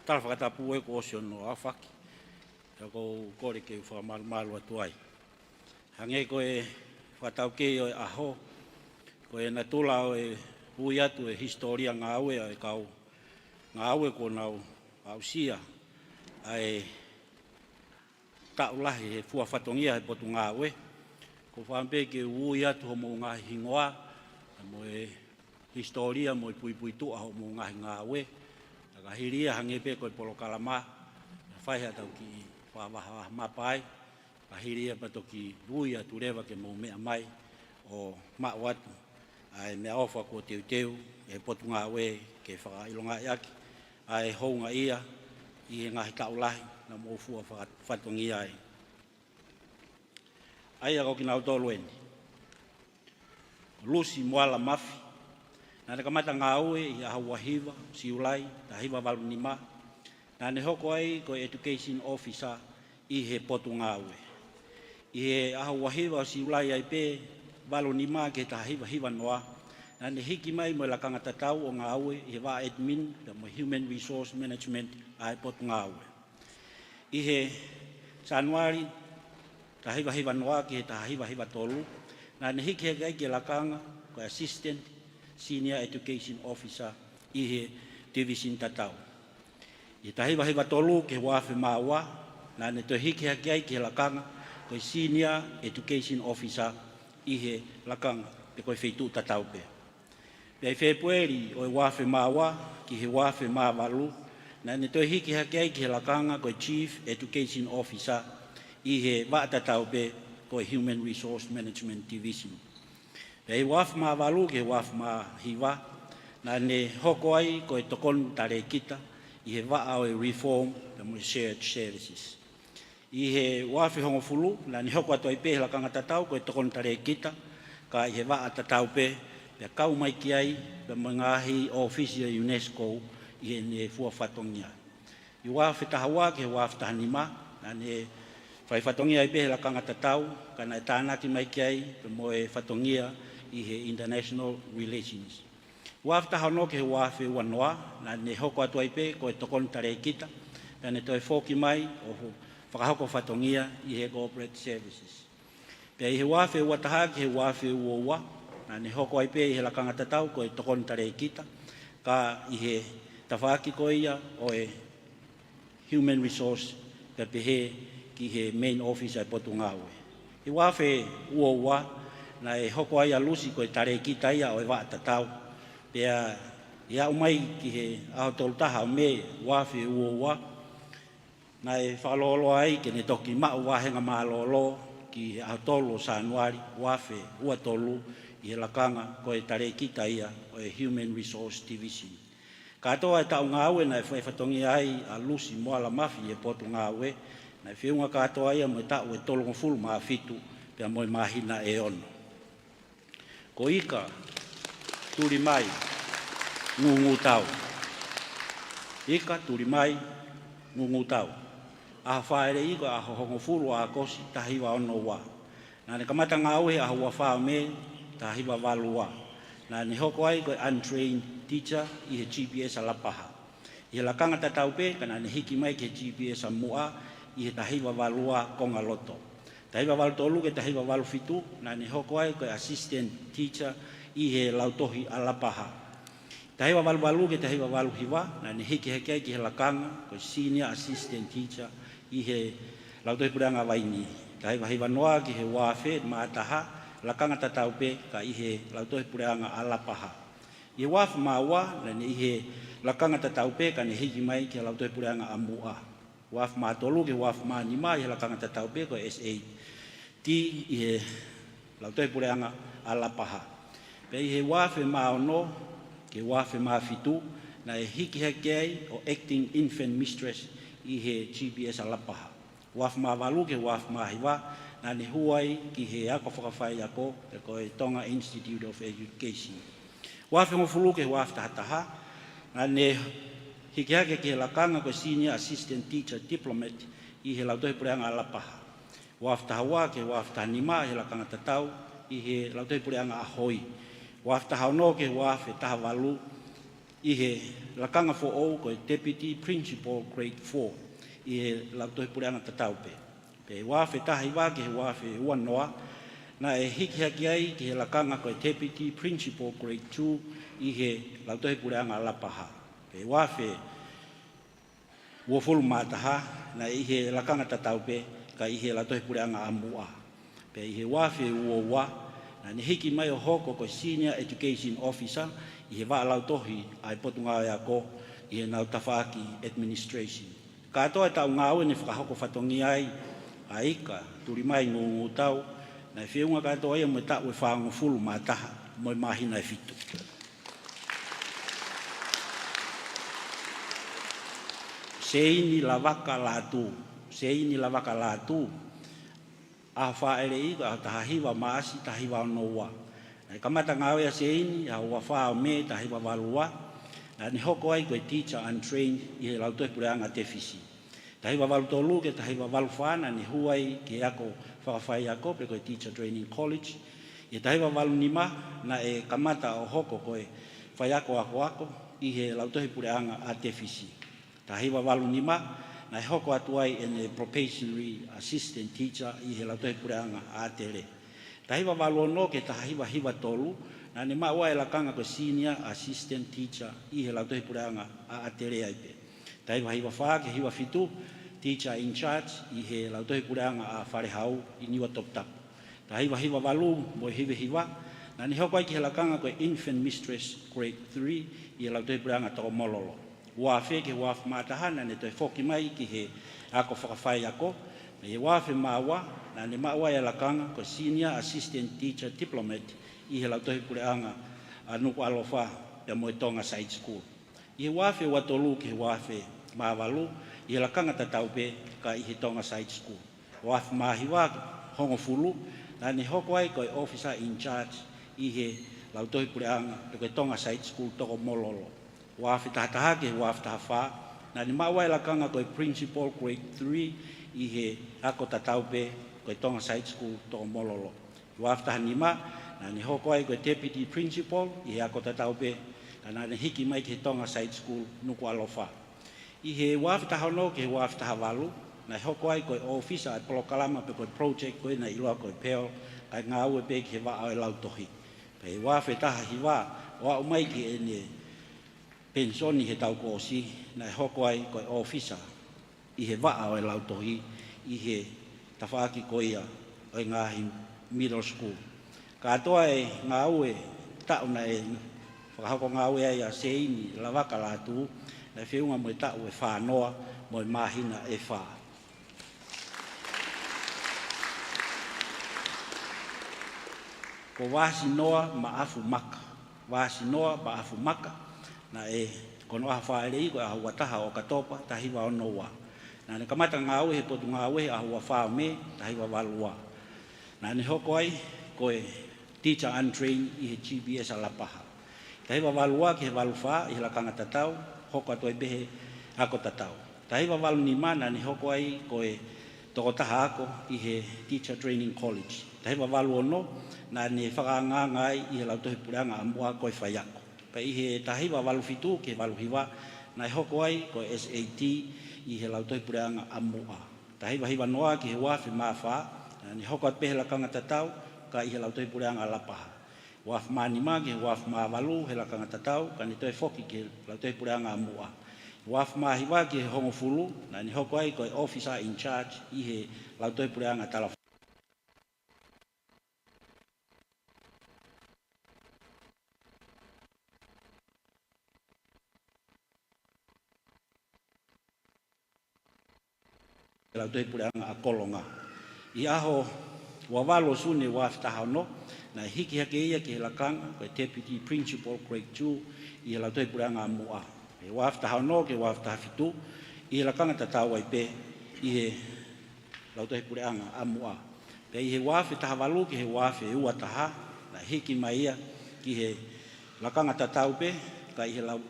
tala fakatapu ē kuo ʻosi hono aofaki, pea ʻoku ou kole ke u fakamalumalu atu ai. Hangē ko e fakataukei ʻo e ʻaho, ko e natula ʻo e ui atu e hisitōlia ngāue ʻa e kau ngāue kuo nau aʻusia ʻa e taʻu lahi he fua fatongia he potungāue. ʻOku ou fakaʻamu pē ke u ui atu hoʻomou ngaahi hingoa, mo e hisitōlia mo e puipuituʻa hoʻomou ngaahi ngāue. Ka hili ia hangē pē ko e polokalama, ʻe fai haʻatau kiʻi fakavahavaha mapa ai. Ka hili ia pea toki ui atu leva ke mou meʻa mai ʻo maʻu atu ʻa e meʻaʻofa kuo teuteu ʻe he potungāue ke fakaʻilongaʻi ʻaki ʻa e houngaʻia ʻi he ngaahi taʻu lahi naʻa mou fua faka-, fatongia ai. ʻA ia ko kinautolu eni. Ko Lusi Moala Mafi, naʻa ne kamata ngāue ʻi he ʻaho ua hiva Siulai, taha hiva valu nima. Naʻa ne hoko ai ko e Education Officer ʻi he potungāue. ʻI he ʻaho ua hiva ʻo Siulai ai pē, valu nima ki he taha hiva hiva noa, Naʻá ne hiki mai mo e lakanga tatau ʻo ngāue ʻi he vaʻa admin pea mo e human resource management ʻa e potungāue. ʻI he Sānuali taha hiva hiva noa ki he taha hiva hiva tolu, naʻá ne hiki hake ai ki he lakanga ko e Assistant Senior Education Officer ʻi he division tatau. ʻI he taha hiva hiva tolu ki he ua afe mā ua, naʻá ne toe hiki hake ai ki he lakanga ko e Senior Education Officer ʻi he lakanga pe ko e feituʻu tatau pē. Pea ʻi Fēpueli ʻo e ua afe mā ua ki he ua afe mā valu, naʻá ne toe hiki hake ai ki he lakanga ko e Chief Education Officer ʻi he vaʻa tatau pē ko e Human Resource Management Division. Pea ʻi he ua afe mā valu ki he ua afe mā hiva, naʻá ne hoko ai ko e tokoni talēkita ʻi he vaʻa ʻo e Reform pea mo e Shared Services. ʻI he ua afe hongofulu, naʻá ne hoko atu ai pē he lakanga tatau ko e tokoni talēkita, ka ʻi he vaʻa tatau pē, pea kau mai ki ai pea mo e ngaahi ʻōfisi ʻo e UNESCO ʻi heʻene fua fatongia. ʻI he ua afe taha ua ki he ua afe taha nima, naʻá ne fai fatongia ai pē he lakanga tatau, ka naʻe tānaki mai ki ai pea mo e fatongia ʻi he International Relations. ua afe taha ono ki he ua afe ua noa, naʻá ne hoko atu ai pē ko e tokoni talēkita, pea ne toe foki mai ʻo fakahoko fatongia ʻi he Corporate Services. Pea ʻi he ua afe ua taha ki he ua afe ua ua, naʻá ne hoko ai pē ʻi he lakanga tatau ko e tokoni talēkita, ka ʻi he tafaʻaki ko ia ʻo e Human Resource, pea pehē ki he Main Office ʻa e potungāue. ʻI he ua afe ua ua, naʻe hoko ai ʻa Lusi ko e talēkita ia ʻo e vaʻa tatau. Pea ʻi he aʻu mai ki he ʻaho tolu taha ʻo Mē ua afe ua ua, naʻe fakalōloa ai ke ne toki maʻu vāhenga mālōlō ki he ʻaho tolu ʻo Sānuali ua afe ua tolu ʻi he lakanga ko e talēkita ia ʻo e Human Resource Division. Kātoa e taʻu ngāue naʻe fai fatongia ai ʻa Lusi Moala Mafi ʻi he potungāue, naʻe feʻunga kātoa ia mo e taʻu ʻe tolungofulu mā fitu pea mo e māhina ʻe ono. Ko Ika Tulimai Ngungutau. Ika Tulimai Ngungutau. ʻAho fāʻeleʻi ko e ʻaho hongofulu ʻo ʻAokosi taha hiva ono ua. Naʻá ne kamata ngāue he ʻaho ua fā ʻo Mē taha hiva valu ua. Naʻá ne hoko ai ko e untrained teacher ʻi he G P S ʻa Lapaha. ʻI he lakanga tatau pē, ka naʻá ne hiki mai ki he G P S ʻa Muʻa ʻi he taha hiva valu ua konga loto. Taha hiva valu tolu ki he taha hiva valu fitu, naʻá ne hoko ai ko e assistant teacher ʻi he lautohi ʻa Lapaha. Taha hiva valu valu ki he taha hiva valu hiva, naʻá ne hiki hake ai ki he lakanga ko e senior assistant teacher ʻi he lautohi puleʻanga Vainī. Taha hiva hiva noa ki he ua afe mā taha, lakanga tatau pē ka ʻi he lautohi puleʻanga ʻa Lapaha. ʻI he ua afe mā ua, naʻá ne ʻi he lakanga tatau pē ka ne hiki mai ki he lautohi puleʻanga ʻa Muʻa. Ua afe mā tolu ki he ua afe mā nima ʻi he lakanga tatau pē ko e S A T ʻi he lautohi puleʻanga ʻa Lapaha. Pea ʻi he ua afe mā ono ki he ua afe mā fitu, naʻe hiki hake ai ʻo acting infant mistress ʻi he G P S ʻa Lapaha. Ua afe mā valu ki he ua afe mā hiva, naʻá ne hū ai ki he ako fakafaiako, pe ko e Tonga Institute of Education. Ua afe hongofulu ki he ua afe taha taha, naʻá ne hiki hake ki he lakanga ko e Senior Assistant Teacher Diplomat ʻi he lautohi puleʻanga ʻa Lapaha. Ua afe taha ua ki he ua afe taha nima ʻi he lakanga tatau ʻi he lautohi puleʻanga ʻa Hoi. Ua afe taha ono ki he ua afe taha valu ʻi he lakanga foʻou ko e Deputy Principal Grade four ʻi he lautohi puleʻanga tatau pē. Pea ʻi he ua afe taha hiva ki he ua afe ua noa, naʻe hiki hake ai ki he lakanga ko e Deputy Principal Grade two ʻi he lautohi puleʻanga ʻa Lapaha. Pea ʻi he ua afe uofulu mā taha, naʻe ʻi he lakanga tatau pē, ka ʻi he lautohi puleʻanga ʻa Muʻa. Pea ʻi he ua afe ua ua, naʻá ne hiki mai ʻo hoko ko e Senior Education Officer ʻi he vaʻa lautohi ʻa e Potungāue Ako ʻi heʻenau tafaʻaki administration. Kātoa e taʻu ngāue ne fakahoko fatongia ai ʻa Ika Tulimai Ngungutau, naʻe feʻunga kātoa ia mo e taʻu ʻe fāngofulu mā taha mo e māhina ʻe fitu. Seini Lavaka Lātū. Seini Lavaka Lātū. ʻAho fāʻeleʻi ko e ʻaho taha hiva Maʻasi taha hiva ono ua. Naʻe kamata ngāue ʻa Seini ʻaho ua fā ʻo Mē taha hiva valu ua. Naʻá ne hoko ai ko e teacher untrained ʻi he lautohi puleʻanga Tefisi. Taha hiva valu tolu ki he taha hiva valu fā naʻá ne hū ai ki he ako fakafaiako pe ko e Teacher Training College. ʻI he taha hiva valu nima, naʻe kamata ʻo hoko ko e faiako akoako ʻi he Lautohi Puleʻanga ʻa Tefisi. Taha hiva valu nima, naʻe hoko atu ai ʻene probationary assistant teacher ʻi he Lautohi Puleʻanga ʻa ʻAtele. Taha hiva valu ono ki he taha hiva hiva tolu, naʻa ne maʻu ai e lakanga ko e senior assistant teacher ʻi he Lautohi Puleʻanga ʻa ʻAtele ai pē. Taha hiva hiva fā ki he hiva fitu, teacher in charge ʻi he Lautohi Puleʻanga ʻa Falehau ʻi Niuatoputapu. Taha hiva hiva valu mo e hiva hiva, naʻa ne hoko ai ki he lakanga ko e infant mistress grade three ʻi he Lautohi Puleʻanga Tokomololo. Ua afe ki he ua afe mā taha, naʻa ne toe foki mai ki he ako fakafaiako. Mei he ua afe mā ua, naʻa ne maʻu ai e lakanga ko e senior assistant teacher diplomat ʻi he Lautohi Puleʻanga ʻa Nukuʻalofa pea mo e Tonga Side School. ʻI he ua afe ua tolu ki he ua afe mā valu, ʻi he lakanga tatau pē ka ʻi he Tonga Side School. Ua afe mā hiva hongofulu, naʻa ne hoko ai ko e officer in charge ʻi he Lautohi Puleʻanga pe ko e Tonga Side School Tokomololo. Ua afe taha taha ki he ua afe taha fā, naʻa ne maʻu ai e lakanga ko e principal grade three ʻi he ako tatau pē ko e Tonga Side School Tokomololo. Ua afe taha nima, naʻa ne hoko ai ko e deputy principal ʻi he ako tatau pē, ka naʻa ne hiki mai ki he Tonga Side School Nukuʻalofa. ʻI he ua afe taha ono ki he ua afe taha valu, naʻe hoko ai ko e officer ʻa e polokalama pe ko e project ko ē naʻe ʻiloa ko e PEAL, kae ngāue pē ki he vaʻa ʻo e lautohi. Pea ʻi he ua afe taha hiva, ʻo aʻu mai ki heʻene penisoni he taʻu kuo ʻosi, naʻe hoko ai ko e officer ʻi he vaʻa ʻo e lautohi ʻi he tafaʻaki ko ia ʻo e ngaahi middle school. Kātoa e ngāue taʻu naʻe fakahoko ngāue ai ʻa Seini Lavaka Lātū, naʻe feʻunga mo e taʻu ʻe fā noa mo e māhina ʻe fā. Ko Vasinoa Maʻafu Maka. Vasinoa Maʻafu Maka, naʻe, ko hono ʻaho fāʻeleʻi ko e ʻaho ua taha ʻo ʻOkatopa, taha hiva ono ua. Naʻa ne kamata ngāue he potungāue he ʻaho ua fā ʻo Mē, taha hiva valu ua. Naʻa ne hoko ai ko e teacher untrained ʻi he G B S ʻa Lapaha. Taha hiva valu ua ki he valu fā ʻi he lakanga tatau, hoko atu ai pē he ako tatau. Taha hiva valu nima, naʻa ne hoko ai ko e tokotaha ako ʻi he Teacher Training College. Taha hiva valu ono, naʻa ne fakaangaanga ai ʻi he Lautohi Puleʻanga ʻa Muʻa ko e faiako. Pea ʻi he taha hiva valu fitu ki he valu hiva, naʻe hoko ai ko e S A T ʻi he Lautohi Puleʻanga ʻa Muʻa. Taha hiva hiva noa ki he ua afe mā fā, naʻa ne hoko atu pē he lakanga tatau, ka ʻi he Lautohi Puleʻanga ʻa Lapaha. Ua afe mā nima ki he ua afe mā valu he lakanga tatau, ka ne toe foki ki he Lautohi Puleʻanga ʻa Muʻa. Ua afe mā hiva ki he hongofulu, naʻa ne hoko ai ko e officer in charge ʻi he Lautohi Puleʻanga ʻa Talafa. Lautohi Puleʻanga ʻa Kolonga. ʻI he ʻaho ua valu ʻo Sune ua afe taha ono, naʻe hiki hake ia ki he lakanga ko e Deputy Principal Grade two ʻi he Lautohi Puleʻanga ʻa Muʻa. ʻI he ua afe taha ono ki he ua afe taha fitu, ʻi he lakanga tatau ai pē ʻi he Lautohi Puleʻanga ʻa Muʻa. Pea ʻi he ua afe taha valu ki he ua afe ua taha, naʻe hiki mai ia ki he lakanga tatau pē, ka ʻi he lau-,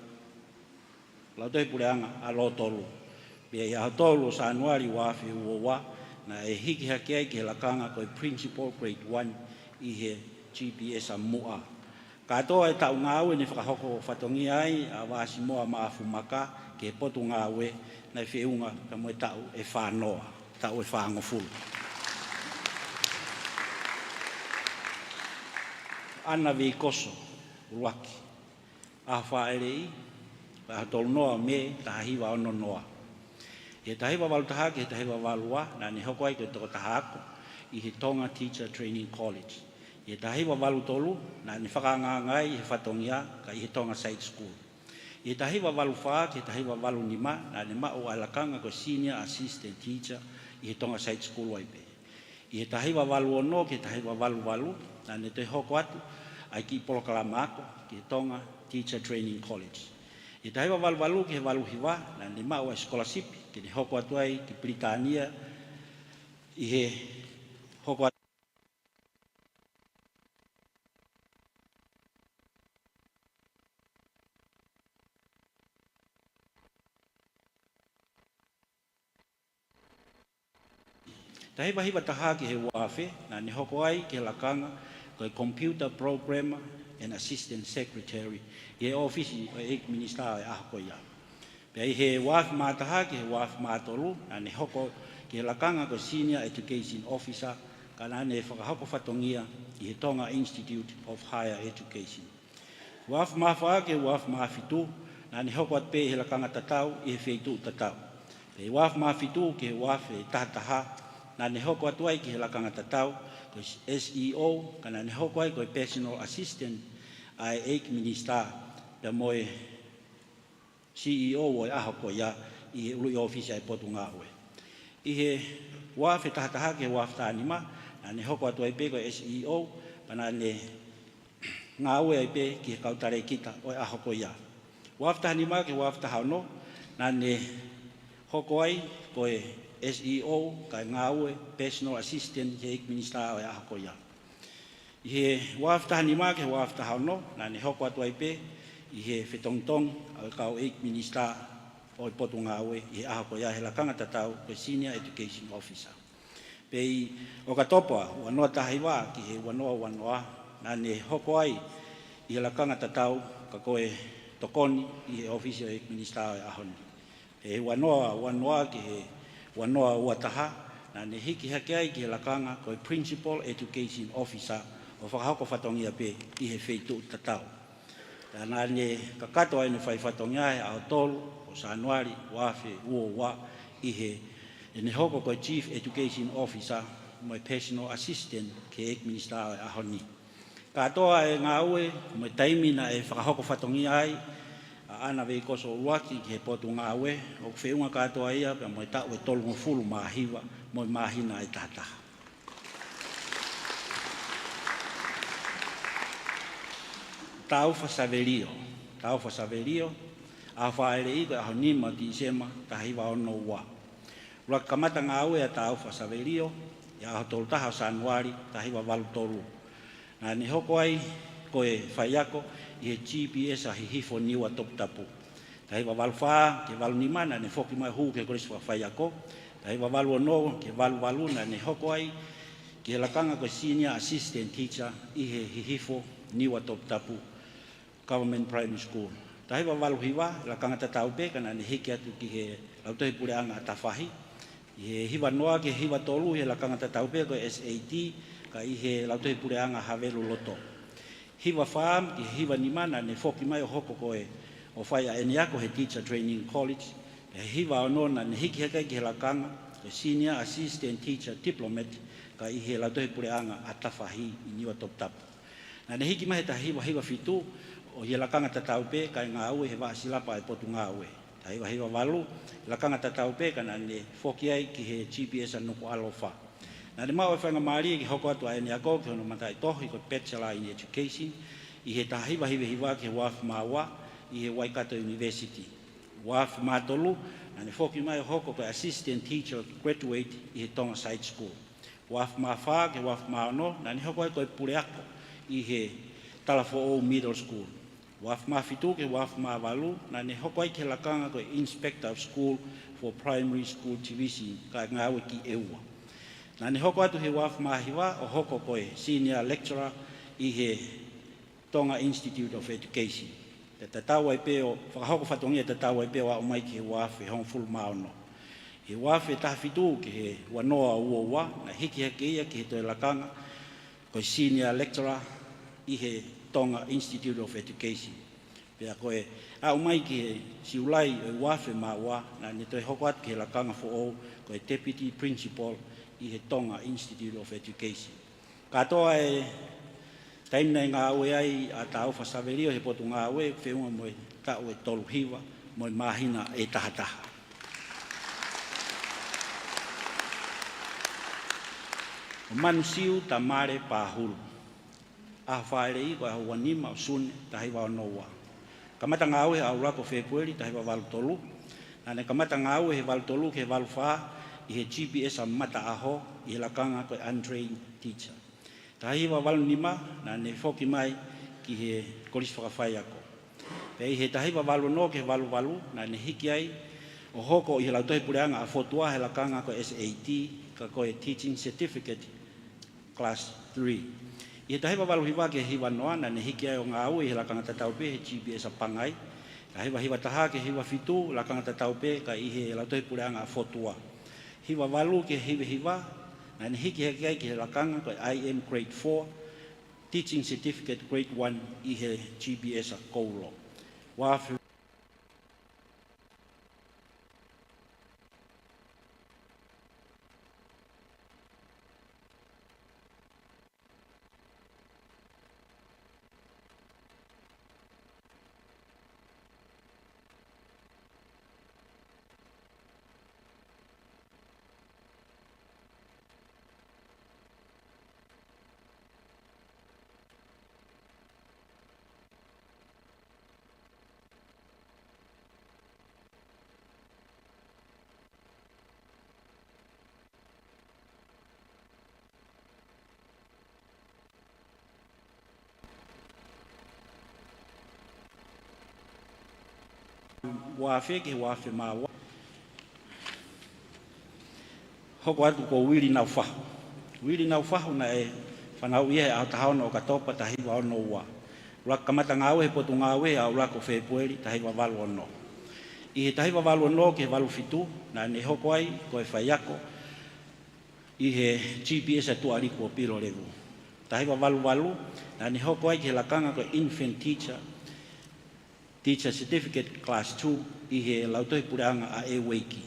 Lautohi Puleʻanga ʻa Lotolu. Pea ʻi he ʻaho tolu ʻo Sānuali ua afe ua ua, naʻe hiki hake ai ki he lakanga ko e Principal Grade one ʻi he G B S ʻa Muʻa. Kātoa e taʻu ngāue ne fakahoko fatongia ai ʻa Vasimoa Maʻafu Maka ki he potungāue, naʻe feʻunga pea mo e taʻu ʻe fā noa, taʻu ʻe fāngofulu. ʻAna Veikoso ʻUluaki. ʻAho fāʻeleʻi, ʻaho tolu noa ʻo Mē, taha hiva ono noa. ʻI he taha hiva valu taha ki he taha hiva valu ua, naʻa ne hoko ai ko e tokotaha ako ʻi he Tonga Teacher Training College. ʻI he taha hiva valu tolu, naʻa ne fakaangaanga ai ʻi he fatongia ka ʻi he Tonga Side School. ʻI he taha hiva valu fā ki he taha hiva valu nima, naʻa ne maʻu ʻa e lakanga ko e Senior Assistant Teacher ʻi he Tonga Side School ai pē. ʻI he taha hiva valu ono ki he taha hiva valu valu, naʻa ne toe hoko atu ʻa e kiʻi polokalama ako ki he Tonga Teacher Training College. ʻI he taha hiva valu valu ki he valu hiva, naʻa ne maʻu ʻa e scholarship ke ne hoko atu ai ki Pilitānia, ʻi he hoko atu Taha hiva hiva taha ki he ua afe, naʻa ne hoko ai ki he lakanga ko e Computer Programmer and Assistant Secretary ʻi he ʻōfisi ʻo e ʻEiki Minisitā ʻo e ʻaho ko ia. Pea ʻi he ua afe mā taha ki he ua afe mā tolu, naʻa ne hoko ki he lakanga ko e Senior Education Officer, ka naʻa ne fakahoko fatongia ʻi he Tonga Institute of Higher Education. Ua afe mā fā ki he ua afe mā fitu, naʻa ne hoko atu pē ʻi he lakanga tatau ʻi he feituʻu tatau. Pea ʻi he ua afe mā fitu ki he ua afe taha taha, naʻa ne hoko atu ai ki he lakanga tatau ko e S E O, ka naʻa ne hoko ai ko e Personal Assistant ʻa e ʻEiki Minisitā, pea mo e C E O ʻo e ʻaho ko ia ʻi he ʻuluʻi ʻōfisi ʻa e Potungāue. ʻI he ua afe taha taha ki he ua afe taha nima, naʻa ne hoko atu ai pē ko e S E O, pea naʻa ne ngāue ai pē ki he kau talēkita ʻo e ʻaho ko ia. Ua afe taha nima ki he ua afe taha ono, naʻa ne hoko ai ko e S E O, kae ngāue Personal Assistant ki he ʻEiki Minisitā ʻo e ʻaho ko ia. ʻI he ua afe taha nima ki he ua afe taha ono, naʻa ne hoko atu ai pē ʻi he fetongitongi ʻo e kau ʻEiki Minisitā ʻo e Potungāue ʻi he ʻaho ko ia he lakanga tatau ko e Senior Education Officer. Pea ʻi ʻOkatopa ua noa taha hiva ki he ua noa ua noa, naʻa ne hoko ai ʻi he lakanga tatau ka ko e tokoni ʻi he ʻōfisi ʻo e ʻEiki Minisitā ʻo e ʻaho ni. ʻI he ua noa ua noa ki he ua noa ua taha, naʻa ne hiki hake ai ki he lakanga ko e Principal Education Officer ʻo fakahoko fatongia pē ʻi he feituʻu tatau. Pea naʻa ne kakato ai ʻene fai fatongia he ʻaho tolu ʻo Sānuali ua afe ua ua ʻi he, ʻene hoko ko e Chief Education Officer mo e Personal Assistant ki he ʻEiki Minisitā ʻo e ʻaho ni. Kātoa e ngāue mo e taimi naʻe fakahoko fatongia ai ʻa ʻAna Veikoso ʻUluaki ki he Potungāue, ʻoku feʻunga kātoa ia pea mo e taʻu ʻe tolungofulu mā hiva mo e māhina ʻe taha taha. Taufa Savelio. Taufa Savelio, ʻaho fāʻeleʻi ko e ʻaho nima ʻo Tīsema, taha hiva ono ua. ʻUluaki kamata ngāue ʻa Taufa Savelio ʻi he ʻaho tolu taha ʻo Sānuali, taha hiva valu tolu. Naʻa ne hoko ai ko e faiako ʻi he G P S ʻa Hihifo, Niua, Toputapu. Taha hiva valu fā ki he valu nima, naʻa ne foki mai ʻo hū ki he Kolisi Fakafaiako. Taha hiva valu ono ki he valu valu, naʻa ne hoko ai ki he lakanga ko e Senior Assistant Teacher ʻi he Hihifo, Niua, Toputapu Government Primary School. Taha hiva valu hiva, lakanga tatau pē, ka naʻa ne hiki atu ki he Lautohi Puleʻanga ʻa Tafahi. ʻI he hiva noa ki he hiva tolu, ʻi he lakanga tatau pē ko e S A T, ka ʻi he Lautohi Puleʻanga Havelu Loto. Hiva fā ki he hiva nima, naʻa ne foki mai ʻo hoko ko e, ʻo fai ʻa ʻene ako he Teacher Training College. Pea ʻi he hiva ono, naʻa ne hiki hake ai ki he lakanga ko e Senior Assistant Teacher Diplomat, ka ʻi he Lautohi Puleʻanga ʻa Tafahi ʻi Niua, Toputapu. Naʻa ne hiki mai he taha hiva hiva fitu, ʻo ʻi he lakanga tatau pē, kae ngāue he vaʻa silapa ʻa e Potungāue. Taha hiva hiva valu, lakanga tatau pē, ka naʻa ne foki ai ki he G P S ʻa Nukuʻalofa. Naʻa ne maʻu e faingamālie ke hoko atu ʻa ʻene ako ki hono mataʻitohi ko e Bachelor in Education, ʻi he taha hiva hiva hiva ki he ua afe mā ua, ʻi he Waikato University. Ua afe mā tolu, naʻa ne foki mai ʻo hoko ko e Assistant Teacher Graduate ʻi he Tonga Side School. Ua afe mā fā ki he ua afe mā ono, naʻa ne hoko ai ko e puleako ʻi he Talafoʻou Middle School. Ua afe mā fitu ki he ua afe mā valu, naʻa ne hoko ai ki he lakanga ko e Inspector of School for Primary School Division, kae ngāue ki ʻEua. Naʻa ne hoko atu he ua afe mā hiva ʻo hoko ko e Senior Lecturer ʻi he Tonga Institute of Education. Pea tatau ai pē ʻo, fakahoko fatongia tatau ai pē ʻo aʻu mai ki he ua afe hongofulu mā ono. He ua afe taha fitu ki he ua noa ua ua, naʻe hiki hake ia ki he toe lakanga ko e Senior Lecturer ʻi he Tonga Institute of Education. Pea ko e aʻu mai ki he Siulai ʻo e ua afe mā ua, naʻa ne toe hoko atu ki he lakanga foʻou ko e Deputy Principal ʻi he Tonga Institute of Education. Kātoa e taimi naʻe ngāue ai ʻa Taufa Savelio he Potungāue, feʻunga mo e taʻu ʻe tolu hiva mo e māhina ʻe taha taha. ʻO Manusiu Tamale Pahulu. ʻAho fāʻeleʻi ko e ʻaho ua nima ʻo Sune, taha hiva ono ua. Kamata ngāue he ʻaho ʻuluaki ʻo Fēpueli, taha hiva valu tolu. Naʻa ne kamata ngāue he valu tolu ki he valu fā ʻi he G P S ʻa Mataʻaho ʻi he lakanga ko e Untrained Teacher. Taha hiva valu nima, naʻa ne foki mai ki he Kolisi Fakafaiako. Pea ʻi he taha hiva valu ono ki he valu valu, naʻa ne hiki ai ʻo hoko ʻi he Lautohi Puleʻanga ʻa Fotua he lakanga ko e S A T, ka ko e Teaching Certificate Class three. ʻI he taha hiva valu hiva ki he hiva noa, naʻa ne hiki ai ʻo ngāue ʻi he lakanga tatau pē he G B S ʻa Pangai. Taha hiva hiva taha ki he hiva fitu, lakanga tatau pē ka ʻi he Lautohi Puleʻanga ʻa Fotua. Hiva valu ki he hiva hiva, naʻa ne hiki hake ai ki he lakanga ko e I M Grade four, Teaching Certificate Grade one ʻi he G B S ʻa Koulo. Ua afe Ua afe ki he ua afe mā ua. Hoko atu ko Uili Naufahu. Uili Naufahu naʻe fanauʻi ia he ʻaho taha ono ʻo ʻOkatopa taha hiva ono ua. ʻUluaki kamata ngāue he Potungāue he ʻaho ʻuluaki ʻo Fēpueli taha hiva valu ono. ʻI he taha hiva valu ono ki he valu fitu, naʻa ne hoko ai ko e faiako ʻi he G B S ʻa Tuʻaliku ʻo Pilolevu. Taha hiva valu valu, naʻa ne hoko ai ki he lakanga ko e Infant Teacher, Teacher Certificate Class two ʻi he Lautohi Puleʻanga ʻa ʻEueiki.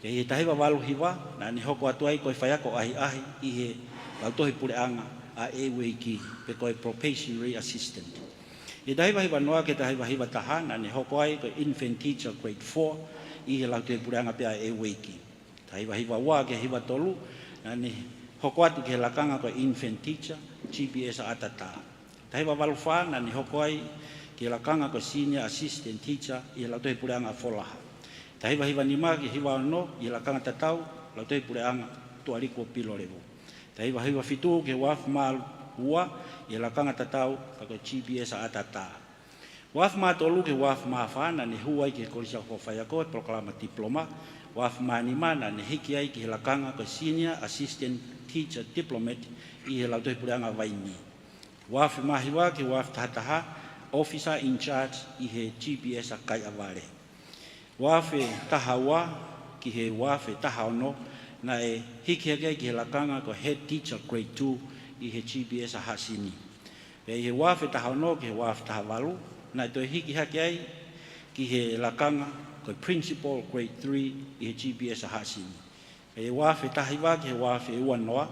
Pea ʻi he taha hiva valu hiva, naʻa ne hoko atu ai ko e faiako ʻahiʻahi ʻi he Lautohi Puleʻanga ʻa ʻEueiki, pe ko e Probationary Assistant. ʻI he taha hiva hiva noa ki he taha hiva hiva taha, naʻa ne hoko ai ko e Infant Teacher Grade four ʻi he Lautohi Puleʻanga pē ʻa ʻEueiki. Taha hiva hiva ua ki he hiva tolu, naʻa ne hoko atu ki he lakanga ko e Infant Teacher, G B S ʻa ʻAtatā. Taha hiva valu fā, naʻa ne hoko ai ki he lakanga ko e Senior Assistant Teacher ʻi he Lautohi Puleʻanga ʻa Folaha. Taha hiva hiva nima ki he hiva ono, ʻi he lakanga tatau, Lautohi Puleʻanga Tuʻaliku ʻo Pilolevu. Taha hiva hiva fitu ki he ua afe mā ua, ʻi he lakanga tatau, ka ko e G B S ʻa ʻAtatā. Ua afe mā tolu ki he ua afe mā fā, naʻa ne hū ai ki he Kolisi ʻo e Kau Faiako he polokalama diploma. Ua afe mā nima, naʻa ne hiki ai ki he lakanga ko e Senior Assistant Teacher Diplomat ʻi he Lautohi Puleʻanga ʻa Vainī. Ua afe mā hiva ki he ua afe taha taha, Officer in Charge ʻi he G B S ʻa Kaiʻavale. Ua afe taha ua ki he ua afe taha ono, naʻe hiki hake ai ki he lakanga ko e Head Teacher Grade two ʻi he G B S ʻa Haʻasini. Pea ʻi he ua afe taha ono ki he ua afe taha valu, naʻe toe hiki hake ai ki he lakanga ko e Principal Grade three ʻi he G B S ʻa Haʻasini. Pea ʻi he ua afe taha hiva ki he ua afe ua noa,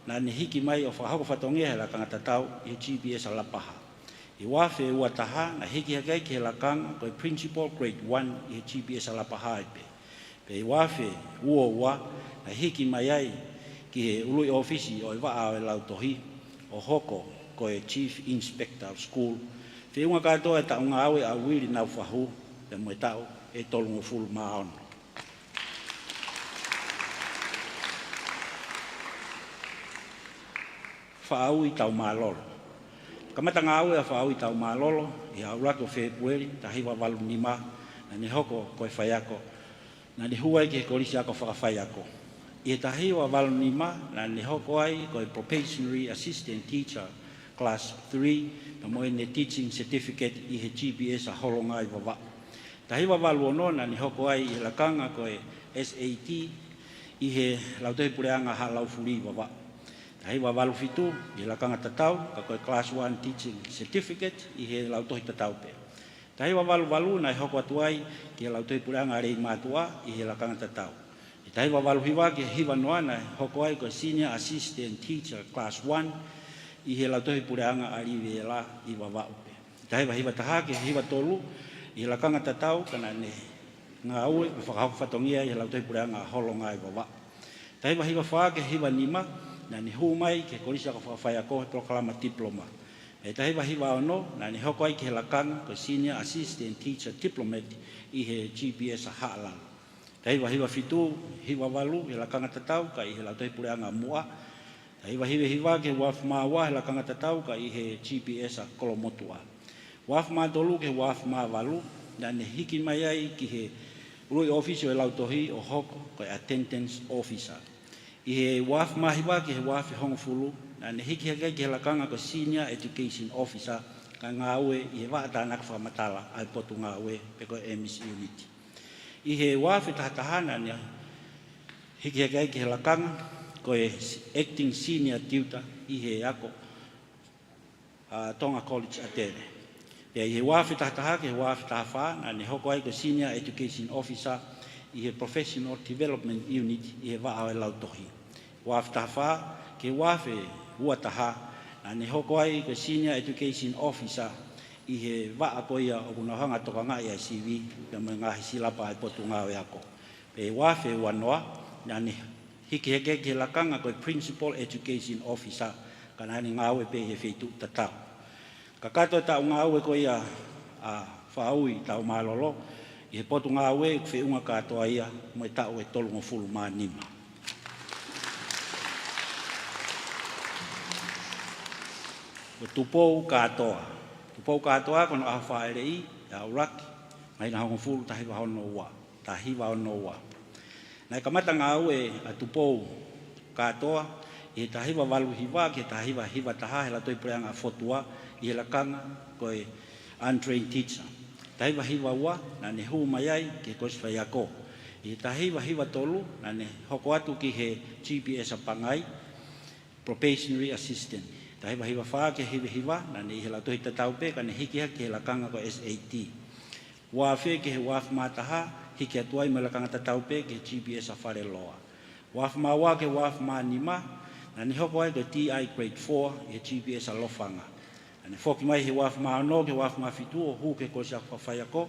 naʻa ne hiki mai ʻo fakahoko fatongia he lakanga tatau ʻi he G B S ʻa Lapaha. ʻI he ua afe ua taha, naʻe hiki hake ai ki he lakanga ko e Principal Grade one ʻi he G B S ʻa Lapaha ai pē. Pea ʻi he ua afe ua ua, naʻe hiki mai ai ki he ului ʻōfisi ʻo e Vaʻa ʻo e Lautohi, ʻo hoko ko e Chief Inspector of School. Feʻunga kātoa e taʻu ngāue ʻa Uili Naufahu, pea mo e taʻu ʻe tolungofulu mā ono. Faʻaui Taumālolo. Kamata ngāue ʻa Faʻaui Taumālolo ʻi he ʻaho ʻuluaki ʻo Fēpueli, taha hiva valu nima, naʻa ne hoko ko e faiako. Naʻa ne hū ai ki he Kolisi Ako Fakafaiako. ʻI he taha hiva valu nima, naʻa ne hoko ai ko e Probationary Assistant Teacher Class three, pea mo ʻene Teaching Certificate ʻi he G B S ʻa Holonga ʻi Vavaʻu. Taha hiva valu ono, naʻa ne hoko ai ʻi he lakanga ko e S A T ʻi he Lautohi Puleʻanga ʻa Haʻalaufuli ʻi Vavaʻu. Taha hiva valu fitu, ʻi he lakanga tatau, ka ko e Class one Teaching Certificate ʻi he Lautohi Tatau pē. Taha hiva valu valu, naʻe hoko atu ai ki he Lautohi Puleʻanga ʻa Leimātuʻa ʻi he lakanga tatau. ʻI he taha hiva valu hiva ki he hiva noa, naʻe hoko ai ko e Senior Assistant Teacher Class one ʻi he Lautohi Puleʻanga ʻa Livela ʻi Vavaʻu pē. Taha hiva hiva taha ki he hiva tolu, ʻi he lakanga tatau, ka naʻa ne ngāue mo fakahoko fatongia ʻi he Lautohi Puleʻanga ʻa Holonga ʻi Vavaʻu. Taha hiva hiva fā ki he hiva nima, naʻa ne hū mai ki he Kolisi Ako Fakafaiako he polokalama diploma. Pea ʻi he taha hiva hiva ono, naʻa ne hoko ai ki he lakanga ko e Senior Assistant Teacher Diplomat ʻi he G B S ʻa Haʻalalo. Taha hiva hiva fitu, hiva valu, ʻi he lakanga tatau, ka ʻi he Lautohi Puleʻanga ʻa Muʻa. Taha hiva hiva hiva ki he ua afe mā ua, ʻi he lakanga tatau, ka ʻi he G B S ʻa Kolomotuʻa. Ua afe mā tolu ki he ua afe mā valu, naʻa ne hiki mai ai ki he ului ʻōfisi ʻo e Lautohi ʻo hoko ko e Attendance Officer. ʻI he ua afe mā hiva ki he ua afe hongofulu, naʻa ne hiki hake ai ki he lakanga ko e Senior Education Officer, kae ngāue ʻi he vaʻa tānaki fakamatala ʻa e Potungāue, pe ko e M S unit. ʻI he ua afe taha taha naʻa ne hiki hake ai ki he lakanga ko e Acting Senior Tutor ʻi he ako ʻa Tonga College ʻAtele. Pea ʻi he ua afe taha taha ki he ua afe taha fā, naʻa ne hoko ai ko e Senior Education Officer ʻi he Professional Development Unit ʻi he vaʻa ʻo e lautohi. Ua afe taha fā ki he ua afe ua taha, naʻa ne hoko ai ko e Senior Education Officer ʻi he vaʻa ko ia ʻoku nau hanga ʻo tokangaʻi ʻa e sivi pea mo e ngaahi silapa ʻa e Potungāue Ako. Pea ua afe ua noa, naʻa ne hiki hake ki he lakanga ko e Principal Education Officer, ka naʻa ne ngāue pē ʻi he feituʻu tatau. Kakato e taʻu ngāue ko ia ʻa Faʻui Taumālolo ʻi he Potungāue, ʻoku feʻunga kātoa ia mo e taʻu ʻe tolungofulu mā nima. Ko Tupou Kātoa. Tupou Kātoa, ko hono ʻaho fāʻeleʻi ʻia ʻUluaki, māhina hongofulu, taha hiva ono ua. Taha hiva ono ua. Naʻe kamata ngāue ʻa Tupou Kātoa ʻi he taha hiva valu hiva ki he taha hiva hiva taha he lautohi puleʻanga ʻa Fotua ʻi he lakanga ko e untrained teacher. Taha hiva hiva ua, naʻa ne hū mai ai ki he Kolisi Faiako. ʻI he taha hiva hiva tolu, naʻa ne hoko atu ki he G P S ʻa Pangai, probationary assistant. Taha hiva hiva fā ki he hiva hiva, naʻa ne ʻi he lautohi tatau pē, ka ne hiki hake ki he lakanga ko e S A T. Ua afe ki he ua afe mā taha, hiki atu ai mo e lakanga tatau pē ki he G P S ʻa Faleloa. Ua afe mā ua ki he ua afe mā nima, naʻa ne hoko ai ko e T I grade four ʻi he G P S ʻa Lofanga. Naʻa ne foki mai he ua afe mā ono ki he ua afe mā fitu ʻo hū ki he Kolisi Ako Fakafaiako.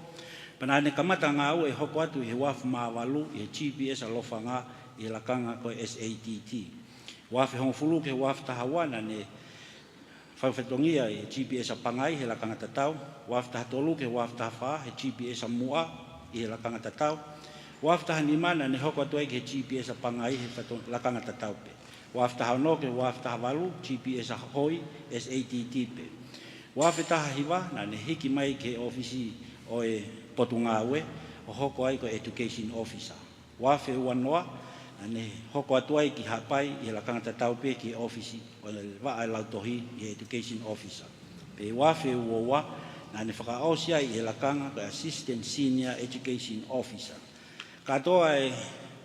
Pea naʻa ne kamata ngāue ʻo hoko atu ʻi he ua afe mā valu ʻi he G P S ʻa Lofanga ʻi he lakanga ko e S A T T. Ua afe hongofulu ki he ua afe taha ua, naʻa ne fai fatongia ʻi he G P S ʻa Pangai he lakanga tatau. Ua afe taha tolu ki he ua afe taha fā he G P S ʻa Muʻa ʻi he lakanga tatau. Ua afe taha nima, naʻa ne hoko atu ai ki he G P S ʻa Pangai he fato-, lakanga tatau pē. Ua afe taha ono ki he ua afe taha valu, G P S ʻa Hoi, S A T T pē. Ua afe taha hiva, naʻa ne hiki mai ki he ʻōfisi ʻo e Potungāue ʻo hoko ai ko e Education Officer. Ua afe ua noa, naʻa ne hoko atu ai ki Haʻapai ʻi he lakanga tatau pē ki he ʻōfisi ʻo e vaʻa ʻo e lautohi ʻi he Education Officer. Pea ua afe ua ua, naʻa ne fakaʻosi ai ʻi he lakanga ko e Assistant Senior Education Officer. Kātoa e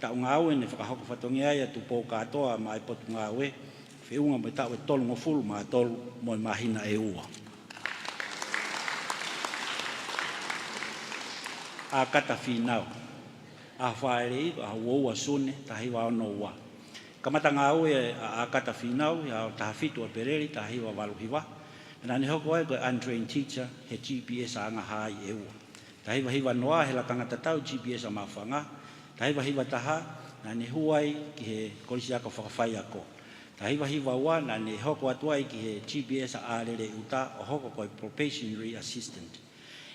taʻu ngāue naʻe fakahoko fatongia ai ʻa Tupou Kātoa maʻá e Potungāue, feʻunga mo e taʻu ʻe tolungofulu mā tolu mo e māhina ʻe ua. ʻAkata Fīnau. ʻAho fāʻeleʻi, ʻaho ua ua Sune, taha hiva ono ua. Kamata ngāue ʻa ʻAkata Fīnau ʻi he ʻaho taha fitu ʻo ʻEpeleli, taha hiva valu hiva. Naʻa ne hoko ai ko e untrained teacher he G P S ʻa Angahai ʻe ua. Taha hiva hiva noa he lakanga tatau G P S ʻa Maʻufanga. Taha hiva hiva taha, naʻa ne hū ai ki he Kolisi Ako Fakafaiako. Taha hiva hiva ua, naʻa ne hoko atu ai ki he G P S ʻa ʻAlele ʻUta ʻo hoko ko e probationary assistant.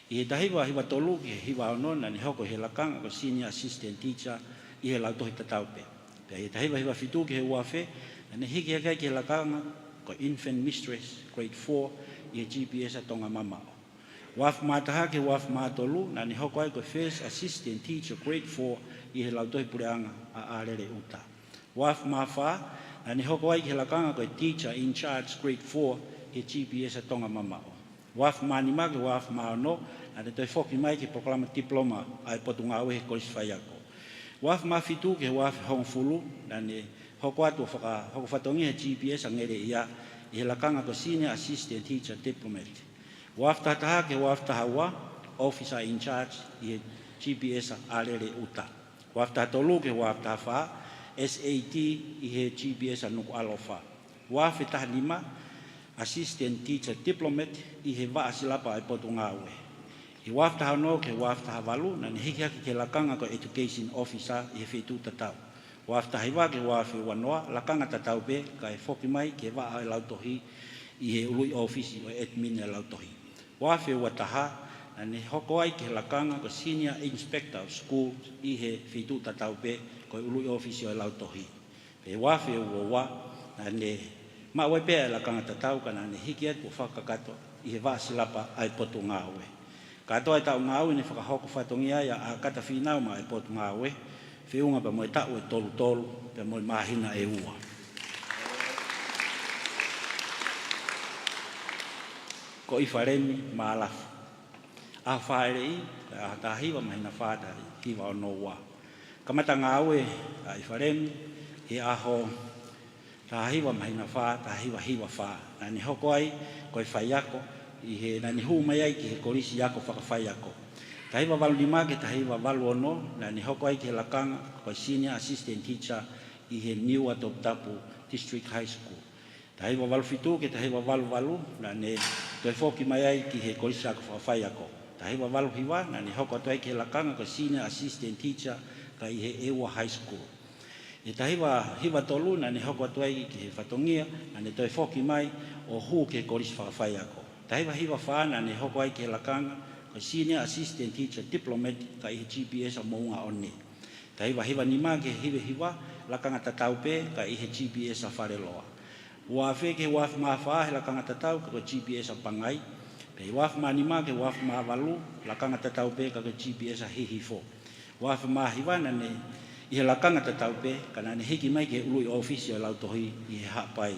ʻI he taha hiva hiva tolu ki he hiva ono, naʻa ne hoko he lakanga ko e senior assistant teacher ʻi he lautohi tatau pē. Pea ʻi he taha hiva hiva fitu ki he ua afe, naʻa ne hiki hake ai ki he lakanga ko e infant mistress grade four ʻi he G P S ʻa Tonga Mamaʻo. Ua afe mā taha ki he ua afe mā tolu, naʻa ne hoko ai ko e first assistant teacher grade four ʻi he lautohi puleʻanga ʻa ʻAlele ʻUta. Ua afe mā fā, naʻa ne hoko ai ki he lakanga ko e teacher in charge grade four ʻi he G P S ʻa Tonga Mamaʻo. Ua afe mā nima ki he ua afe mā ono, naʻa ne toe foki mai ki he polokalama diploma ʻa e Potungāue he Kolisi Faiako. Ua afe mā fitu ki he ua afe hongofulu, naʻa ne hoko atu ʻo fakahoko fatongia he G P S ʻa Ngeleʻia ʻi he lakanga ko e senior assistant teacher diplomat. Ua afe taha taha ki he ua afe taha ua, officer in charge ʻi he G P S ʻa ʻAlele ʻUta. Ua afe taha tolu ki he ua afe taha fā, S A T ʻi he G P S ʻa Nukuʻalofa. Ua afe taha nima, assistant teacher diplomat ʻi he vaʻa silapa ʻa e Potungāue. ʻI he ua afe taha ono ki he ua afe taha valu, naʻa ne hiki hake ki he lakanga ko e education officer ʻi he feituʻu tatau. Ua afe taha hiva ki he ua afe ua noa, lakanga tatau pē, kae foki mai ki he vaʻa ʻo e lautohi ʻi he ului ʻōfisi ʻo e admin ʻo e lautohi. Ua afe ua taha, naʻa ne hoko ai ki he lakanga ko e senior inspector of schools ʻi he feituʻu tatau pē, ko e ului ʻōfisi ʻo e lautohi. Pea ua afe ua ua, naʻa ne maʻu ai pē ʻa e lakanga tatau ka naʻa ne hiki atu ʻo fakakakato ʻi he vaʻa silapa ʻa e Potungāue. Kātoa e taʻu ngāue naʻe fakahoko fatongia ai ʻa ʻAkata Fīnau maʻá e Potungāue, feʻunga pea mo e taʻu ʻe tolu tolu, pea mo e māhina ʻe ua. Ko ʻIfalemi Maalafu. ʻAho fāʻeleʻi, ʻaho taha hiva māhina fā taha hiva ono ua. Kamata ngāue ʻa ʻIfalemi he ʻaho taha hiva māhina fā taha hiva hiva fā. Naʻa ne hoko ai ko e faiako ʻi he, naʻa ne hū mai ai ki he Kolisi Ako Fakafaiako. Taha hiva valu nima ki he taha hiva valu ono, naʻa ne hoko ai ki he lakanga ko e Senior Assistant Teacher ʻi he Niua Toputapu District High School. Taha hiva valu fitu ki he taha hiva valu valu, naʻa ne toe foki mai ai ki he Kolisi Ako Fakafaiako. Taha hiva valu hiva, naʻa ne hoko atu ai ki he lakanga ko e Senior Assistant Teacher ka ʻi he ʻEua High School. ʻI he taha hiva hiva tolu, naʻa ne hoko atu ai ki he fatongia, naʻa ne toe foki mai ʻo hū ki he Kolisi Fakafaiako. Taha hiva hiva fā, naʻa ne hoko ai ki he lakanga ko e Senior Assistant Teacher Diplomat ka ʻi he G P S ʻa Moʻunga One. Taha hiva hiva nima ki he hiva hiva, lakanga tatau pē ka ʻi he G P S ʻa Faleloa. Ua afe ki he ua afe mā fā he lakanga tatau ka ko e G P S ʻa Pangai. Pea ua afe mā nima ki he ua afe mā valu, lakanga tatau pē ka ko e G P S ʻa Hihifo. Ua afe mā hiva naʻa ne ʻi he lakanga tatau pē, ka naʻa ne hiki mai ki he ʻuluʻi ʻōfisi ʻo e Lautohi ʻi he Haʻapai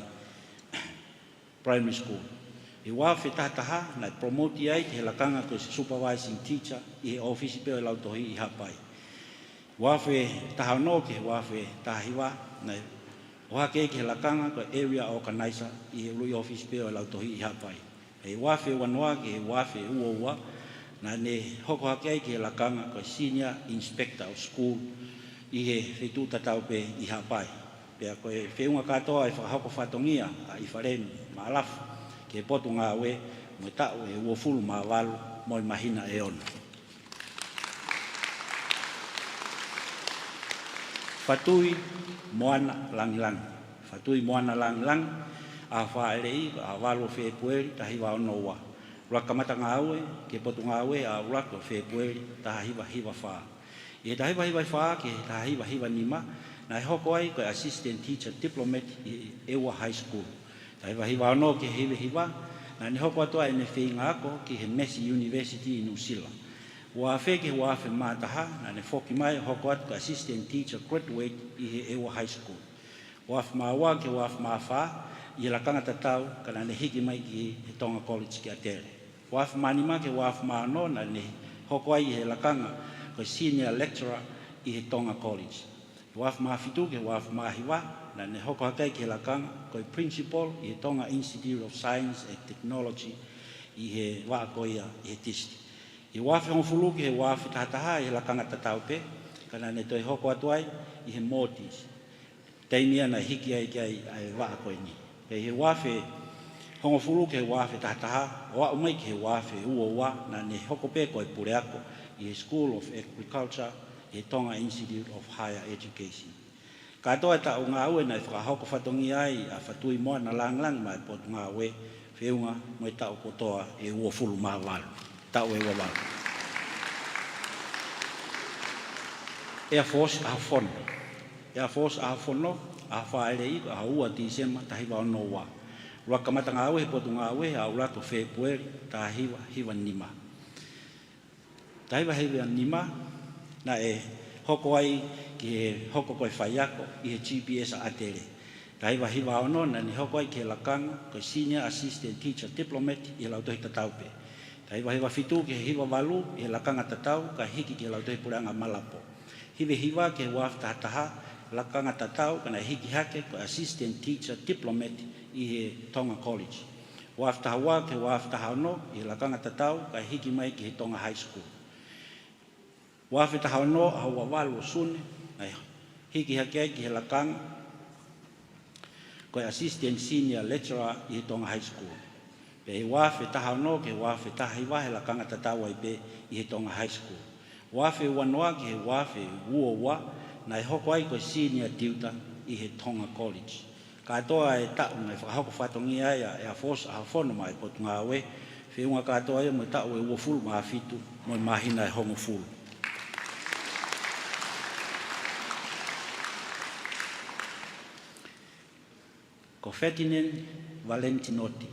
Primary School. ʻI he ua afe taha taha, naʻe promote ai ki he lakanga ko e Supervising Teacher ʻi he ʻōfisi pē ʻo e Lautohi ʻi Haʻapai. Ua afe taha ono ki he ua afe taha hiva, naʻe ʻohake ki he lakanga ko e Area Organizer ʻi he ʻuluʻi ʻōfisi pē ʻo e Lautohi ʻi Haʻapai. ʻI he ua afe ua noa ki he ua afe ua ua, naʻa ne hoko hake ai ki he lakanga ko e Senior Inspector of School ʻi he feituʻu tatau pē ʻi Haʻapai. Pea ko e feʻunga kātoa e fakahoko fatongia ʻa ʻIfalemi Maalafu ki he Potungāue mo e taʻu ʻe uofulu mā valu mo e māhina ʻe ono. Fatui Moana Langilangi. Fatui Moana Langilangi, ʻaho fāʻeleʻi, ʻaho valu ʻo Fēpueli, taha hiva ono ua. ʻUluaki kamata ngāue ki he Potungāue ʻaho ʻuluaki ʻo Fēpueli, taha hiva hiva fā. ʻI he taha hiva hiva fā ki he taha hiva hiva nima, naʻe hoko ai ko e Assistant Teacher Diplomat ʻi ʻEua High School. Taha hiva hiva ono ki he hiva hiva, naʻa ne hoko atu ai ʻene feinga ako ki he Massey University ʻi Nuʻusila. Ua afe ki he ua afe mā taha, naʻa ne foki mai hoko atu ko e Assistant Teacher Graduate ʻi he ʻEua High School. Ua afe mā ua ki he ua afe mā fā, ʻi he lakanga tatau, ka naʻa ne hiki mai ki he Tonga College ki ʻAtele. Ua afe mā nima ki he ua afe mā ono, naʻa ne hoko ai ʻi he lakanga ko e Senior Lecturer ʻi he Tonga College. Ua afe mā fitu ki he ua afe mā hiva, naʻa ne hoko hake ai ki he lakanga ko e Principal ʻi he Tonga Institute of Science and Technology ʻi he vaʻa ko ia ʻi he Tisiti. ʻI he ua afe hongofulu ki he ua afe taha taha, ʻi he lakanga tatau pē, ka naʻa ne toe hoko atu ai ʻi he MOTIS. Taimi ia naʻe hiki ai ki ai ʻa e vaʻa ko eni. Pea ʻi he ua afe hongofulu ki he ua afe taha taha, ʻo aʻu mai ki he ua afe ua ua, naʻa ne hoko pē ko e puleako ʻi he School of Agriculture ʻi he Tonga Institute of Higher Education. Kātoa e taʻu ngāue naʻe fakahoko fatongia ai ʻa Fatui Moana Langilangi maʻa e Potungāue, feʻunga mo e taʻu kotoa ʻe uofulu mā valu. Taʻu ʻe ua valu. Air Force ʻAhofono. Air Force ʻAhofono, ʻaho fāʻeleʻi, ʻaho ua Tīsema, taha hiva ono ua. ʻUluaki kamata ngāue he Potungāue, ʻaho ʻuluaki ʻo Fēpueli, taha hiva hiva nima. Taha hiva hiva nima, naʻe hoko ai ki he hoko ko e faiako ʻi he G P S ʻa ʻAtele. Taha hiva hiva ono, naʻa ne hoko ai ki he lakanga ko e Senior Assistant Teacher Diplomat ʻi he lautohi tatau pē. Taha hiva hiva fitu ki he hiva valu, ʻi he lakanga tatau, kae hiki ki he Lautohi Puleʻanga Malapo. Hiva hiva ki he ua afe taha taha, lakanga tatau, ka naʻe hiki hake ko e Assistant Teacher Diplomat ʻi he Tonga College. Ua afe taha ua ki he ua afe taha ono, ʻi he lakanga tatau, kae hiki mai ki he Tonga High School. Ua afe taha ono, ʻaho ua valu ʻo Sune, naʻe hiki hake ai ki he lakanga ko e Assistant Senior Lecturer ʻi he Tonga High School. Pea ʻi he ua afe taha ono ki he ua afe taha hiva, he lakanga tatau ai pē ʻi he Tonga High School. Ua afe ua noa ki he ua afe ua ua, naʻe hoko ai ko e Senior Tutor ʻi he Tonga College. Kātoa e taʻu naʻe fakahoko fatongia ai ʻa e Air Force ʻAhofono maʻa e Potungāue, feʻunga kātoa ia mo e taʻu ʻe uofulu mā fitu mo e māhina ʻe hongofulu. Ko Ferdinand Valentinotti,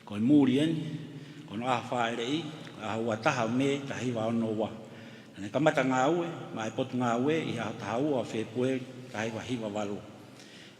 ko e muli eni, ko hono ʻaho fāʻeleʻi, ko e ʻaho ua taha ʻo Mē, taha hiva ono ua. Naʻa ne kamata ngāue maʻa e Potungāue ʻi he ʻaho taha ua ʻo Fēpueli, taha hiva hiva valu.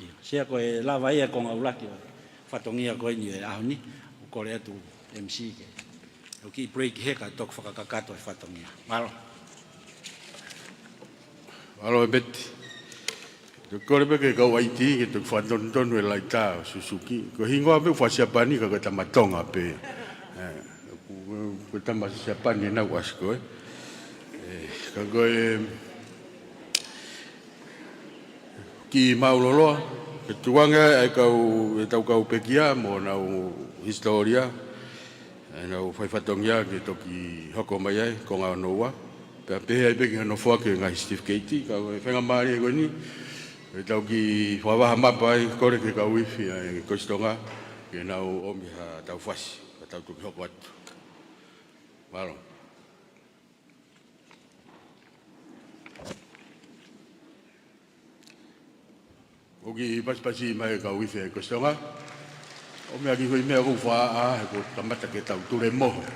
ʻIo, Sea, ko e lava ia e konga ʻuluaki ʻo e fatongia ko eni ʻo e ʻaho ni, ʻoku kole atu M C ke ʻoku kiʻi break he ka toki fakakakato e fatongia. Mālō. Mālō e Peti. Te u kole pē ki he kau ʻaitī ke toki fakatonutonu e laita ʻo Suzuki. Ko e hingoa pē ʻoku fakasiapani ka ko e tama Tonga pē. ʻE, ko, ko e tama Siapani ʻena ʻoku ʻasi ko ē. ʻE, ka ko e kiʻi mālōlō, ke tukuange ʻa e kau, ʻetau kau pekia mo honau hisitōlia, ʻenau fai fatongia ke toki hoko mai ai, konga hono ua. Pea pehē ai pē ki hono foaki e ngaahi certificate, ka ko e faingamālie ko eni, ʻetau kiʻi fakavaha mapa ai, kole ki he kau ifi ʻa e Kolisi Tonga, ke nau ʻomi haʻatau fasi, ka tau toki hoko atu. Mālō. ʻOku kiʻi pasipasi mai e kau ifi ʻa e Kolisi Tonga. ʻOmi ʻaki ko e meʻa ʻoku faʻa, he kuo kamata ke tau tulemohe.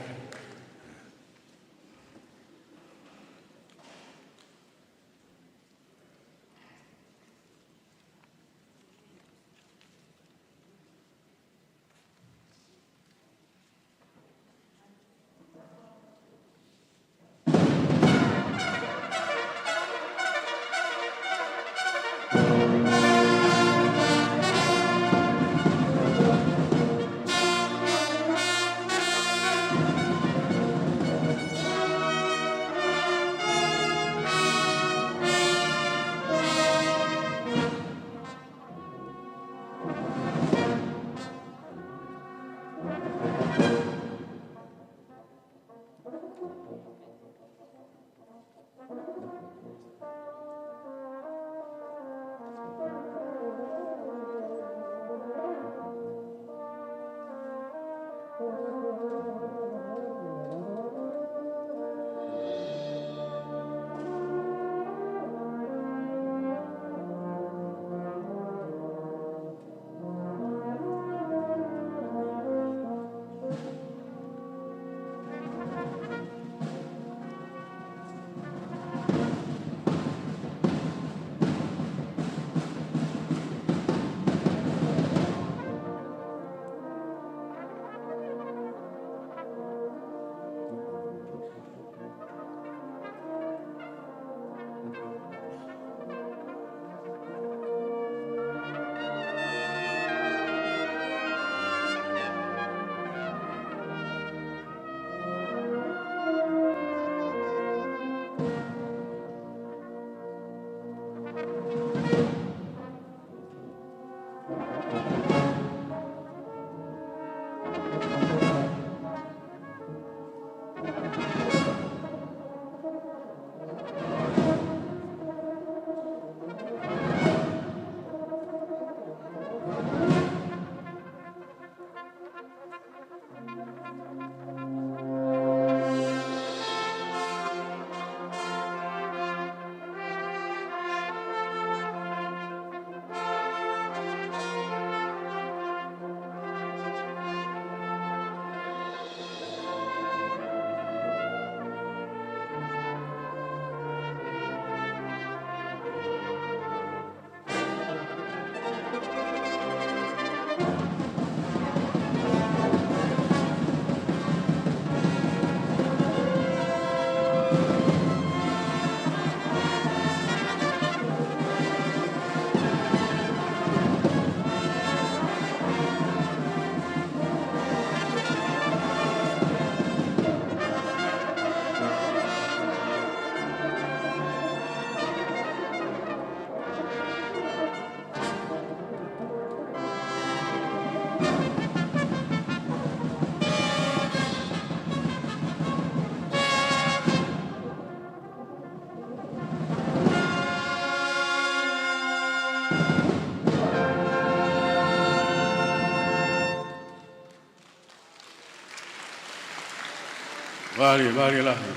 Mālie, mālie lahi.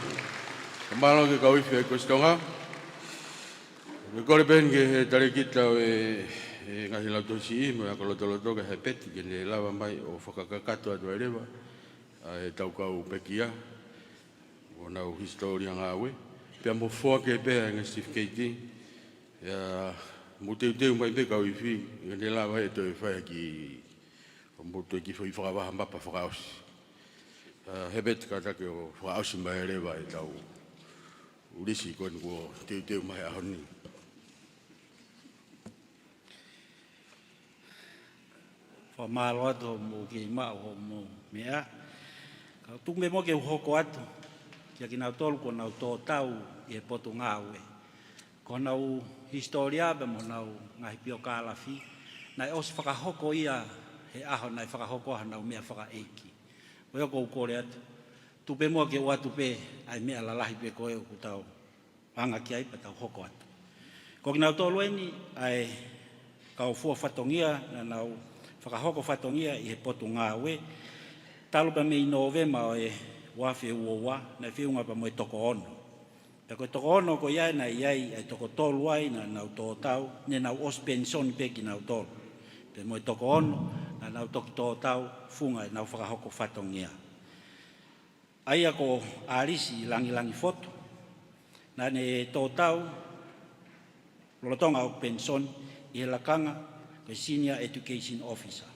Mālō ki he kau ifi ʻa e Kosipeli Tonga. Ko e kole pē eni ki he talēkita ʻo e, e ngaahi lautohi siʻi mo e ako lotoloto kia Hepeti ke ne lava mai ʻo fakakakato atu ai leva ʻa e tau kau pekia, ʻo nau hisitōlia ngāue. Pea mo foaki pē ʻa e ngaahi certificate. ʻIa, mou teuteu mai pē kau ifi, ke ne lava ʻe toe fai ki ʻo mou toe kiʻi foʻi fakavaha mapa fakaʻosi. ʻA, Hepeti, kātaki ʻo fakaʻosi mai leva e tau lisi ko eni kuo teuteu mai he ʻaho ni. Fakamālō atu hoʻomou kei maʻu hoʻomou meʻa. Ka tuku muʻa ke u hoko atu kia kinautolu kuo nau tō tau ʻi he potungāue. Ko honau hisitōlia pea mo honau ngaahi piokālafi, naʻe ʻosi fakahoko ia he ʻaho naʻe fakahoko ai honau meʻa fakaʻeiki. Ko ia ʻoku ou kole atu, tuku pē muʻa ke u ʻoatu pē ʻa e meʻa lalahi pē ko ē ʻoku tau anga ki ai pea tau hoko atu. Ko kinautolu eni ʻa e kau fua fatongia naʻa nau fakahoko fatongia ʻi he potungāue, talu pē mei Nōvema ʻo e ua afe ua ua, naʻe feʻunga pē mo e toko ono. Pea ko e toko ono ko ia naʻe ʻi ai ʻa e toko tolu ai naʻa nau tō tau, ne nau ʻosi penisoni pē kinautolu. Pea mo e toko ono naʻa nau toki tō tau, funga ʻenau fakahoko fatongia. ʻA ia ko ʻAlisi Langilangi Fotu, naʻa ne tō tau lolotonga ʻeku penisoni ʻi he lakanga ko e Senior Education Officer.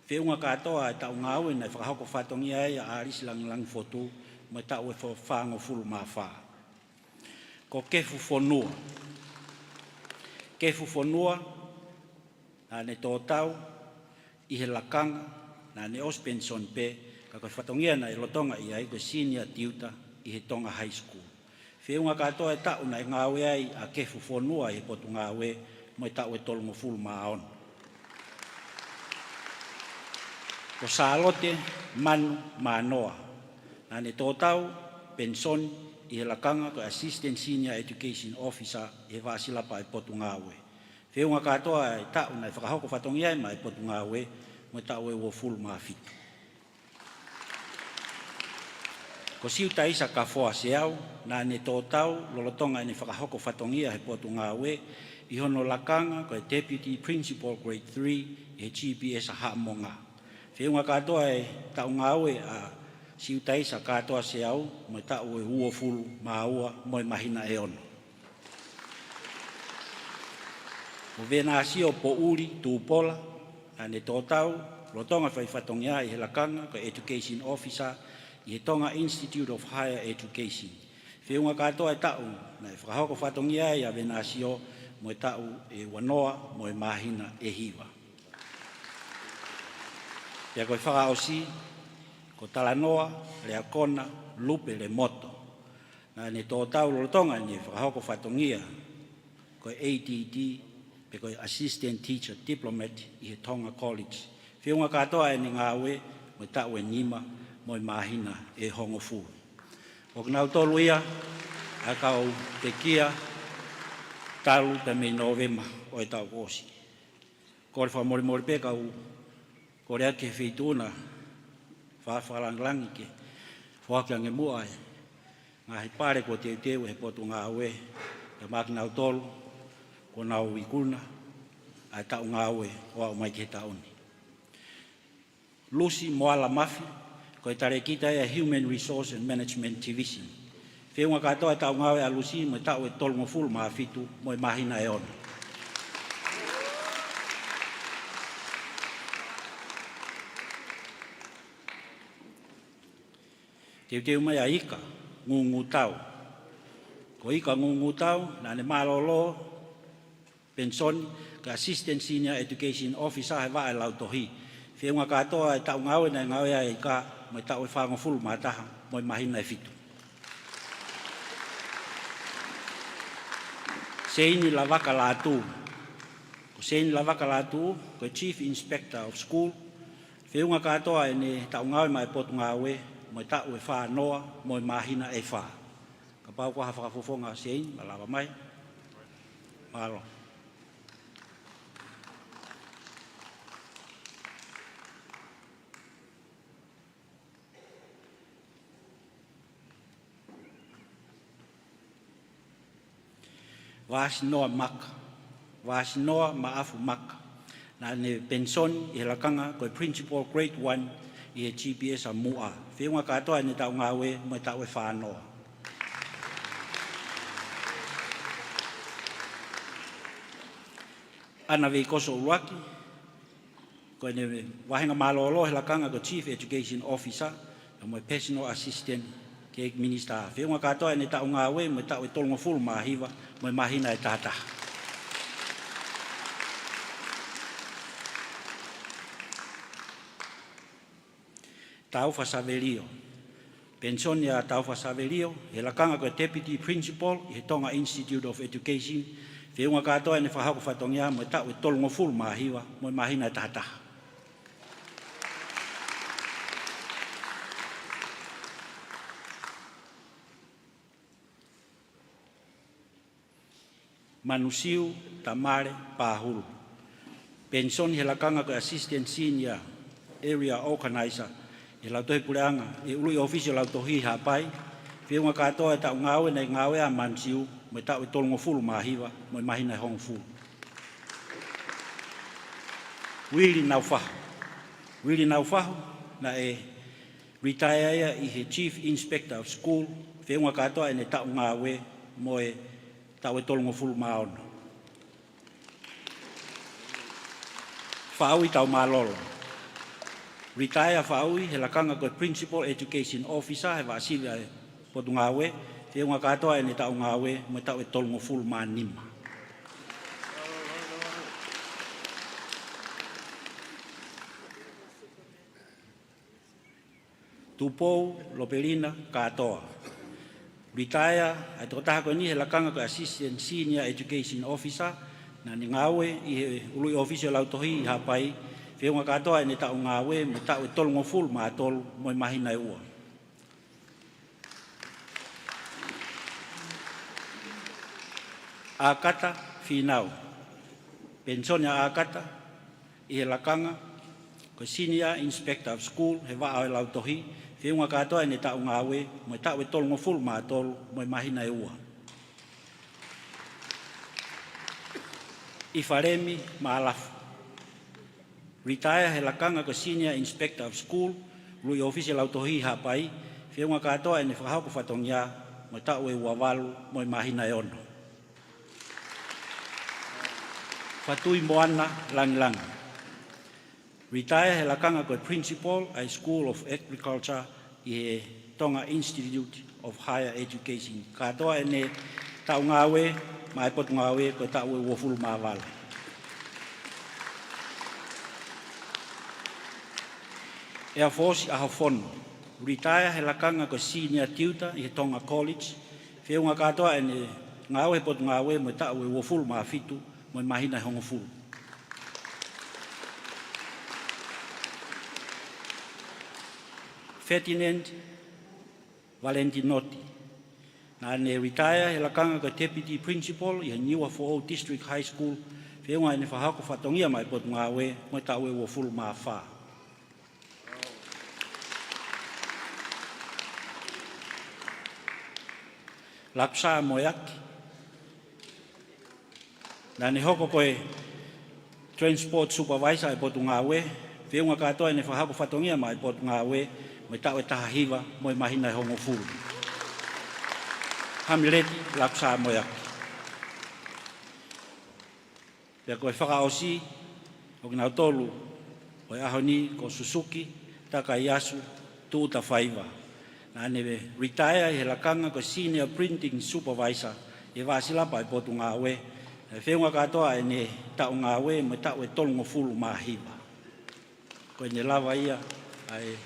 Feʻunga kātoa e taʻu ngāue naʻe fakahoko fatongia ai ʻa ʻAlisi Langilangi Fotu mo e taʻu ʻe fā-, fāngofulu mā fā. Ko Kefu Fonua. Kefu Fonua, naʻa ne tō tau ʻi he lakanga, naʻa ne ʻosi penisoni pē, ka ko e fatongia naʻe lolotonga ʻi ai ko e senior tutor ʻi he Tonga High School. Feʻunga kātoa e taʻu naʻe ngāue ai ʻa Kefu Fonua ʻi he potungāue mo e taʻu ʻe tolungofulu mā ono. Ko Sālote Manu Mānoa, naʻa ne tō tau penisoni ʻi he lakanga ko e Assistant Senior Education Officer ʻi he Vaʻa Silapa ʻa e potungāue. Feʻunga kātoa e taʻu naʻe fakahoko fatongia ai maʻa e potungāue mo e taʻu ʻe uofulu mā fitu. Ko Siutaisa Kafoa Seau, naʻa ne tō tau lolotonga ʻene fakahoko fatongia he potungāue ʻi hono lakanga ko e Deputy Principal Grade three ʻi he G P S ʻa Haʻamonga. Feʻunga kātoa e taʻu ngāue ʻa Siutaisa Kafoa Seau mo e taʻu ʻe uofulu mā ua mo e māhina ʻe ono. Ko Venasio Poʻuli Tupola, naʻa ne tō tau lolotonga fai fatongia ʻi he lakanga ko e Education Officer ʻi he Tonga Institute of Higher Education. Feʻunga kātoa e taʻu naʻe fakahoko fatongia ai ʻa Venasio mo e taʻu ʻe uanoa mo e māhina ʻe hiva. Pea ko e fakaʻosi, ko Talanoa Leakona Lupe Lemoto, naʻa ne tō tau lolotonga ʻene fakahoko fatongia ko e A T D, pe ko e Assistant Teacher Diplomate ʻi he Tonga College. Feʻunga kātoa ʻene ngāue mo e taʻu ʻe nima mo e māhina ʻe hongofulu. Ko kinautolu ia ʻa e kau pekia talu pē mei Nōvema ʻo e taʻu kuo ʻosi. Kole fakamolemole pē kau kole atu ki he feituʻu na, fa-, fakalangilangi ke foaki ange muʻa e ngaahi pale kuo teuteu ʻe he potungāue, pea maʻa kinautolu kuo nau ikuna ʻa e taʻu ngāue ʻo aʻu mai ki he taʻu ni. Lucy Moala Mafi, ko e talēkita ia Human Resource and Management Division. Feʻunga kātoa e taʻu ngāue ʻa Lucy mo e taʻu ʻe tolungofulu mā fitu mo e māhina ʻe ono. Teuteu mai ʻa Ika Ngungutau. Ko Ika Ngungutau, naʻa ne mālōlō penisoni ko e Assistant Senior Education Officer he vaʻa ʻe lautohi. Feʻunga kātoa e taʻu ngāue naʻe ngāue ai ʻa Ika mo e taʻu ʻe fāngofulu mā taha mo e māhina ʻe fitu. Seini Lavaka Lātū. Ko Seini Lavaka Lātū, ko e Chief Inspector of School. Feʻunga kātoa ʻene taʻu ngāue maʻa e potungāue mo e taʻu ʻe fānoa mo e māhina ʻe fā. Kapau ko ha fakafofonga Seini, malava mai. Mālō. Vasinoa Maka, Vasinoa Maʻafu Maka. Naʻa ne penisoni ʻi he lakanga ko e Principal Grade One ʻi he G P S ʻa Muʻa. Feʻunga kātoa ʻene taʻu ngāue mo e taʻu ʻe fānoa. ʻAna Veikoso ʻUluaki, ko ʻene vahenga mālōlō he lakanga ko e Chief Education Officer, pea mo e Personal Assistant ki he ʻEiki Minisitā. Feʻunga kātoa ʻene taʻu ngāue mo e taʻu ʻe tolungofulu mā hiva mo e māhina ʻe tahataha. Taufa Savelio. Penisoni ʻa Taufa Savelio he lakanga ko e Deputy Principal ʻi he Tonga Institute of Education. Feʻunga kātoa ʻene fakahoko fatongia mo e taʻu ʻe tolungofulu mā hiva mo e māhina ʻe tahataha. Manusiu Tamale Pahulu. Penisoni he lakanga ko e Assistant Senior Area Organizer ʻi he Lautohi Puleʻanga, ʻi he ʻUluʻi ʻŌfisi ʻo e Lautohi ʻi Haʻapai. Feʻunga kātoa e taʻu ngāue naʻe ngāue ai ʻa Manusiu mo e taʻu ʻe tolungofulu mā hiva mo e māhina ʻe hongofulu. Vili Naufahu. Vili Naufahu naʻe retire ia ʻi he Chief Inspector of School. Feʻunga kātoa ʻene taʻu ngāue mo e taʻu ʻe tolungofulu mā ono. Faʻui Taumālolo. Retire Faʻui he lakanga ko e Principal Education Officer he Vaʻa Sivi ʻa e Potungāue. Feʻunga kātoa ʻene taʻu ngāue mo e taʻu ʻe tolungofulu mā nima. Tupou Lopelina Kātoa. Retire ʻa e tokotaha ko eni he lakanga ko e Assistant Senior Education Officer, naʻa ne ngāue ʻi he ʻUluʻi ʻŌfisi ʻo e Lautohi ʻi Haʻapai. Feʻunga kātoa ʻene taʻu ngāue mo e taʻu ʻe tolungofulu mā tolu mo e māhina ʻe ua. ʻAkata Fīnau. Penisoni ʻa ʻAkata ʻi he lakanga ko e Senior Inspector of School he Vaʻa ʻo e Lautohi. Feʻunga kātoa ʻene taʻu ngāue mo e taʻu ʻe tolungofulu mā tolu mo e māhina ʻe ua. ʻIfalemi Maalafu. Retire he lakanga ko e Senior Inspector of School, ʻUluʻi ʻŌfisi ʻo e Lautohi ʻi Haʻapai. Feʻunga kātoa ʻene fakahoko fatongia mo e taʻu ʻe ua valu mo e māhina ʻe ono. Fatuimoana Langilangi. Retire he lakanga ko e Principal ʻa e School of Agriculture ʻi he Tonga Institute of Higher Education. Kātoa ʻene taʻu ngāue maʻa e Potungāue ko e taʻu ʻe uofulu mā valu. ʻEafosi ʻAhofono. Retire he lakanga ko e Senior Tutor ʻi he Tonga College. Feʻunga kātoa ʻene ngāue he Potungāue mo e taʻu ʻe uofulu mā fitu mo e māhina ʻe hongofulu. Ferdinand Valentinoti. Naʻa ne retire he lakanga ko e Deputy Principal ʻi he Niuafoʻou District High School. Feʻunga ʻene fakahoko fatongia maʻa e Potungāue mo e taʻu ʻe uofulu mā fā. Lapsa Moeaki. Naʻa ne hoko ko e Transport Supervisor ʻa e Potungāue. Feʻunga kātoa ʻene fakahoko fatongia maʻa e Potungāue mo e taʻu ʻe taha hiva mo e māhina ʻe hongofulu. Hamileti Lapsa Moeaki. Pea ko e fakaʻosi ʻo kinautolu ʻo e ʻaho ni ko Susuki Takaiasu Tuʻutafaiva. Naʻa ne retire ʻi he lakanga ko e Senior Printing Supervisor ʻi he Vaʻa Silapa ʻa e Potungāue. Feʻunga kātoa ʻene taʻu ngāue mo e taʻu ʻe tolungofulu mā hiva. Ko ʻene lava ia ʻa e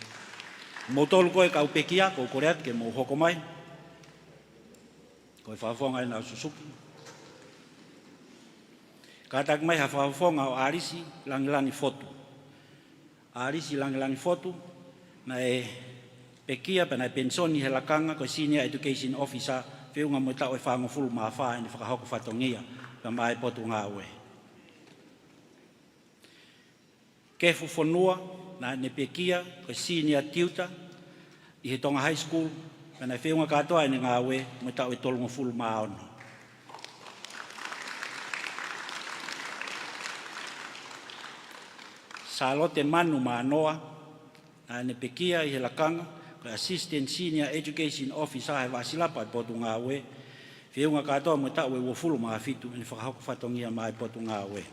moutolu ko e kau pekia, ko u kole atu ke mou hoko mai. Ko e fakafofonga ʻena ʻo Susuki. Kātaki mai ha fakafofonga ʻo ʻAlisi Langilangi Fotu. ʻAlisi Langilangi Fotu, naʻe pekia pea naʻe penisoni he lakanga ko e Senior Education Officer, feʻunga mo e taʻu ʻe fāngofulu mā fā ʻene fakahoko fatongia pea maʻa e Potungāue. Kefu Fonua, naʻa ne pekia ko e Senior Tutor ʻi he Tonga High School, pea naʻe feʻunga kātoa ʻene ngāue mo e taʻu ʻe tolungofulu mā ono. Sālote Manu Mānoa, naʻa ne pekia ʻi he lakanga ko e Assistant Senior Education Officer he Vaʻa Silapa ʻo e Potungāue, feʻunga kātoa mo e taʻu ʻe uofulu mā fitu ʻene fakahoko fatongia maʻá e Potungāue.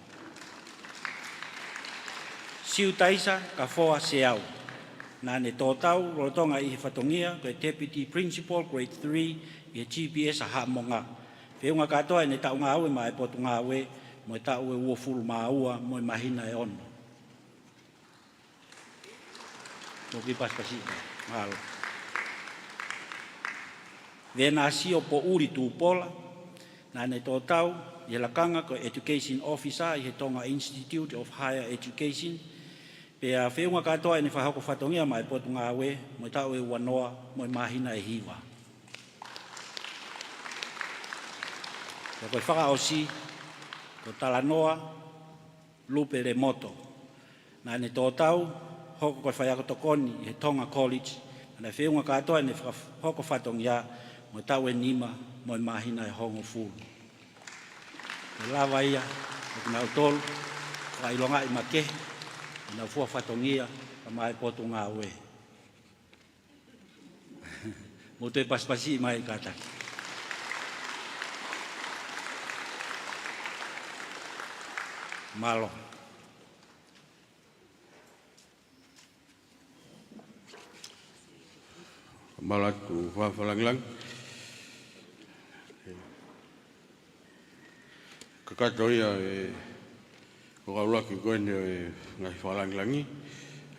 Siutaisa Kafoa Seau, naʻa ne tō tau lolotonga ʻi he fatongia ko e Deputy Principal Grade three ʻi he G P S ʻa Haʻamonga, feʻunga kātoa ʻene taʻu ngāue maʻá e Potungāue mo e taʻu ʻe uofulu mā ua mo e māhina ʻe ono. Mou kiʻi pasipasi. Mālō. Venasio Poʻuli Tupola, naʻa ne tō tau ʻi he lakanga ko e Education Officer ʻi he Tonga Institute of Higher Education, pea feʻunga kātoa ʻene fakahoko fatongia maʻá e Potungāue mo e taʻu ʻe uanoa mo e māhina ʻe hiva. Pea ko e fakaʻosi, ko Talanoa Lupe Lemoto, naʻa ne tō tau hoko ko e faiako tokoni ʻi he Tonga College, naʻa ne feʻunga kātoa ʻene fakahoko fatongia mo e taʻu ʻe nima mo e māhina ʻe hongofulu. Ko e lava ia ʻo kinautolu, fakaʻilongaʻi makehe ʻenau fua fatongia maʻá e Potungāue. Mou toe pasipasi mai kātaki. Mālō. Mālō atu Fafalangilangi. Kakato ia e ko e ʻuluaki ko eni ʻo e ngaahi fakalāngilangi.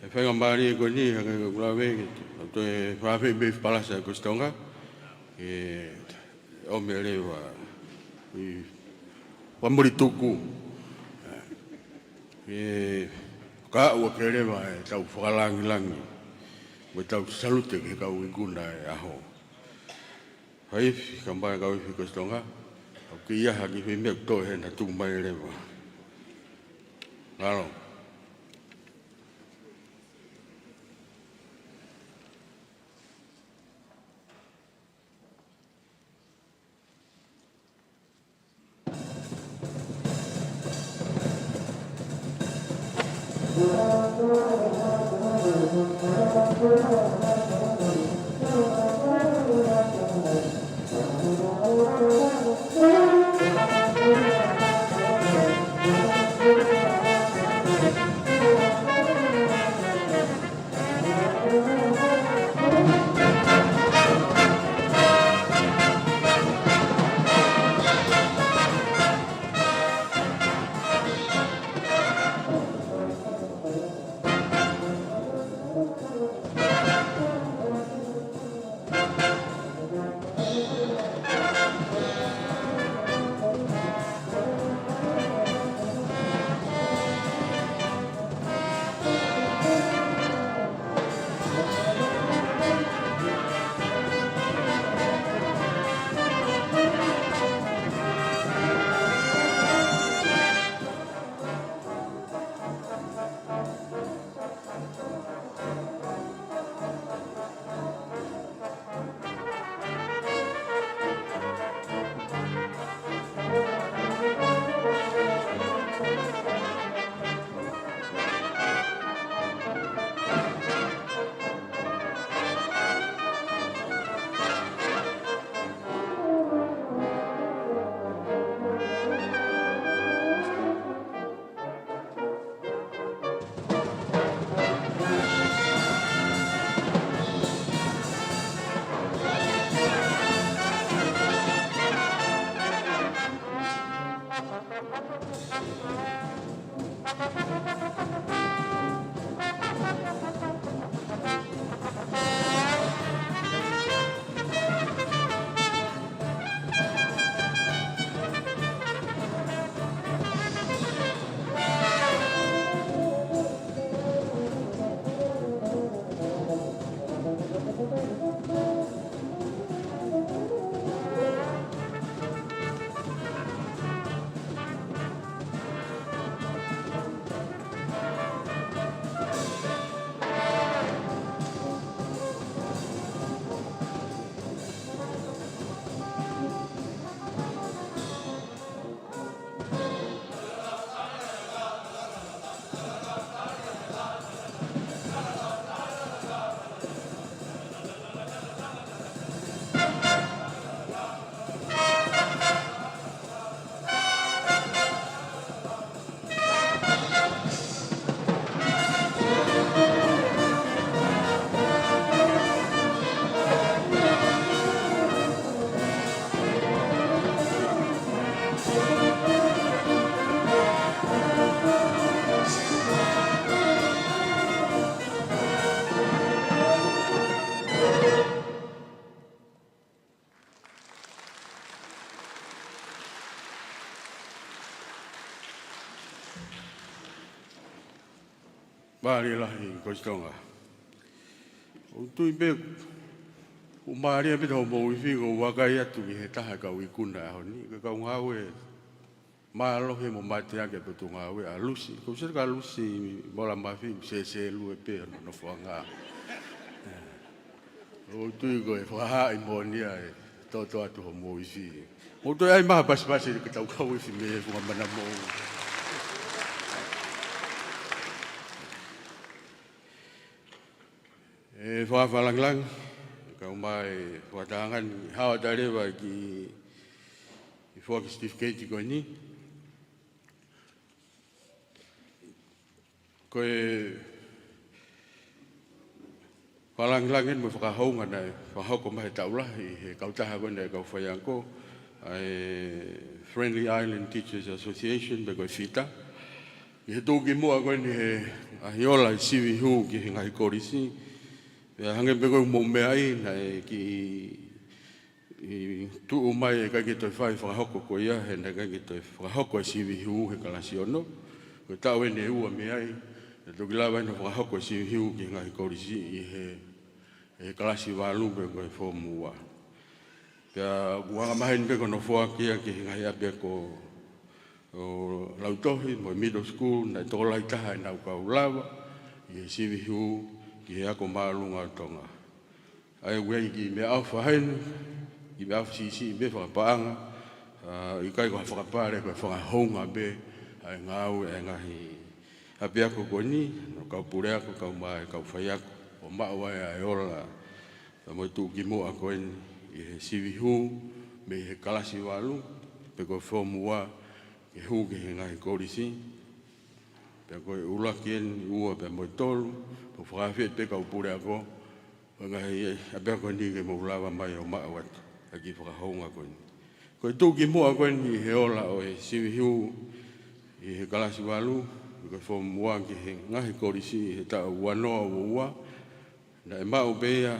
ʻE faingamālie ko eni, hangē ko ʻeku lave, ʻo toe fakaafeʻi pē Palasa ʻo e Kostonga ke ʻomi leva ʻi Pamoli Tuku. ʻE kaua ke leva ʻetau fakalāngilangi mo ʻetau salute ki he kau ikuna ʻo e ʻaho. Houʻeiki, kau mai kau houʻeiki Kostonga, ʻoku ʻi ai ha kiʻi foʻi meʻa ʻoku tō hena, tuku mai leva. Mālō. Mālie lahi Kolisi Tonga. ʻOku ou tui pē ʻoku mālie pē hoʻomou ifi, ʻoku ou vakai atu ki he taha e kau ikuna he ʻaho ni, ko e kau ngāue mālohi mo mateaki ʻa e Potungāue, ʻa Lusi. Ko Lusi, ka Lusi Mola Mafi, sēsēlue pē hono nofoʻanga. ʻOku ou tui ko e fakahaaʻi moʻoni ia e toto atu hoʻomou ifi. Mou toe ʻai mai ha pasipasi ke tau kau ifi mei he funga manamoʻui. ʻE, fakafakalāngilangi, kau mai fakataha ange, haʻu atu leva ki he foaki certificate ko eni. Ko e fakalāngilangi mo e fakahounga naʻe fakahoko mai he taʻu lahi he kautaha ko eni ʻa e kau faiako, ʻa e Friendly Island Teachers Association, pe ko e FITA. ʻI he tuʻukimuʻa ko eni he ngaahi ola e sivi hū ki he ngaahi kolisi, pea hangē pē ko e mou meaʻi, naʻe kiʻi tuʻu mai ʻe ʻikai ke toe fai e fakahoko ko ia, he naʻe ʻikai ke toe fakahoko e sivi hū he kalasi ono. Ko e taʻu eni ʻe ua mei ai, naʻe toki lava ʻeni ʻo fakahoko e sivi hū ki he ngaahi kolisi ʻi he, he kalasi valu pe ko e form ua. Pea ʻoku anga maheni pē ko hono foaki ia ki he ngaahi ʻapiako ʻo lautohi mo e middle school, naʻe tokolahi taha ʻenau kau lava ʻi he sivi hū ki he ako māʻolunga ʻo Tonga. ʻA ia ʻoku ʻi ai e kiʻi meʻaʻofa heni, kiʻi meʻaʻofa siʻisiʻi pē fakapaʻanga, ʻa, ʻikai ko ha fakapale, ko e fakahounga pē ʻa e ngāue ʻa e ngaahi ʻapiako ko eni, ʻa e kau puleako, kau mai, kau faiako, ʻo maʻu ai ʻa e ola, pea mo e tuʻukimuʻa ko eni ʻi he sivi hū mei he kalasi valu, pe ko e form ua, ke hū ki he ngaahi kolisi. Pea ko e ʻuluaki eni, ua pea mo e tolu, ʻoku fakaafeʻi pē kau puleako ʻo e ngaahi ʻapiako ni ke mou lava mai ʻo maʻu atu ʻa e kiʻi fakahounga ko eni. Ko e tuʻukimuʻa ko eni he ola ʻo e sivi hū ʻi he kalasi valu, ko e form ua ki he ngaahi kolisi he taʻu ua noa ua ua, naʻe maʻu pē ia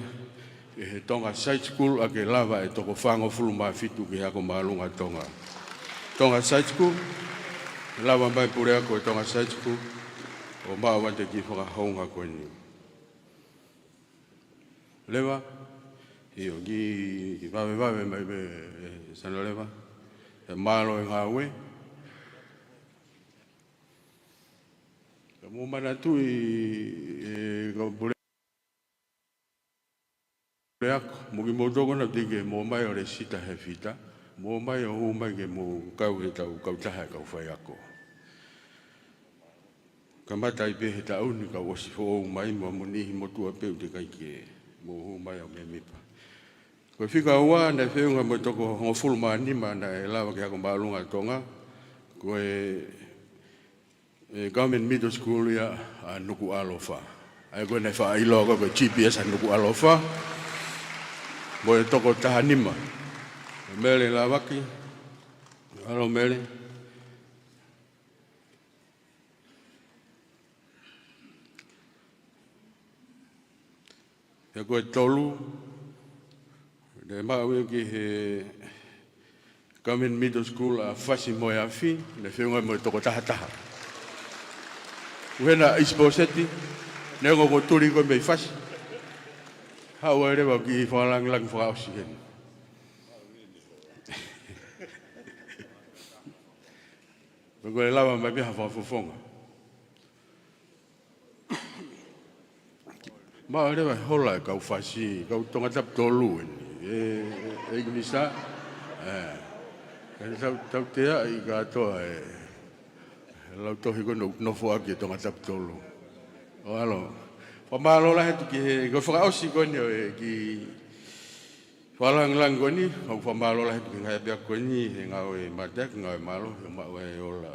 ʻe he Tonga Side School, ʻa ke lava e toko fāngofulu mā fitu ki he ako māʻolunga ʻo Tonga. Tonga Side School, lava mai puleako e Tonga Side School ʻo maʻu atu e kiʻi fakahounga ko eni. Leva, ʻio, kiʻi vavevave mai pē, ʻe, Sana Leva, ʻe, mālō e ngāue. Ka mou manatuʻi, ʻe, kau pule- Puleako, mo kimoutolu ko ena teʻeki ke mou ō mai ʻo lēsisita he FITA, mou ō mai ʻo hū mai ke mou kau he tau kautaha e kau faiako. Kamata ai pē he taʻu ni ka ʻosi foʻou mai, mo e niʻihi motuʻa pē ʻoku teʻeki ai ke mou hū mai ʻo mēmipa. Ko e fika ua naʻe feʻunga mo e toko hongofulu mā nima naʻe lava ki he ako māʻolunga ʻo Tonga, ko e ʻe, Government Middle School ia ʻa Nukuʻalofa. ʻA ia ko ena ʻe faʻa ʻiloa ko e G P S ʻa Nukuʻalofa. Mo e toko taha nima, Mele Lavaki. ʻAlo Mele. Pea ko e tolu, naʻe maʻu ia ki he Government Middle School ʻa Fasi mo e Afi, naʻe feʻunga mo e toko taha taha. ʻUhinga ʻi Sipōseti, neongo ko e tuli ko ē mei Fasi. Haʻu ai leva ʻo kiʻi fakalāngilangi fakaʻosi heni. Pea ko e lava mai pē ha fakafofonga. Maʻu leva e hola e kau Fasi, kau Tongatapu tolu eni. ʻE, ʻe, ʻe ʻIngilisā, ʻe, ʻe tau, tauteaʻi kātoa e, e lautohi ko eni ʻoku nofoʻaki e Tongatapu tolu. ʻO ʻalu. Fakamālō lahi atu ki he, ko e fakaʻosi ko eni ʻo e kiʻi fakalāngilangi ko eni, mau fakamālō lahi atu ki he ngaahi ʻapiako ko eni, he ngāue mateaki, ngāue mālohi, ʻo maʻu ai e ola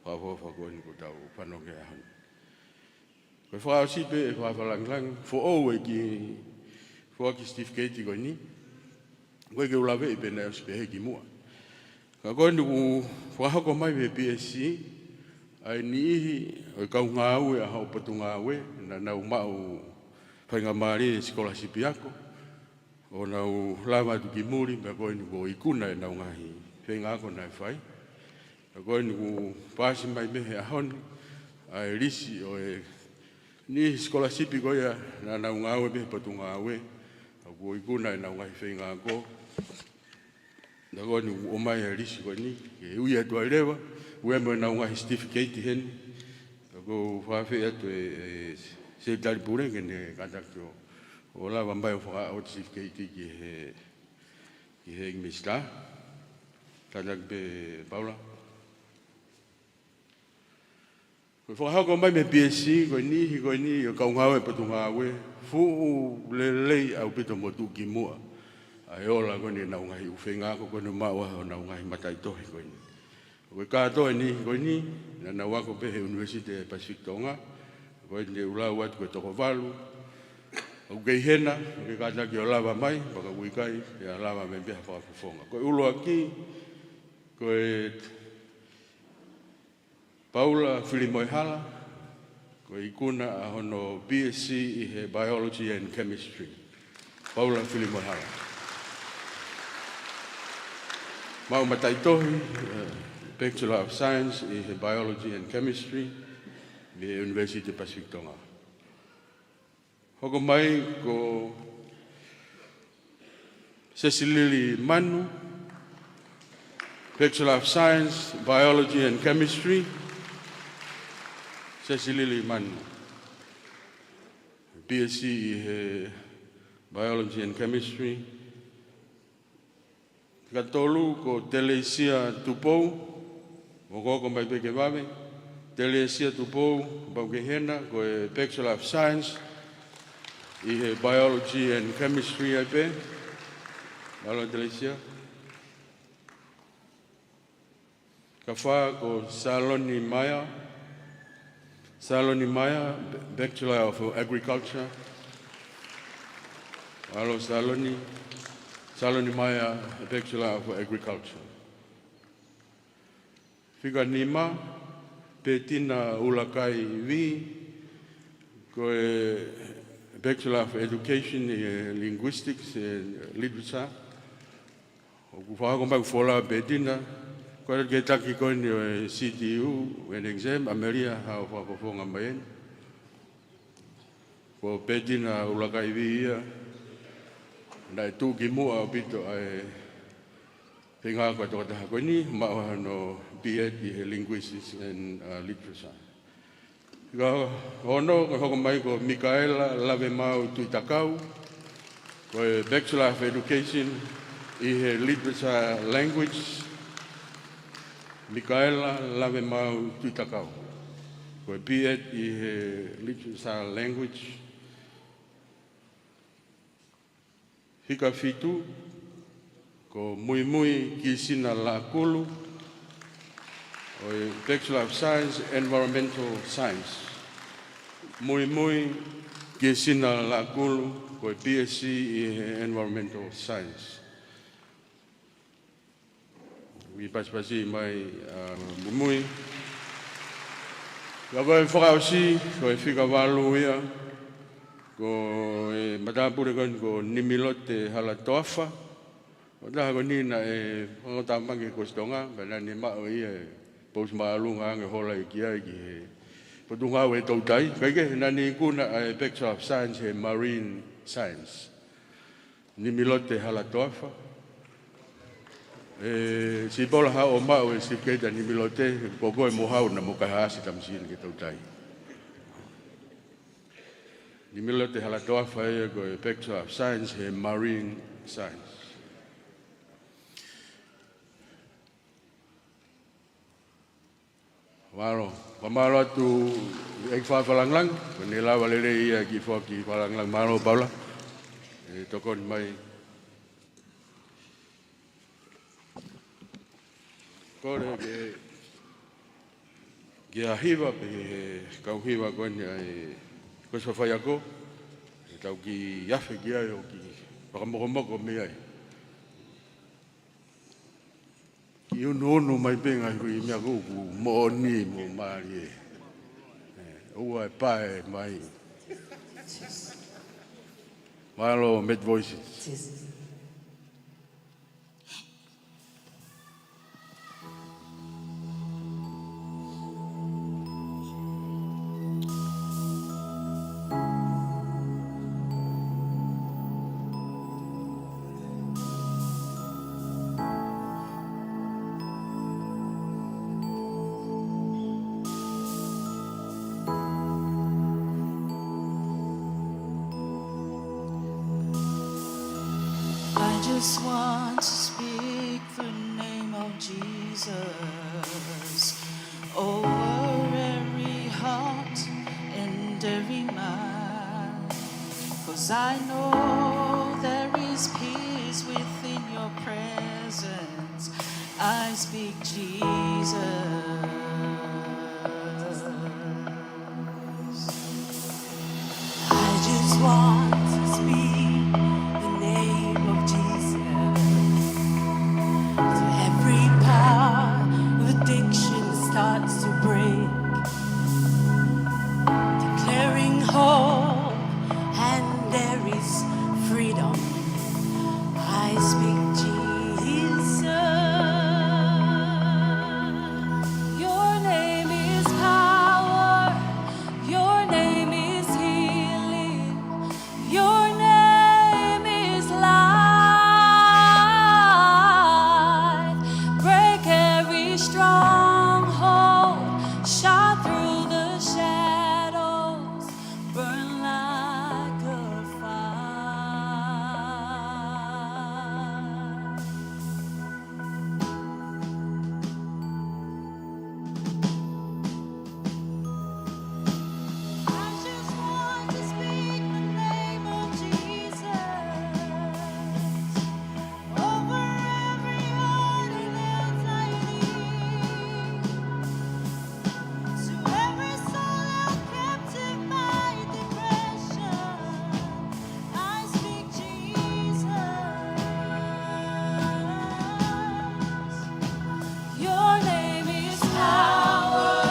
fakaʻofoʻofa ko eni kuo tau fanongo ki ai he ʻaho ni. Ko e fakaʻosi pē e fakafakalāngilangi, foʻou e kiʻi foaki certificate ko eni, ʻoku ʻikai ke u laveʻi pe naʻe ʻosi pehē kimuʻa. Ka ko eni kuo fakahoko mai mei he P S C, ʻa e niʻihi ʻo e kau ngāue ʻa hoʻo Potungāue, naʻa nau maʻu faingamālie e sikolasipi ako, ʻo nau lava atu ki muli, pea ko eni kuo ikuna ʻenau ngaahi feinga ako naʻe fai. Pea ko eni kuo paasi mai mei he ʻaho ni ʻa e lisi ʻo e Niʻihi sikolasipi ko ia naʻa nau ngāue pē he potungāue, ʻoku ikuna ʻenau ngaahi feinga ako. Naʻa ko eni ʻomai e lisi ko eni, ke ui atu ai leva, ʻoku ʻi ai mo ʻenau ngaahi certificate heni. Naʻa ʻoku ou fakaafeʻi atu e, e Sekelitali Pule ke ne kātaki ʻo, ʻo lava mai ʻo fakaʻau e certificate ki he, ki he Minisitā. Kātaki pē Paula. Ko e fakahoko mai mei he P S C, ko e niʻihi ko eni ʻo e kau ngāue potungāue, fuʻu lelei ʻaupito mo tuʻukimuʻa ʻa e ola ko eni ʻenau ngaahi ʻū feinga ako ko eni ʻo maʻu ai honau ngaahi mataʻitohi ko eni. Ko e kātoa e niʻihi ko eni, naʻa nau ako pē he ʻUnivēsiti Pasifiki Tonga, ko eni ʻoku lau atu ko e toko valu, ʻoku kei hena, ʻoku kei kātaki ʻo lava mai, pea ka ʻoku ʻikai, pea lava mai pē ha fakafofonga. Ko e ʻuluaki, ko e Paula Filimoehala, ko e ikuna ʻa hono B S c ʻi he Biology and Chemistry. Paula Filimoehala. Maʻu mataʻitohi, eh, Bachelor of Science ʻi he Biology and Chemistry, mei he ʻUnivēsiti Pasifiki Tonga. Hoko mai ko Sesilili Manu, Bachelor of Science, Biology and Chemistry. Sesilili Manu, B S c ʻi he Biology and Chemistry. Fika tolu ko Telesia Tupou, ʻoku hoko mai pē ke vave. Telesia Tupou, pau ke hena, ko e Bachelor of Science ʻi he Biology and Chemistry ai pē. Mālō Telesia. Fika fā ko Saloni Maia. Saloni Maia, Bachelor of Agriculture. Mālō Saloni. Saloni Maia, Bachelor of Agriculture. Fika nima, Petina ʻUlakaivi, ko e Bachelor of Education ʻi he Linguistics and Literature. ʻOku fakahoko mai ʻoku folau ʻa Petina, ko e kei taki ko eni ʻo e C T U, ʻene exam, ʻa Melia, haʻu ʻo fakafofonga mai eni. Ko Petina ʻUlakaivi ia, naʻe tuʻukimuʻa ʻaupito ʻa e feinga ako ʻa e tokotaha ko eni, maʻu ai hono B Ed ʻi he Linguistics and, uh, Literature. Fika ono, ko e hoko mai ko Mikaela Lavemaau Tuʻitakau, ko e Bachelor of Education ʻi he Literature Language. Mikaela Lavemaau Tuʻitakau, ko e B Ed ʻi he Literature Language. Fika fitu, ko Muimui Kisina Laʻakulu, ko e Bachelor of Science, Environmental Science. Muimui Kisina Laʻakulu, ko e B S c ʻi he Environmental Science. Ui pasipasi mai, ʻa, Muimui. Ka ko e fakaʻosi, ko e fika valu ia, ko e matāpule ko eni ko Nimilote Halatoafa. Ko e taha ko eni naʻe fakatātā mai ki he Kosi Tonga, pea naʻa ne maʻu ia e pousi māʻolunga ange hola ia ki ai ki he Potungāue Toutai. Kae kehe naʻa ne ikuna ʻa e Bachelor of Science he Marine Science. Nimilote Halatoafa. ʻE, Sipola, haʻu ʻo maʻu e certificate ʻa Nimilote, ko koe mo Hau naʻa mou kaihaʻasi tamasiʻi ni ki he toutai. Nimilote Halatoafa ia ko e Bachelor of Science he Marine Science. Mālō. Fakamālō atu ʻEiki Fakalangilangi, ko ʻene lava lelei ia ki he foaki Fakalangilangi. Mālō Paula. ʻE tokoni mai. Kole ke, ke ʻa hiva pē he kau hiva ko eni ʻa e Kosi Faiako. ʻE tau kiʻi afe ki ai ʻo kiʻi fakamokomoko mei ai. Kiʻi unuunu mai pē ngaahi kiʻi meʻa ʻoku moʻoni mo mālie. ʻE, ʻoua ʻe pae mai. Mālō Met Voices. Just want to speak the name of Jesus over every heart and every mind. 'Cause I know there is peace within your presence. I speak Jesus. I just want to speak the name of Jesus. So every power of addiction starts to break. Declaring hope and there is freedom. I speak Jesus. Your name is power. Your name is healing. Your name is life. Break every stronghold. Shine through the shadows. Burn like a fire. I just want to speak the name of Jesus over every heart and anxiety. To every soul held captive by depression, I speak Jesus. Your name is power.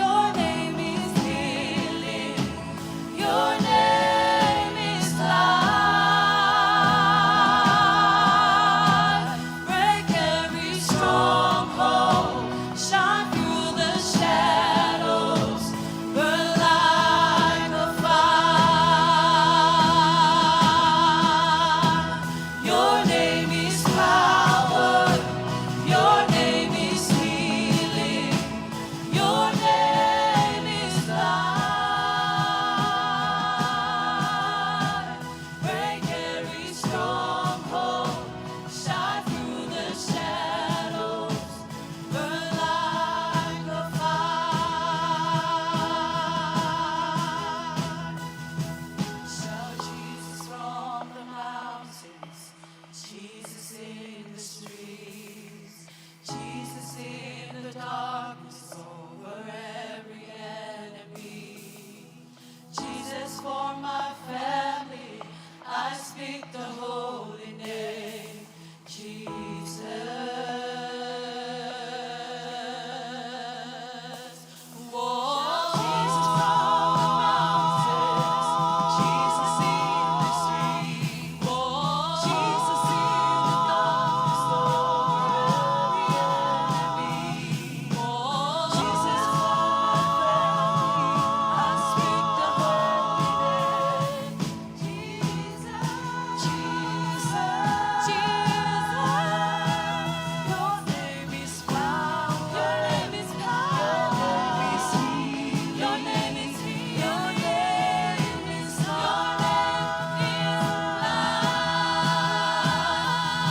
Your name is healing. Your name is life. Break every stronghold. Shine through the shadows. Burn like a fire. Your name is power. Your name is healing. Your name is life. Break every stronghold. Shine through the shadows. Burn like a fire. Shout Jesus from the mountains. Jesus in the streets. Jesus in the darkness over every enemy. Jesus for my family, I speak the holy name, Jesus. Whoa. Jesus from the mountains, Jesus in the streets. Jesus in the darkness over every enemy. Jesus for my family, I speak the holy name. Jesus, Jesus, Jesus. Your name is power. Your name is power. Your name is healing. Your name is healing. Your name is life.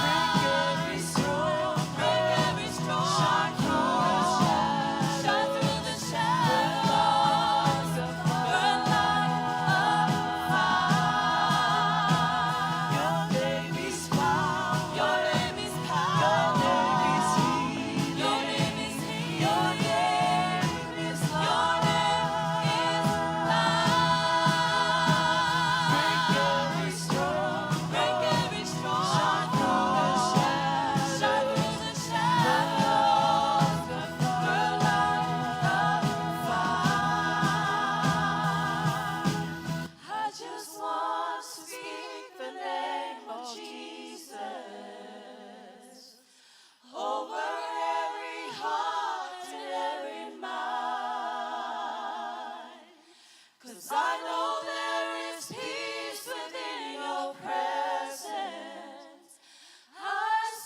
Break every stronghold. Break every stronghold. Shine through the shadows. Shine through the shadows. Burn like a fire. Your name is power. Your name is power. Your name is healing. Your name is healing. Your name is life. Your name is life. Break every stronghold. Break every stronghold. Shine through the shadows. Shine through the shadows. Burn like a fire. I just want to speak the name of Jesus over every heart and every mind. 'Cause I know there is peace within your presence. I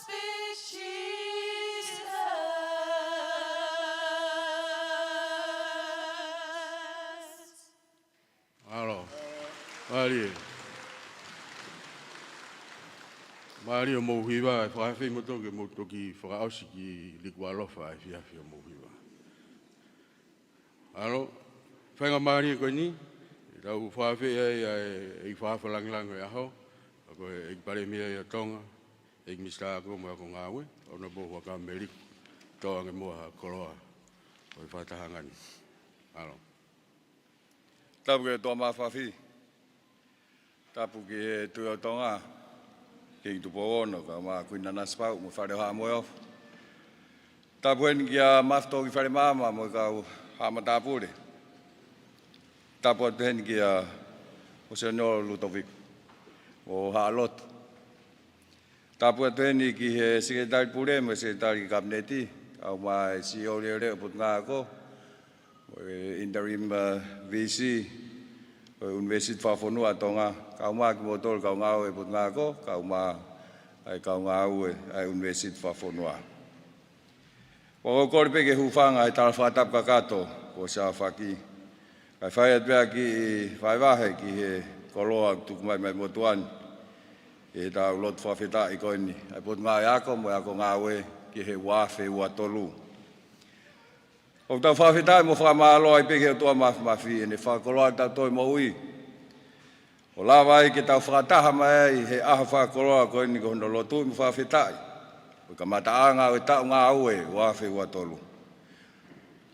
speak Jesus. Mālō. Mālie. Mālie hoʻomou hiva, ʻe fakafeʻiloaki ke mou toki fakaʻosi ki he liku ʻaloʻofa ʻa e efiafi hoʻomou hiva. ʻAlo, faingamālie ko eni, ʻetau fakafeʻiloaki ai ʻa e ʻEiki Fakafofonga Lāngilangi ʻo e ʻAho, ʻa ia ko e ʻEiki Palēmia ʻo Tonga, ʻEiki Minisitā Ako mo e Ako Ngāue, ʻOnalabolo Huʻakavameiliku Toa Angemoha, koloa ʻo e fakatahaʻanga ni. ʻAlo. Tapu ki he ʻOtua Mafimafi. Tapu ki he Tuʻi ʻo Tonga, Kingi Tupou Ono, kae ʻumaʻā Kuini Nanasipauʻu mo e Fale ʻo Haʻa Moheofo. Tapu heni kia Mafi Toki Falemaama mo e kau haʻa matāpule. Tapu atu heni kia Monseniolo Lutoviko mo e Haʻa Lotu. Tapu atu heni ki he Sekelitali Pule mo e Sekelitali Kapineti, kae ʻumaʻā e CEO Leʻoleʻo ʻo e Potungāue Ako, mo e Interim, uh, V C ʻo e ʻUnivēsiti Fakafonua ʻa Tonga, kae ʻumaʻā kimoutolu kau ngāue ʻo e Potungāue Ako, kae ʻumaʻā ʻa e kau ngāue ʻa e ʻUnivēsiti Fakafonua. ʻOku ou kole pē ke hūfanga he tala fakatapu kakato kuo ʻosi aofaki, kae fai atu pē ʻa e kiʻi vahevahe ki he koloa ʻoku tuku mai mei he motuʻa ni, ʻi heʻetau lotu fakafetaʻi ko eni ʻa e Potungāue Ako mo e Ako Ngāue ki he ua afe ua tolu. ʻOku tau fakafetaʻi mo fakamālō ai pē ki he ʻOtua Mafimafi ʻene fakakoloa ʻetau toe moʻui, ʻo lava ai ke tau fakataha mai ai he ʻaho fakakoloa ko eni ko hono lotuʻi mo fakafetaʻi ʻo e kamataʻanga ʻo e taʻu ngāue ua afe ua tolu.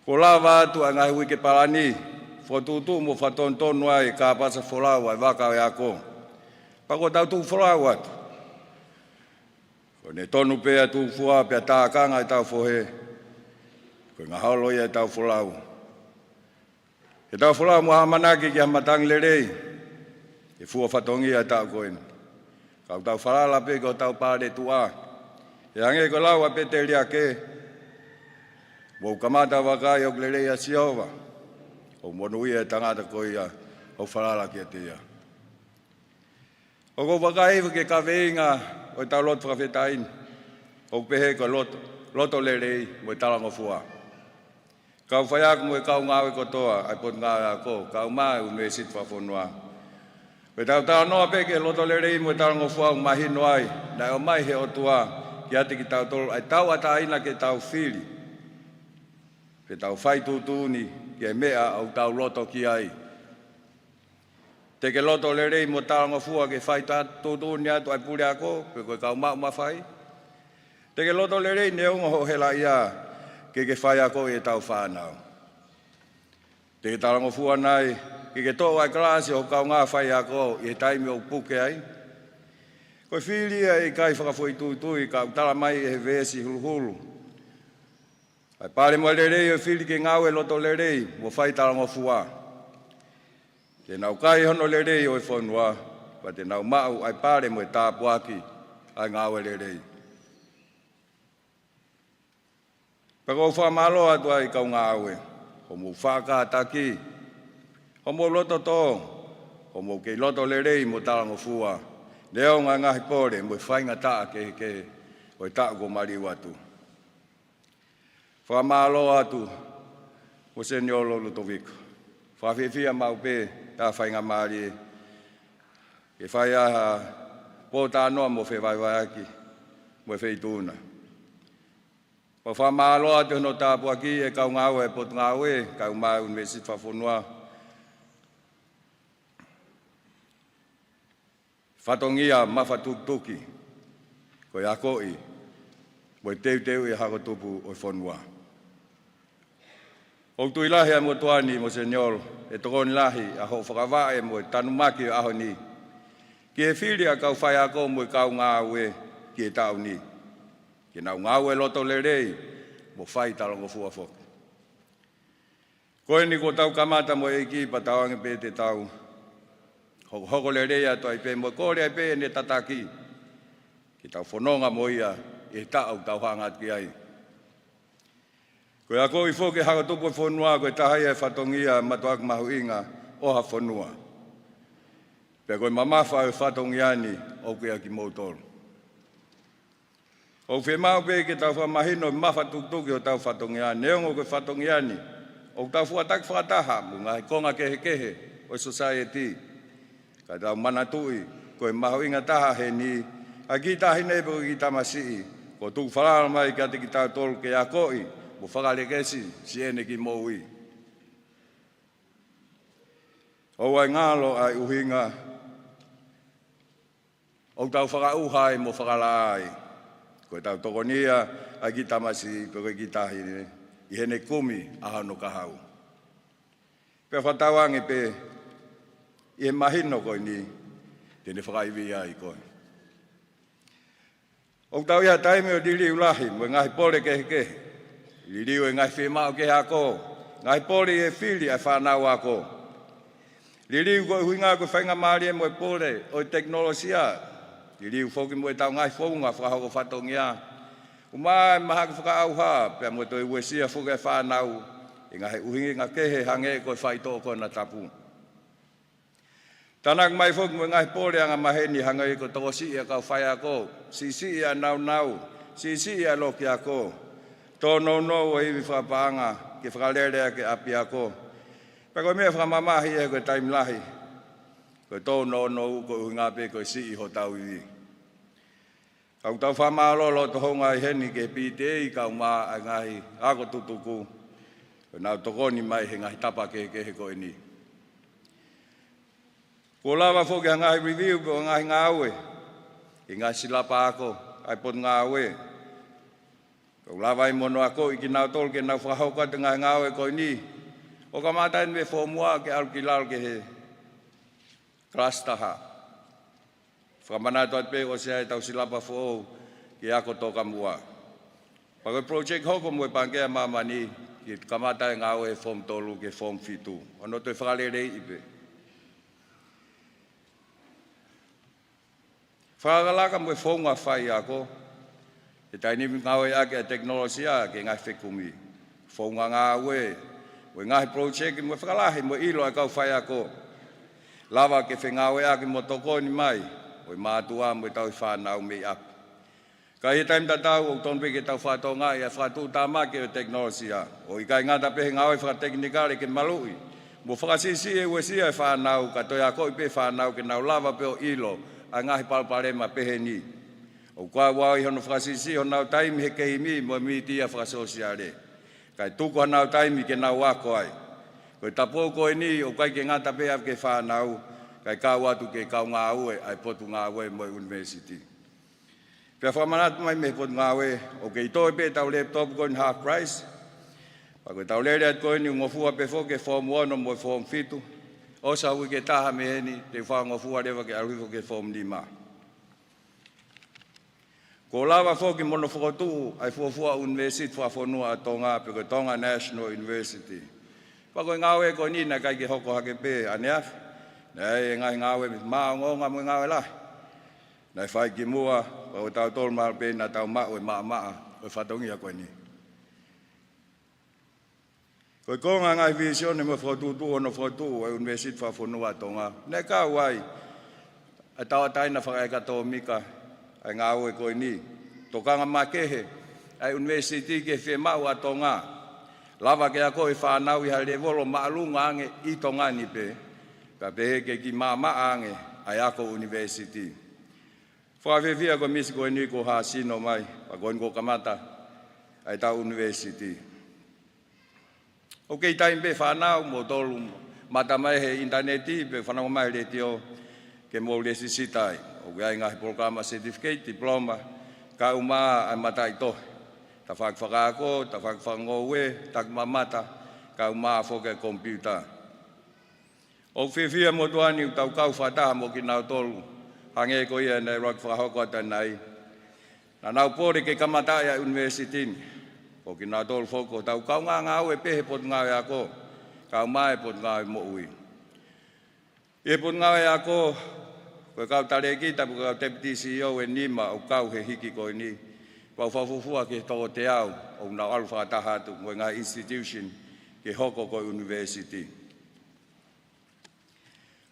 Kuo lava atu ʻa e ngaahi uike palani, fokotuʻutuʻu mo fakatonutonu ai e kāpasa folau ʻa e vaka ʻo e ako. Pea kuo tau tuku folau atu. Ko ʻene tonu pē ʻa e tuʻu fua pea tākanga ʻetau fohe, ko e ngaholo ia ʻetau folau. ʻEtau folau mo ha ʻamanaki ki ha matangi lelei, ke fua fatongia ʻa e taʻu ko eni. Ka ʻoku tau falala pē ki hotau paletuʻa. ʻE hangē ko e lau ʻa e Peteliake, mou kamata vakai ʻoku lelei ʻa Sihova, ʻoku monūʻia e tangata ko ia ʻoku falala kiate ia. ʻOku ou vakai hifo ki he kaveinga ʻo ʻetau lotu fakafetaʻi ni, ʻoku pehē ko e loto, loto lelei mo e talangofua. Kau faiako mo e kau ngāue kotoa ʻa e Potungāue Ako, kae ʻumaʻā e ʻUnivēsiti Fakafonua. Ko ʻetau talanoa pē ki he loto lelei mo e talangofua ʻoku mahino ai naʻe ʻomai ʻe he ʻOtua kiate kitautolu ʻa e tauʻatāina ke tau fili, ke tau fai tuʻutuʻuni ki he meʻa ʻoku tau loto ki ai. Te ke loto lelei mo talangofua ke fai ta-, tuʻutuʻuni atu ʻa e puleako, pe ko e kau maʻu mafai? Te ke loto lelei neongo hoʻo helaʻia ke ke faiakoʻi ʻetau fānau? Te ke talangofua nai ke ke toʻo ʻa e kalasi ʻo ho kaungā faiako ʻi he taimi ʻoku puke ai? Ko e fili ia ʻe ʻikai fakafoʻituitui, ka ʻoku tala mai ʻe he veesi huluhulu, ʻa e pale mo e lelei ʻo e fili ke ngāue loto lelei mo fai talangofua, te nau kai hono lelei ʻo e fonua, pea te nau maʻu ʻa e pale mo e tāpuaki ʻa e ngāue lelei. Pea ʻoku ou fakamālō atu ai kau ngāue, hoʻomou faʻa kātaki, hoʻomou loto tō, hoʻomou kei loto lelei mo talangofua, neongo ʻa e ngaahi pole mo e faingataʻa kehekehe ʻo e taʻu kuo maliu atu. Fakamālō atu, Monseniolo Lutoviko. Fakafiefia maʻu pē ʻeta faingamālie ke fai ai ha pōtalanoa mo fevahevaheʻaki mo e Feituʻu na. Pea fakamālō atu hono tāpuakiʻi e kau ngāue ʻa e Potungāue, kae ʻumaʻā e ʻUnivēsiti Fakafonua, fatongia mafatukituki, ko e akoʻi mo e teuteuʻi e hako tupu ʻo e fonua. ʻOku tui lahi ʻa e motuʻa ni, Monseniolo, ʻe tokoni lahi ʻa hoʻo fakavaʻe mo e tanumaki ʻo e ʻaho ni ki he fili ʻa e kau faiako mo e kau ngāue ki he taʻu ni, ke nau ngāue loto lelei mo fai talangofua foki. Ko eni kuo tau kamata mo e ʻEiki, pea tauange pē te tau hokohoko lelei atu ai pē mo kole ai pē ʻene tataki, ke tau fononga mo ia ʻi he taʻu ʻoku tau hanga atu ki ai. Ko e akoʻi foki e hako tupu ʻo e fonua, ko e taha ia e fatongia mātuʻaki mahuʻinga ʻo ha fonua. Pea ko e mamafa ʻo e fatongia ni ʻoku ʻiate kimoutolu. ʻOku fiemaʻu pē ke tau fakamahino e mafatukituki ʻo hotau fatongia, neongo ko e fatongia ni ʻoku tau fuataki fakataha mo e ngaahi konga kehekehe ʻo e sōsaieti. Ka tau manatuʻi ko e mahuʻinga taha heni ʻa e kiʻi taʻahine pe ko e kiʻi tamasiʻi kuo tuku falala mai kiate kitautolu ke akoʻi mo fakalekesi siʻene kiʻi moʻui. ʻOua ʻe ngalo ʻa e ʻuhinga ʻoku tau fakaʻuha ai mo fakalaʻā ai. Ko ʻetau tokonia ʻa e kiʻi tamasiʻi pe ko e kiʻi taʻahine ʻi heʻene kumi ʻa hono kahaʻu. Pea fakatauange pē ʻi he mahino ko eni te ne fakaivia ai koe. ʻOku tau ʻi ha taimi ʻo e liliu lahi mo e ngaahi pole kehekehe. Liliu e ngaahi fiemaʻu ki he ako, ngaahi pole ʻi he fili ʻa e fānau ako. Liliu ko e ʻuhinga ko e faingamālie mo e pole ʻo e tekinolosia. Liliu foki mo ʻetau ngaahi founga fakahoko fatongia. ʻUmaʻā e mahaki fakaʻauha pea mo e toe uesia foki e fānau ʻi he ngaahi ʻuhinga kehe hangē ko e faitoʻo konatapu. Tānaki mai foki mo e ngaahi pole angamaheni hangē ko e tokosiʻi ʻa e kau faiako, siʻisiʻi ʻa e nāunau, siʻisiʻi ʻa e loki ako, tōnounou ʻa e ivi fakapaʻanga ke fakalele ʻaki e ʻapiako. Pea ko e meʻa fakamamahi ʻi he ko e taimi lahi, ko e tōnounou ko e ʻuhinga pē ko e siʻi hotau ivi. ʻOku tau fakamālō loto hounga ʻi heni ki he P T A kae ʻumaʻā ʻa e ngaahi ako tutuku ʻoku nau tokoni mai he ngaahi tapa kehekehe ko eni. Kuo lava foki ha ngaahi review pe ko e ngaahi ngāue ʻi he ngaahi silapa ako ʻa e potungāue. Kuo lava ai mo hono akoʻi kinautolu ke nau fakahoko atu e ngaahi ngāue ko eni, ʻo kamata eni mei he form one ke ʻalu ki lalo ki he kalasi taha. Fakamanatu atu pē ʻosi ʻa ʻetau silapa foʻou ki he ako Tokamuʻa. Pea ko e project hoko mo e Pangikē ʻa Māmani ke kamata e ngāue he form tolu ki he form fitu. ʻO nau toe fakaleleiʻi pē. Fakalakalaka mo e founga faiako he taimi ni ngāueʻaki ʻa e tekinolosia ki he ngaahi fekumi, founga ngāue, mo e ngaahi project mo e fakalahi mo e ʻilo ʻa e kau faiako. Lava ke fengāueʻaki mo tokoni mai mo e mātuʻa mo e tauhi fānau mei ʻapi. Ka ʻi he taimi tatau ʻoku tonu pē ke tau fakatokangaʻi ʻa e fakatuʻutāmaki ʻo e tekinolosia, ʻo ʻikai ngata pē he ngāue fakatekinikale ke maluʻi mo fakasiʻisiʻi e uesia e fānau, ka toe akoʻi pē fānau ke nau lava pē ʻo ʻilo ʻa e ngaahi palopalema pehē ni. ʻOku kau ai hono fakasiʻisiʻi honau taimi he keimi mo e mītia fakasōsiale, kae tuku hanau taimi ke nau ako ai. Ko e tapu ko eni ʻoku ʻikai ke ngata pē ʻaki e fānau, kae kau atu ki he kau ngāue ʻa e potungāue mo e ʻunivēsiti. Pea fakamanatu mai mei he potungāue, ʻoku kei toe pē ʻetau laptop ko eni half price. Pea ko ʻetau lele atu ko eni ʻoku ngofua pē foki e form ono mo e form fitu. ʻOsi ha uike ʻe taha mei heni, te u fakangofua leva ke ʻalu hifo ki he form nima. Kuo lava foki mo hono fokotuʻu ʻa e fuofua ʻunivēsiti fakafonua ʻa Tonga pe ko e Tonga National University. Pea ko e ngāue ko eni naʻe ʻikai ke hoko hake pē ʻaneafi. Naʻe ʻi ai e ngaahi ngāue māʻongoʻonga mo e ngāue lahi naʻe fai kimuʻa, pea ko tautolu mahalo pē naʻa tau maʻu e maʻamaʻa ʻo e fatongia ko eni. Ko e konga ngaahi vīsone mo e fokotuʻutuʻu hono fokotuʻu e ʻUnivēsiti Fakafonua ʻa Tonga, naʻe kau ai ʻa e tauʻatāina fakaʻekatōmika ʻa e ngāue ko eni, tokanga makehe ʻa e ʻunivēsiti ki he fiemaʻu ʻa Tonga, lava ke akoʻi e fānau ʻi ha lēvolo māʻolunga ange ʻi Tonga ni pē, kae pehē ke kiʻi maʻamaʻa ange ʻa e ako ʻunivēsiti. Fakafiefia ko e misi ko eni kuo hāsino mai, pea ko eni kuo kamata ʻa ʻetau ʻunivēsiti. ʻOku kei taimi pē fānau, moutolu mamata mai he ʻinitaneti pe fanongo mai he letiō ke mou lēsisita ai. ʻOku ʻi ai e ngaahi polokalama certificate, diploma, kae ʻumaʻā ʻa e mataʻitohi, tafaʻaki fakaako, tafaʻaki fakangoue, takimamata, kae ʻumaʻā foki e komipiuta. ʻOku fiefia motuʻa ni ʻoku tau kau fakataha mo kinautolu, hangē ko ia naʻe ʻuluaki fakahoko atu ʻanenai. Naʻa nau pole ke kamataʻi ʻa e ʻunivēsiti ni. Ko kinautolu foki ko hotau kaungā ngāue pē he Potungāue Ako, kae ʻumaʻā e Potungāue Moʻui. ʻI he Potungāue Ako, ko e kau talēkita pe ko e kau Deputy C E O ʻe nima ʻoku kau he hiki ko eni, pea ʻoku fakafuofua ki he toko teau ʻoku nau ʻalu fakataha atu mo e ngaahi institution ke hoko ko e ʻunivēsiti.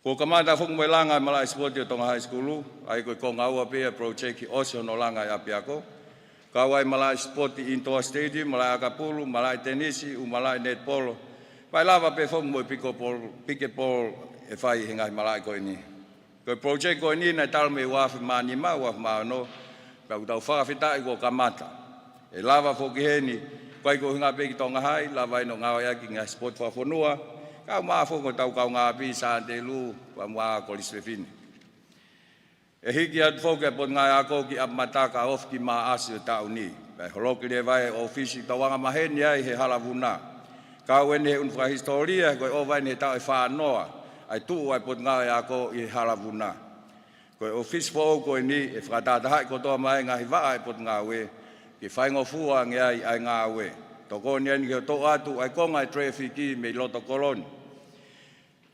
Kuo kamata foki mo e langa e malaʻe sipoti ʻo Tonga High School, ʻa ia ko e konga ua pē ia e project ʻosi hono langa e ʻapiako. Kau ai e malaʻe sipoti indoor stadium, malaʻe ʻakapulu, malaʻe tenisi, ʻū malaʻe netipolo. Pea ʻe lava pē foki mo e pikipolo, pikipolo ʻe fai he ngaahi malaʻe ko eni. Ko e project ko eni naʻe talu mei he ua afe mā nima, ua afe mā ono, pea ʻoku tau fakafetaʻi kuo kamata. ʻE lava foki heni, ʻikai ko e ʻuhinga pē ki Tonga Hai, lava ʻeni ʻo ngāueʻaki ki he ngaahi sipoti fakafonua, kae ʻumaʻā foki hotau kaungāʻapi Sātelu, pea mo e Kolisi Fefine. ʻE hiki atu foki ʻa e Potungāue Ako ki ʻApamataka ofi ki Maʻasi ʻo e taʻu ni. Pea ʻe holoki leva e ʻōfisi ʻoku tau angamaheni ai he Hala Vuna. Kau ʻeni he ʻunu fakahisitōlia, ko e ʻova ʻeni he taʻu ʻe fā noa ʻa e tuʻu ʻa e Potungāue Ako ʻi he Hala Vuna. Ko e ʻōfisi foʻou ko eni ʻe fakatahatahaʻi kotoa mai e ngaahi vaʻa ʻa e Potungāue ke faingofua ange ai ʻa e ngāue. Tokoni ʻeni ke toʻo atu ʻa e konga ʻo e telefiki mei loto kolo ni.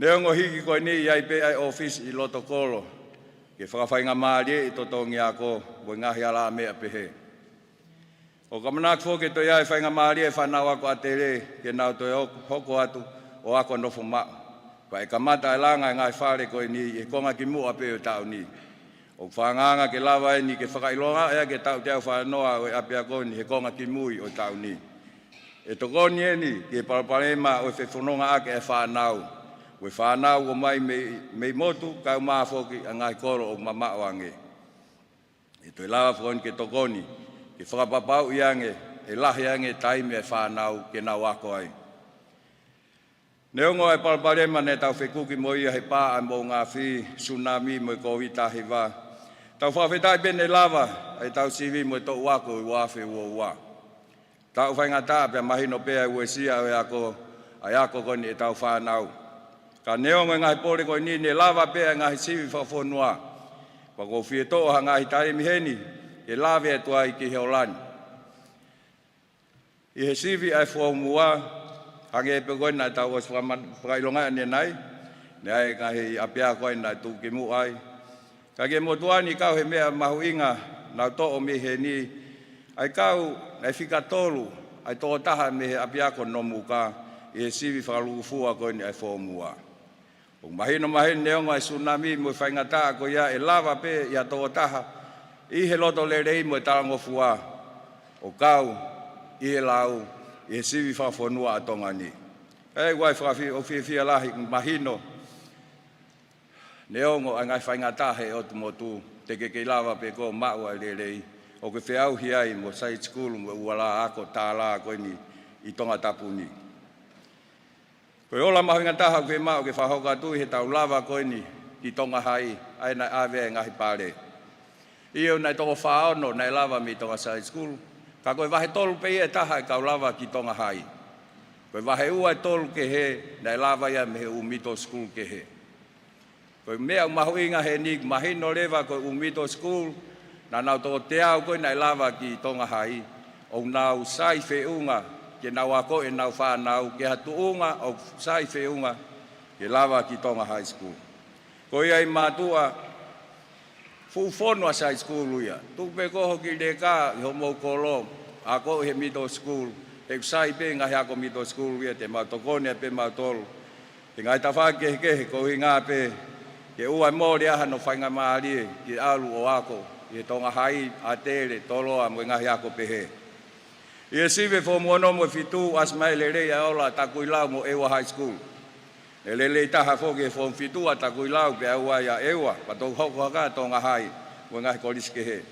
Neongo e hiki ko eni, ʻe ʻi ai pē ʻa e ʻōfisi ʻi loto kolo ke fakafaingamālieʻi e totongi ako mo e ngaahi alāmeʻa pehē. ʻOku ʻamanaki foki ke toe ʻi ai e faingamālie ʻa e fānau ako ʻātele ke nau toe hoko, hoko atu ʻo ako nofo maʻu. Pea ʻe kamata e langa e ngaahi fale ko eni ʻi he konga kimuʻa pē ʻo e taʻu ni. ʻOku fakaangaanga ke lava ʻeni ke fakaʻilongaʻi ʻaki e taʻu teau fā noa ʻo e ʻapiako ni he konga kimui ʻo e taʻu ni. ʻE tokoni ʻeni ki he palopalema ʻo e fefonongaʻaki ʻa e fānau, ʻo e fānau ʻoku ʻomai mei, mei motu, kae ʻumaʻā foki ʻa e ngaahi kolo ʻoku mamaʻo ange. ʻE toe lava foki ʻeni ke tokoni ke fakapapauʻi ange ʻe lahi ange e taimi ʻa e fānau ke nau ako ai. Neongo ʻa e palopalema naʻa tau fekuki mo ia he pā ʻa e moʻunga afi, sunami mo e Kōviti taha hiva, tau fakafetaʻi pē naʻe lava ʻetau sivi mo e toʻu ako ʻi he ua afe ua ua. Taʻu faingataʻa pea mahino pē ʻa e uesia ʻo e ako, ʻa e ako ko eni ʻetau fānau. Ka neongo e ngaahi pole ko eni, naʻe lava pē ʻa e ngaahi sivi fakafonua. Pea ʻoku ou fie toʻo ha ngaahi taimi heni ke lave atu ai ki he ola ni. ʻI he sivi ʻa e Foomu Ua, hangē pē ko ē naʻa tau ʻosi fakama-, fakaʻilongaʻi ʻanenai, naʻe ʻi ai e ngaahi ʻapiako ʻeni naʻe tuʻukimuʻa ai. Ka ki he motuʻa ni, kau he meʻa mahuʻinga naʻa ku toʻo mei heni, ʻa e kau naʻe fika tolu ʻa e tokotaha mei he ʻapiako Nomuka ʻi he sivi fakalūkufua ko eni ʻa e Foomu Ua. ʻOku mahino mahino neongo ʻa e sunami mo e faingataʻa ko ia, ʻe lava pē ʻe ha tokotaha ʻi he loto lelei mo e talangofua ʻo kau ʻi he lau ʻi he sivi fakafonua ʻa Tonga ni. ʻE ʻoku ʻi ai e fakafi-, ʻoku fiefia lahi, mahino neongo ʻa e ngaahi faingataʻa he ʻotu motu, te ke kei lava pē koe ʻo maʻu ʻa e lelei ʻoku ke feʻauhi ai mo e side school mo e ʻū ala ako tālā ko eni ʻi Tongatapu ni. Ko e ola mahuʻinga taha ʻoku ke maʻu ke fakahoko atu ʻi heʻetau lava ko eni ki Tonga Hai, ʻa ia naʻe ʻave ai e ngaahi pale. ʻIo, naʻe toko fā ono naʻe lava mei Tonga Side School, ka ko e vahe tolu pē ia ʻe taha ʻa e kau lava ki Tonga Hai. Ko e vahe ua ʻe tolu kehe naʻe lava ia mei he ʻū middle school kehe. Ko e meʻa ʻoku mahuʻinga heni, mahino leva ko e ʻū middle school naʻa nau toko teau ko ē naʻe lava ki Tonga Hai, ʻoku nau sai feʻunga ke nau ako ʻenau fānau ki ha tuʻunga ʻoku sai feʻunga ke lava ki Tonga High School. Ko ia ʻi mātuʻa, fuʻu fonu ʻa e side school ia. Tuku pē koe ho kiʻi leka ʻi homou kolo, ako ʻi he middle school, he ʻoku sai pē ngaahi ako middle school ia, te mau tokoni ai pē mautolu he ngaahi tafaʻaki kehekehe, ko e ʻuhinga pē ke ʻoua ʻe mole ʻa hono faingamālie ke ʻalu ʻo ako ʻi he Tonga Hai, ʻAtele, Toloa mo e ngaahi ako pehē. ʻI he sivi e Foomu Ono mo e Fitu, ʻasi mai e lelei ʻa e ola ʻa Takuilau mo ʻEua High School. Naʻe lelei taha foki he Foomu Fitu ʻa Takuilau pea ʻoua ia ʻEua, pea toki hoko hake ʻa Tonga Hai mo e ngaahi kolisi kehe.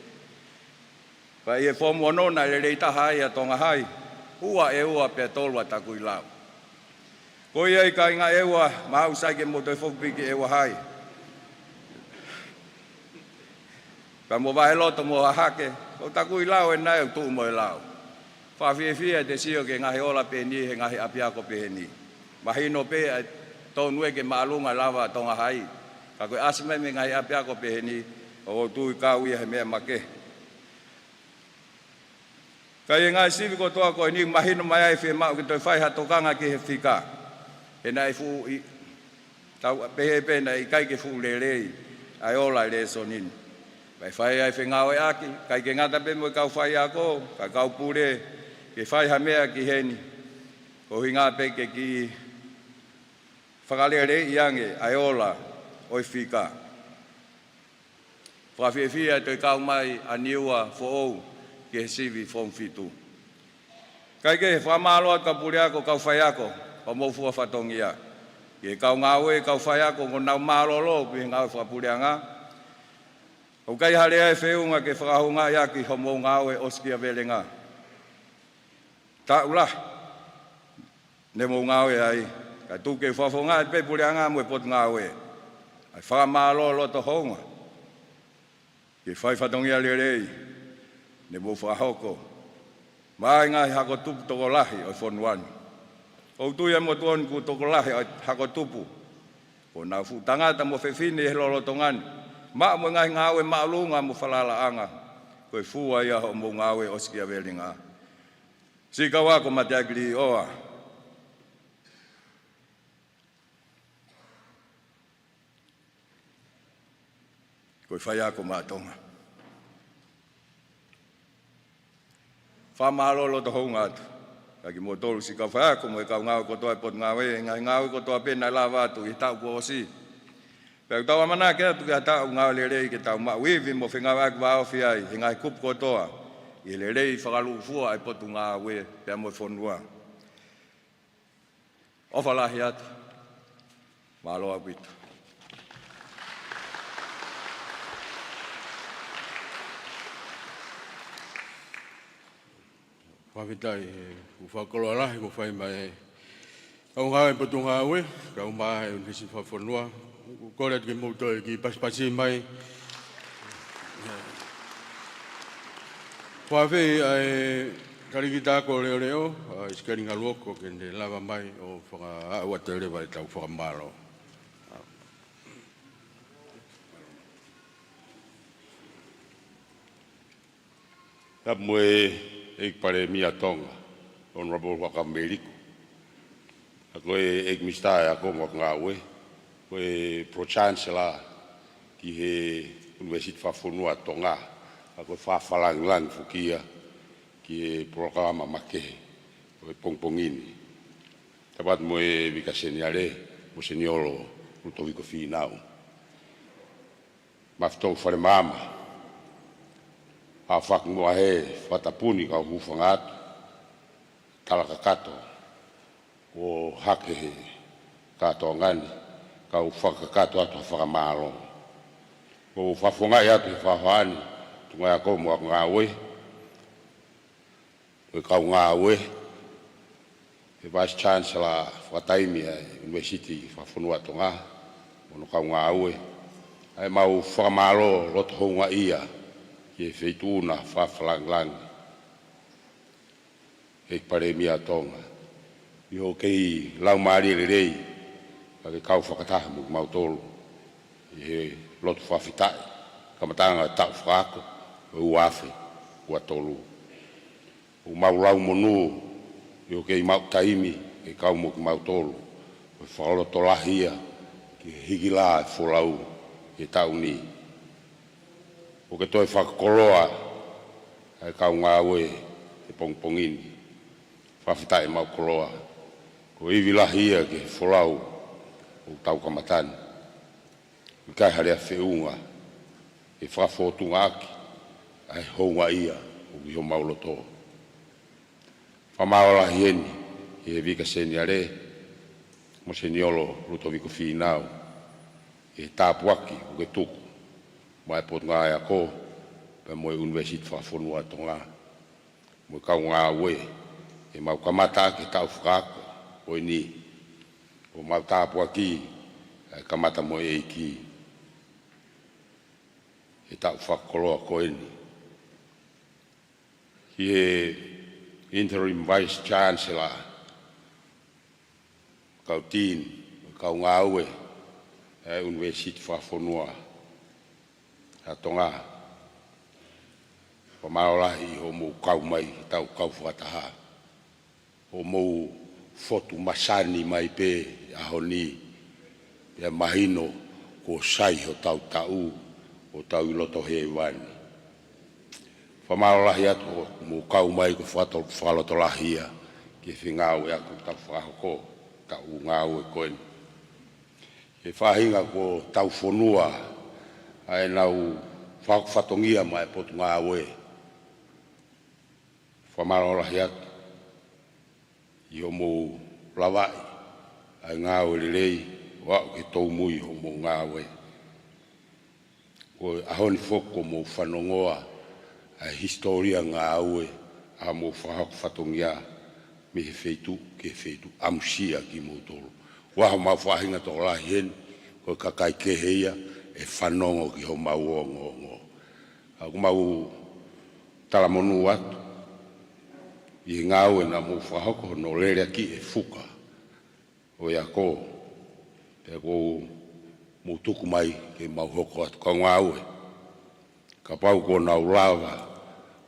Pea ʻi he Foomu Ono naʻe lelei taha ai ʻa Tonga Hai, ua ʻEua pea tolu ʻa Takuilau. Ko ia ai kāinga ʻEua, maʻu sai ke mou toe foki pē ki ʻEua Hai. Pea mou vaheloto mo hahake, ko Takuilau ʻena ʻoku tuʻu mo e lao. Fakafiefia ʻete sio ki he ngaahi ola pehē ni he ngaahi ʻapiako pehē ni. Mahino pē ʻa e tonu ē ke māʻolunga lava ʻa Tonga Hai. Ka ko e ʻasi mai mei he ngaahi ʻapiako pehē ni, ʻoku ou tui kau ia he meʻa makehe. Ka ʻi he ngaahi sivi kotoa ko eni, mahino mai ai e fiemaʻu ke toe fai ha tokanga ki he fika. He naʻe fuʻu ʻi-, tau pehē pē naʻe ʻikai ke fuʻu lelei ʻa e ola ʻi he lēsoni ni. Pea ʻe fai ai e fengāueʻaki, ʻikai ke ngata pē mo e kau faiako, ka e kau pule, ke fai ha meʻa ki heni, ko e ʻuhinga pē ke kiʻi fakaleleiʻi ange ʻa e ola ʻo e fika. Fakafiefia ʻa e toe kau mai ʻa Niua foʻou ki he sivi Foomu Fitu. Kae kehe, fakamālō atu kau puleako, kau faiako, ʻo mou fua fatongia. Ki he kau ngāue, kau faiako, ʻoku nau mālōlō ʻi he ngāue fakapuleʻanga. ʻOku ʻikai ha lea ʻe feʻunga ke fakahoungaʻi ʻaki hoʻomou ngāue ʻosikiavelenga. Taʻu lahi ne mou ngāue ai, kae tuku ke fakafofongaʻi pē puleʻanga mo e potungāue ʻa e fakamālō loto hounga ki he fai fatongia lelei ne mou fakahoko maʻa e ngaahi hako tupu tokolahi ʻo e fonua ni. ʻOku ou tui ʻa e motuʻa ni kuo tokolahi ʻa e hako tupu, ko honau fuʻu tangata mo fefine he lolotonga ni, maʻa mo e ngaahi ngāue māʻolunga mo falalaʻanga, ko e fua ia hoʻomou ngāue ʻosikiavelenga. Siʻi kau ako mateaki līʻoa, ko e faiako maʻa Tonga. Fakamālō loto hounga atu kiate kimoutolu siʻi kau faiako mo e kau ngāue kotoa ʻo e potungāue, ngaahi ngāue kotoa pē naʻe lava atu ʻi he taʻu kuo ʻosi. Pea ʻoku tau ʻamanaki atu ki ha taʻu ngāue lelei ke tau maʻu ivi mo fengāueʻaki vāofi ai he ngaahi kupu kotoa ʻi he lelei fakalūkufua ʻa e potungāue pea mo e fonua. ʻOfa lahi atu. Mālō ʻaupito. Fakafetaʻi he fuʻu fakakoloa lahi kuo fai mai ʻe he kau ngāue potungāue, kae ʻumaʻā e ʻUnivēsiti Fakafonua. Kole atu ke mou toe kiʻi pasipasi mai. Fakafeʻiloaki ʻa e Talēkita Ako Leʻoleʻo, ʻa Isikeli Ngaluoko, ke ne lava mai ʻo fakaaʻu atu leva ʻetau fakamālō. Tapu mo e ʻEiki Palēmia Tonga, Honourable Huʻakavameiliku. ʻA ko e ʻEiki Minisitā ʻo e Ako mo e Ngāue, ko e Pro Chancellor ki he ʻUnivēsiti Fakafonua ʻa Tonga, ʻa ko e fakafakalāngilangi foki ia ki he polokalama makehe ʻo e pongipongi ni. Tapu atu mo e Vika Seniale, Monseniolo Lutoviko Fīnau. Mafutolu Falemaama, ʻa e fakamaʻu ʻa e fakatapu ni kau hūfanga atu, tala kakato, ʻo hake he kātoanga ni, kau fakakakato atu ha fakamālō. ʻOku ou fakafofongaʻi atu he fāfā ni, tuʻunga ako mo e ngāue, ko e kau ngāue, he Vice Chancellor fakataimi ʻa e ʻUnivēsiti Fakafonua ʻa Tonga, mo hono kau ngāue, ʻa ʻemau fakamālō loto houngaʻia ki he Feituʻuna Fakafakalāngilangi, ʻEiki Palēmia ʻo Tonga, ʻi hoʻo kei laumālie lelei, pea ke kau fakataha mo kimautolu ʻi he lotu fakafetaʻi, kamataʻanga ʻo e taʻu fakaako ʻo e ua afe ua tolu. ʻOku mau laumonū ʻi hoʻo kei maʻu taimi ke kau mo kimautolu, ko e fakalotolahi ia ki he hiki lā e folau ʻi he taʻu ni. ʻOku ke toe fakakoloa ʻa e kau ngāue he pongipongi ni. Fakafetaʻi ʻemau koloa. Ko e ivi lahi ia ki he folau ʻoku tau kamata ni. ʻIkai ha lea feʻunga ke fakafōtunga ʻaki ʻa e houngaʻia ʻoku ʻi homau loto. Fakamālō lahi heni ki he Vika Seniale, Monseniolo Lutoviko Fīnau, ʻi he tāpuaki ʻoku ke tuku maʻa e Potungāue Ako, pea mo e ʻUnivēsiti Fakafonua ʻa Tonga, mo e kau ngāue, ʻemau kamata ʻaki e taʻu fakaako ko eni, ʻo mau tāpuaki ʻa e kamata mo e ʻEiki he taʻu fakakoloa ko eni. Ki he Interim Vice Chancellor, kau Dean, kau ngāue ʻa e ʻUnivēsiti Fakafonua ʻa Tonga, fakamālō lahi ʻi hoʻomou kau mai, tau kau fakataha. Hoʻomou fotu masani mai pē ʻaho ni, pea mahino kuo sai hotau taʻu, ʻo tau ʻi loto hēvani. Fakamālō lahi atu hoʻomou kau mai ko e fakato-, fakalotolahi ia ki he fengāueʻaki ʻoku tau fakahoko, taʻu ngāue ko eni. He faʻahinga kuo tau fonua ʻa ʻenau fakafatongia maʻa e Potungāue. Fakamālō lahi atu ʻi hoʻomou lavaʻi ʻa e ngāue lelei, ʻo aʻu ki he tōmui hoʻomou ngāue. Ko e ʻaho ni foki kuo mou fanongoa ʻa e hisitōlia ngāue ʻa hoʻomou fakahoko fatongia mei he feituʻu ki he feituʻu, ʻamusia kimoutolu. ʻOku ʻi ai homau faʻahinga tokolahi heni, ko e kakai kehe ia ʻe fanongo ki homau ongoongo. ʻOku mau talamonū atu ʻi he ngāue naʻa mou fakahoko hono lele ʻaki e fuka ʻo e ako, pea kuo mou tuku mai ke mau hoko atu kau ngāue. Kapau kuo nau lava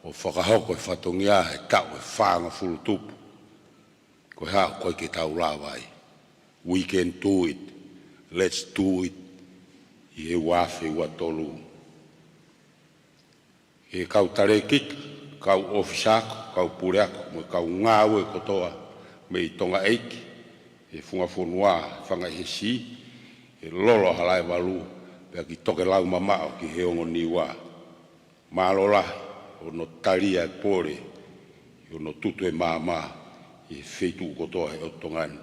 ʻo fakahoko e fatongia he taʻu ʻe fāngofulu tupu, ko e hā ʻoku ʻikai ke tau lava ai? We can do it. Let's do it. ʻI he ua afe ua tolu. He kau talēkita, kau ʻōfisa ako, kau puleako, mo e kau ngāue kotoa mei Tonga ʻEiki, he funga fonua, Fanga ʻi he Sea, he lolo ʻa Halaevalu, pea ki Tokelau mamaʻo ki he ongo Niua. Mālō lahi hono tali ʻa e pole, hono tutu e maama ʻi he feituʻu kotoa he ʻotu Tonga ni.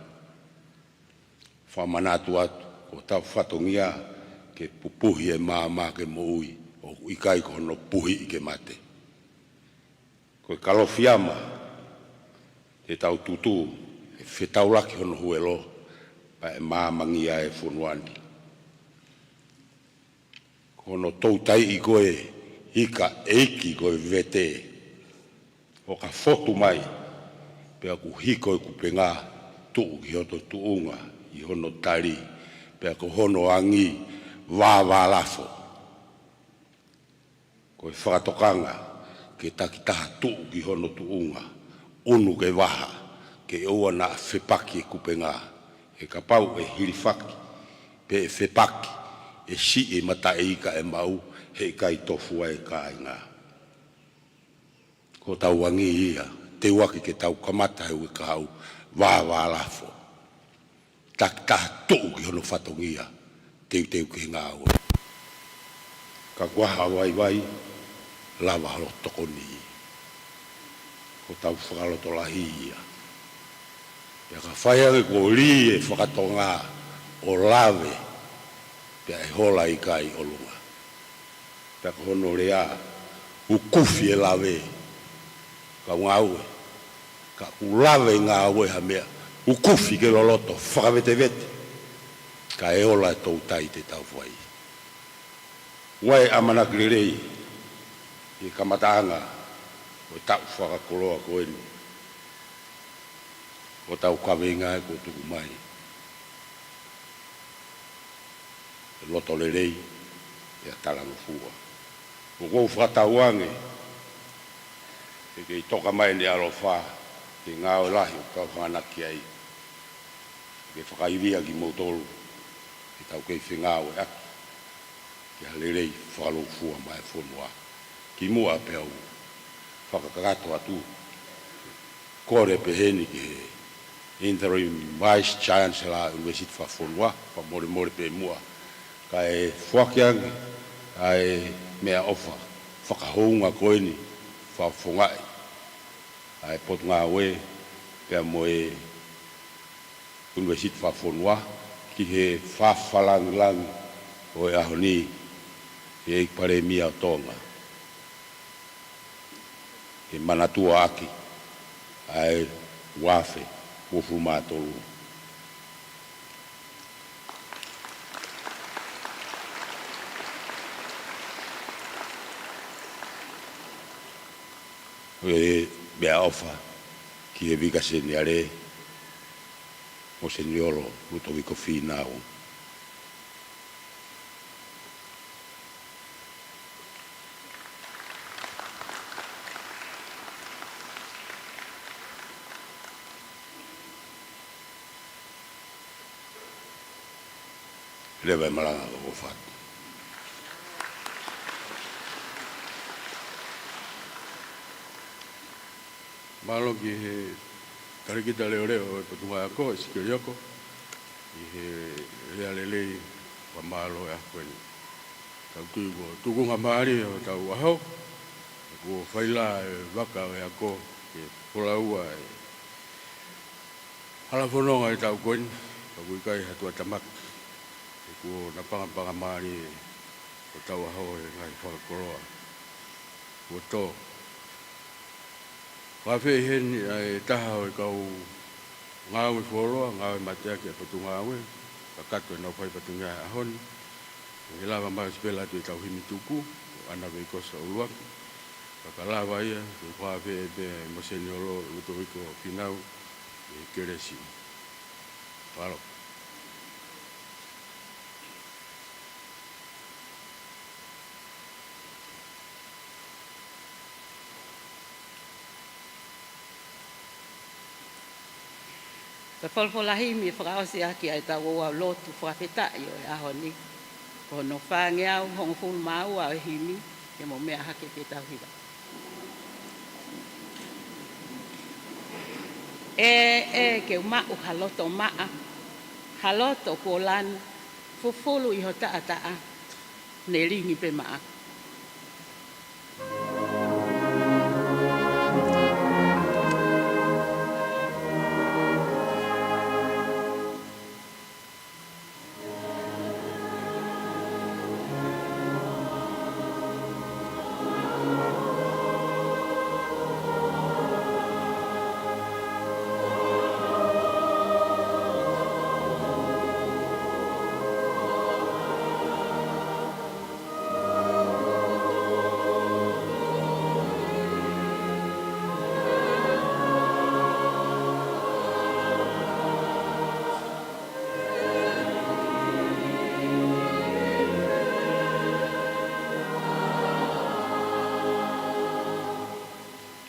Fakamanatu atu, ko hotau fatongia ke pupuhi e maama ke moʻui, ʻoku ʻikai ko hono puhiʻi ke mate. Ko e Kalofiama te tau tutu, ʻe fetaulaki hono huelo, pea ʻe maamangia e fonua ni. Ko hono toutai ko e ika ʻeiki ko e vete, ʻo ka fotu mai, pea ʻoku hiko e kupenga, tuʻu ki hoto tuʻunga ʻi hono tali, pea ko hono angi vāvālafo. Ko e fakatokanga ke takitaha tuʻu ki hono tuʻunga, ʻunu ke vaha, ke ʻoua naʻa fepaki e kupenga, he kapau ʻe hilifaki, pe ʻe fepaki, ʻe siʻi e mataʻi ika ʻe maʻu, heʻikai tofu ai e kāinga. Ko hotau angi ia, teuaki ke tau kamata he uike kahaʻu, vāvālafo. Takitaha tuʻu ki hono fatongia, teuteu ki he ngāue. Ka kuo ʻaha vaivai, lava hoʻo tokoni. Ko hotau fakalotolahi ia. Pea ka fai ange kuo lī e fakatonga ʻo lave, pea ʻe hola ʻikai ʻolunga. Pea ko hono lea, ukufi e lave, kau ngāue, ka ʻoku lave ngāue ha meʻa, ukufi ke loloto, fakavetevete, kae ola e toutai te tau fai. ʻOku ʻi ai e ʻamanaki lelei, ʻi he kamataʻanga ʻo e taʻu fakakoloa ko eni, ʻo hotau kaveinga ē kuo tuku mai. ʻE loto lelei, ʻe talangofua. ʻOku ou fakatauange, ʻe kei toka mai ʻEne ʻaloʻofa, ki he ngāue lahi ʻoku tau hanganaki ai. Ke fakaivia kimoutolu, ke tau kei fengāueʻaki, ki ha lelei fakaloufua maʻa e fonua. Kimuʻa pea u fakakakato atu, kole pehē ni ki he Interim Vice Chancellor ʻUnivēsiti Fakafonua, fakamolemole pē muʻa, kae foaki ange ʻa e meʻaʻofa fakahounga ko eni, fakafofongaʻi ʻa e Potungāue pea mo e ʻUnivēsiti Fakafonua ki he fafalangilangi ʻo e ʻaho ni, ʻEiki Palēmia ʻo Tonga, ke manatua ʻaki ʻa e ua afe uofulu mā tolu. Ko e meʻaʻofa ki he Vika Seniale, Moseniolo Lutoviko Fīnau. Leva e malanga ka ko fat. Mālō ki he talēkita leʻoleʻo ʻo e Potungāue Ako, ʻEsikeli Oko, ʻi he lea lelei fakamālō he ʻaho ko eni. Tau tui kuo tukunga mālie hotau ʻaho, kuo fai lā e vaka ʻo e ako ke folaua e hala fononga ʻo e taʻu ko eni, Ka ʻoku ʻikai ha tuʻatamaki, he kuo napangapangamālie hotau ʻaho he ngaahi fakakoloa kuo tō. Fakafeʻiloaki heni ʻa e taha ʻo e kau ngāue fuoloa, ngāue mateaki ʻa e Potungāue, kakato ʻenau fai fatongia he ʻaho ni. ʻE lava mai ʻo sipela atu ʻetau himi tuku, ʻo ʻAna Veikosa ʻUluaki. Ka ka lava ia, ke fakafeʻiloaki pē mo Seniolo Lutoviko Finau, ʻe Kelesi. Mālō. Ko e folofola himi ʻe fakaʻosi ʻaki ʻa ʻetau ouau lotu fakafetaʻi ʻo e ʻaho ni, ko hono fāngeau hongofulu mā ua ʻo e himi, ke mou meʻa hake ke tau hiva. ʻE, ʻe, ke u maʻu ha loto maʻa, ha loto kuo lanu, fufulu ʻi ho taʻataʻa, ne lingi pē maʻaku.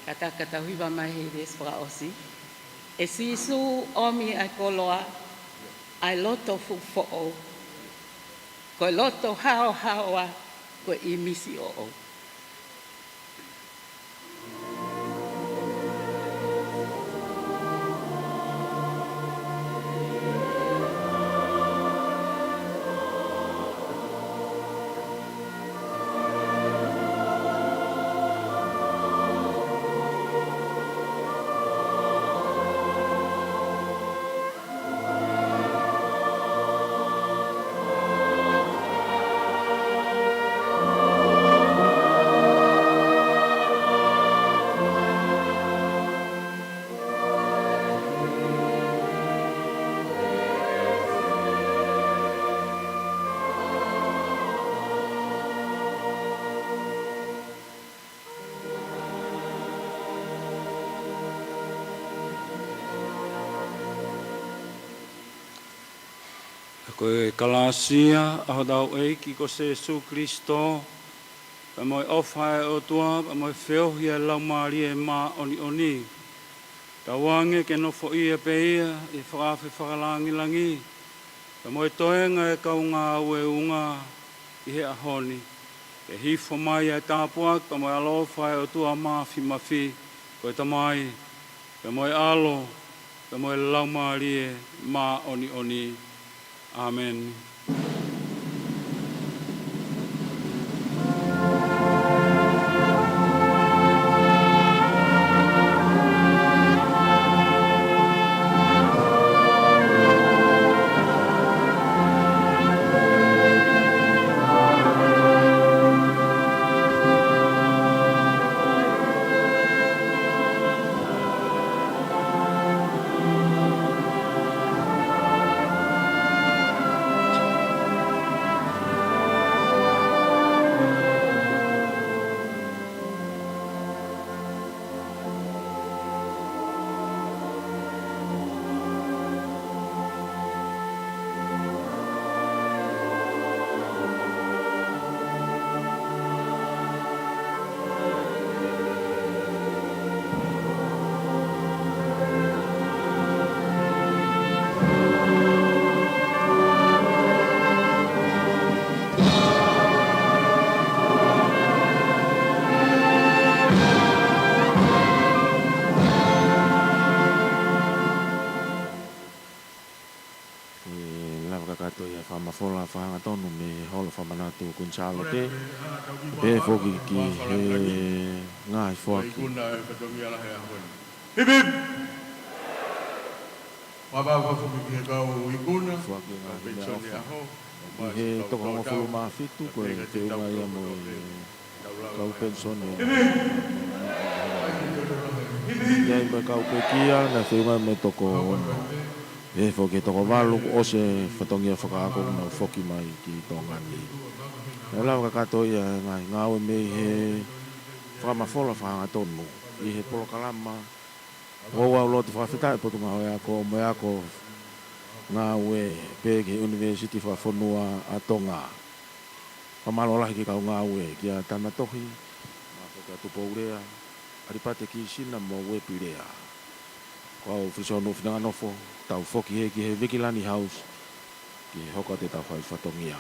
Kātaki ka tau hiva mai he veesi fakaʻosi. ʻE Sīsū, ʻomi ʻa e koloa, ʻa e loto fuʻu foʻou. Ko e loto haohaoa, ko e ʻīmisi ʻoʻou. Ko e kalāsia ʻa hotau ʻEiki ko Sīsū Kalaisi, pea mo e ʻofa ʻa e ʻOtua, pea mo e feohi ʻa e Laumālie Māʻoniʻoni, tauange ke nofoʻia pē ia ʻi he fakaafe fakalāngilangi, pea mo e toenga ʻo e kau ngāue ʻi he ʻaho ni, ke hifo mai ʻa e tāpuaki pea mo e ʻaloʻofa ʻa e ʻOtua Māfimafi, ko e Tamai, pea mo e ʻAlo, pea mo e Laumālie Māʻoniʻoni. ʻĀmeni. ʻE lava kakato ia ʻa e fakamafola fakahangatonu mei he Holo Fakamanatu Kuini Sālote, pea foki ki he ngaahi foaki. Hip, hip. Mavafa foki ki he kau ikuna, foaki ngaahi meʻaʻofa. ʻI he toko hongofulu mā fitu ko e feʻunga ia mo e kau penisoni. ʻI ai mo e kau pekia naʻe feʻunga mo e toko ono. Pehē foki ki he toko valu kuo ʻosi e fatongia fakaako kuo nau foki mai ki Tonga ni. Naʻe lava kakato ia e ngaahi ngāue mei he fakamafola fakahangatonu ʻi he polokalama. ʻOku ou lotu fakafetaʻi Potungāue Ako mo e ako ngāue pē ki he ʻUnivēsiti Fakafonua ʻa Tonga. Fakamālō lahi ki he kau ngāue, kia Tana Tohi, Mafoka Tupoulea, ʻAlipate Kisina mo Uepi Lea. Ko au Filisonuʻu Finanganofo, tau foki hē ki he Vikilani House, ki he hoko atu ʻetau fai fatongia.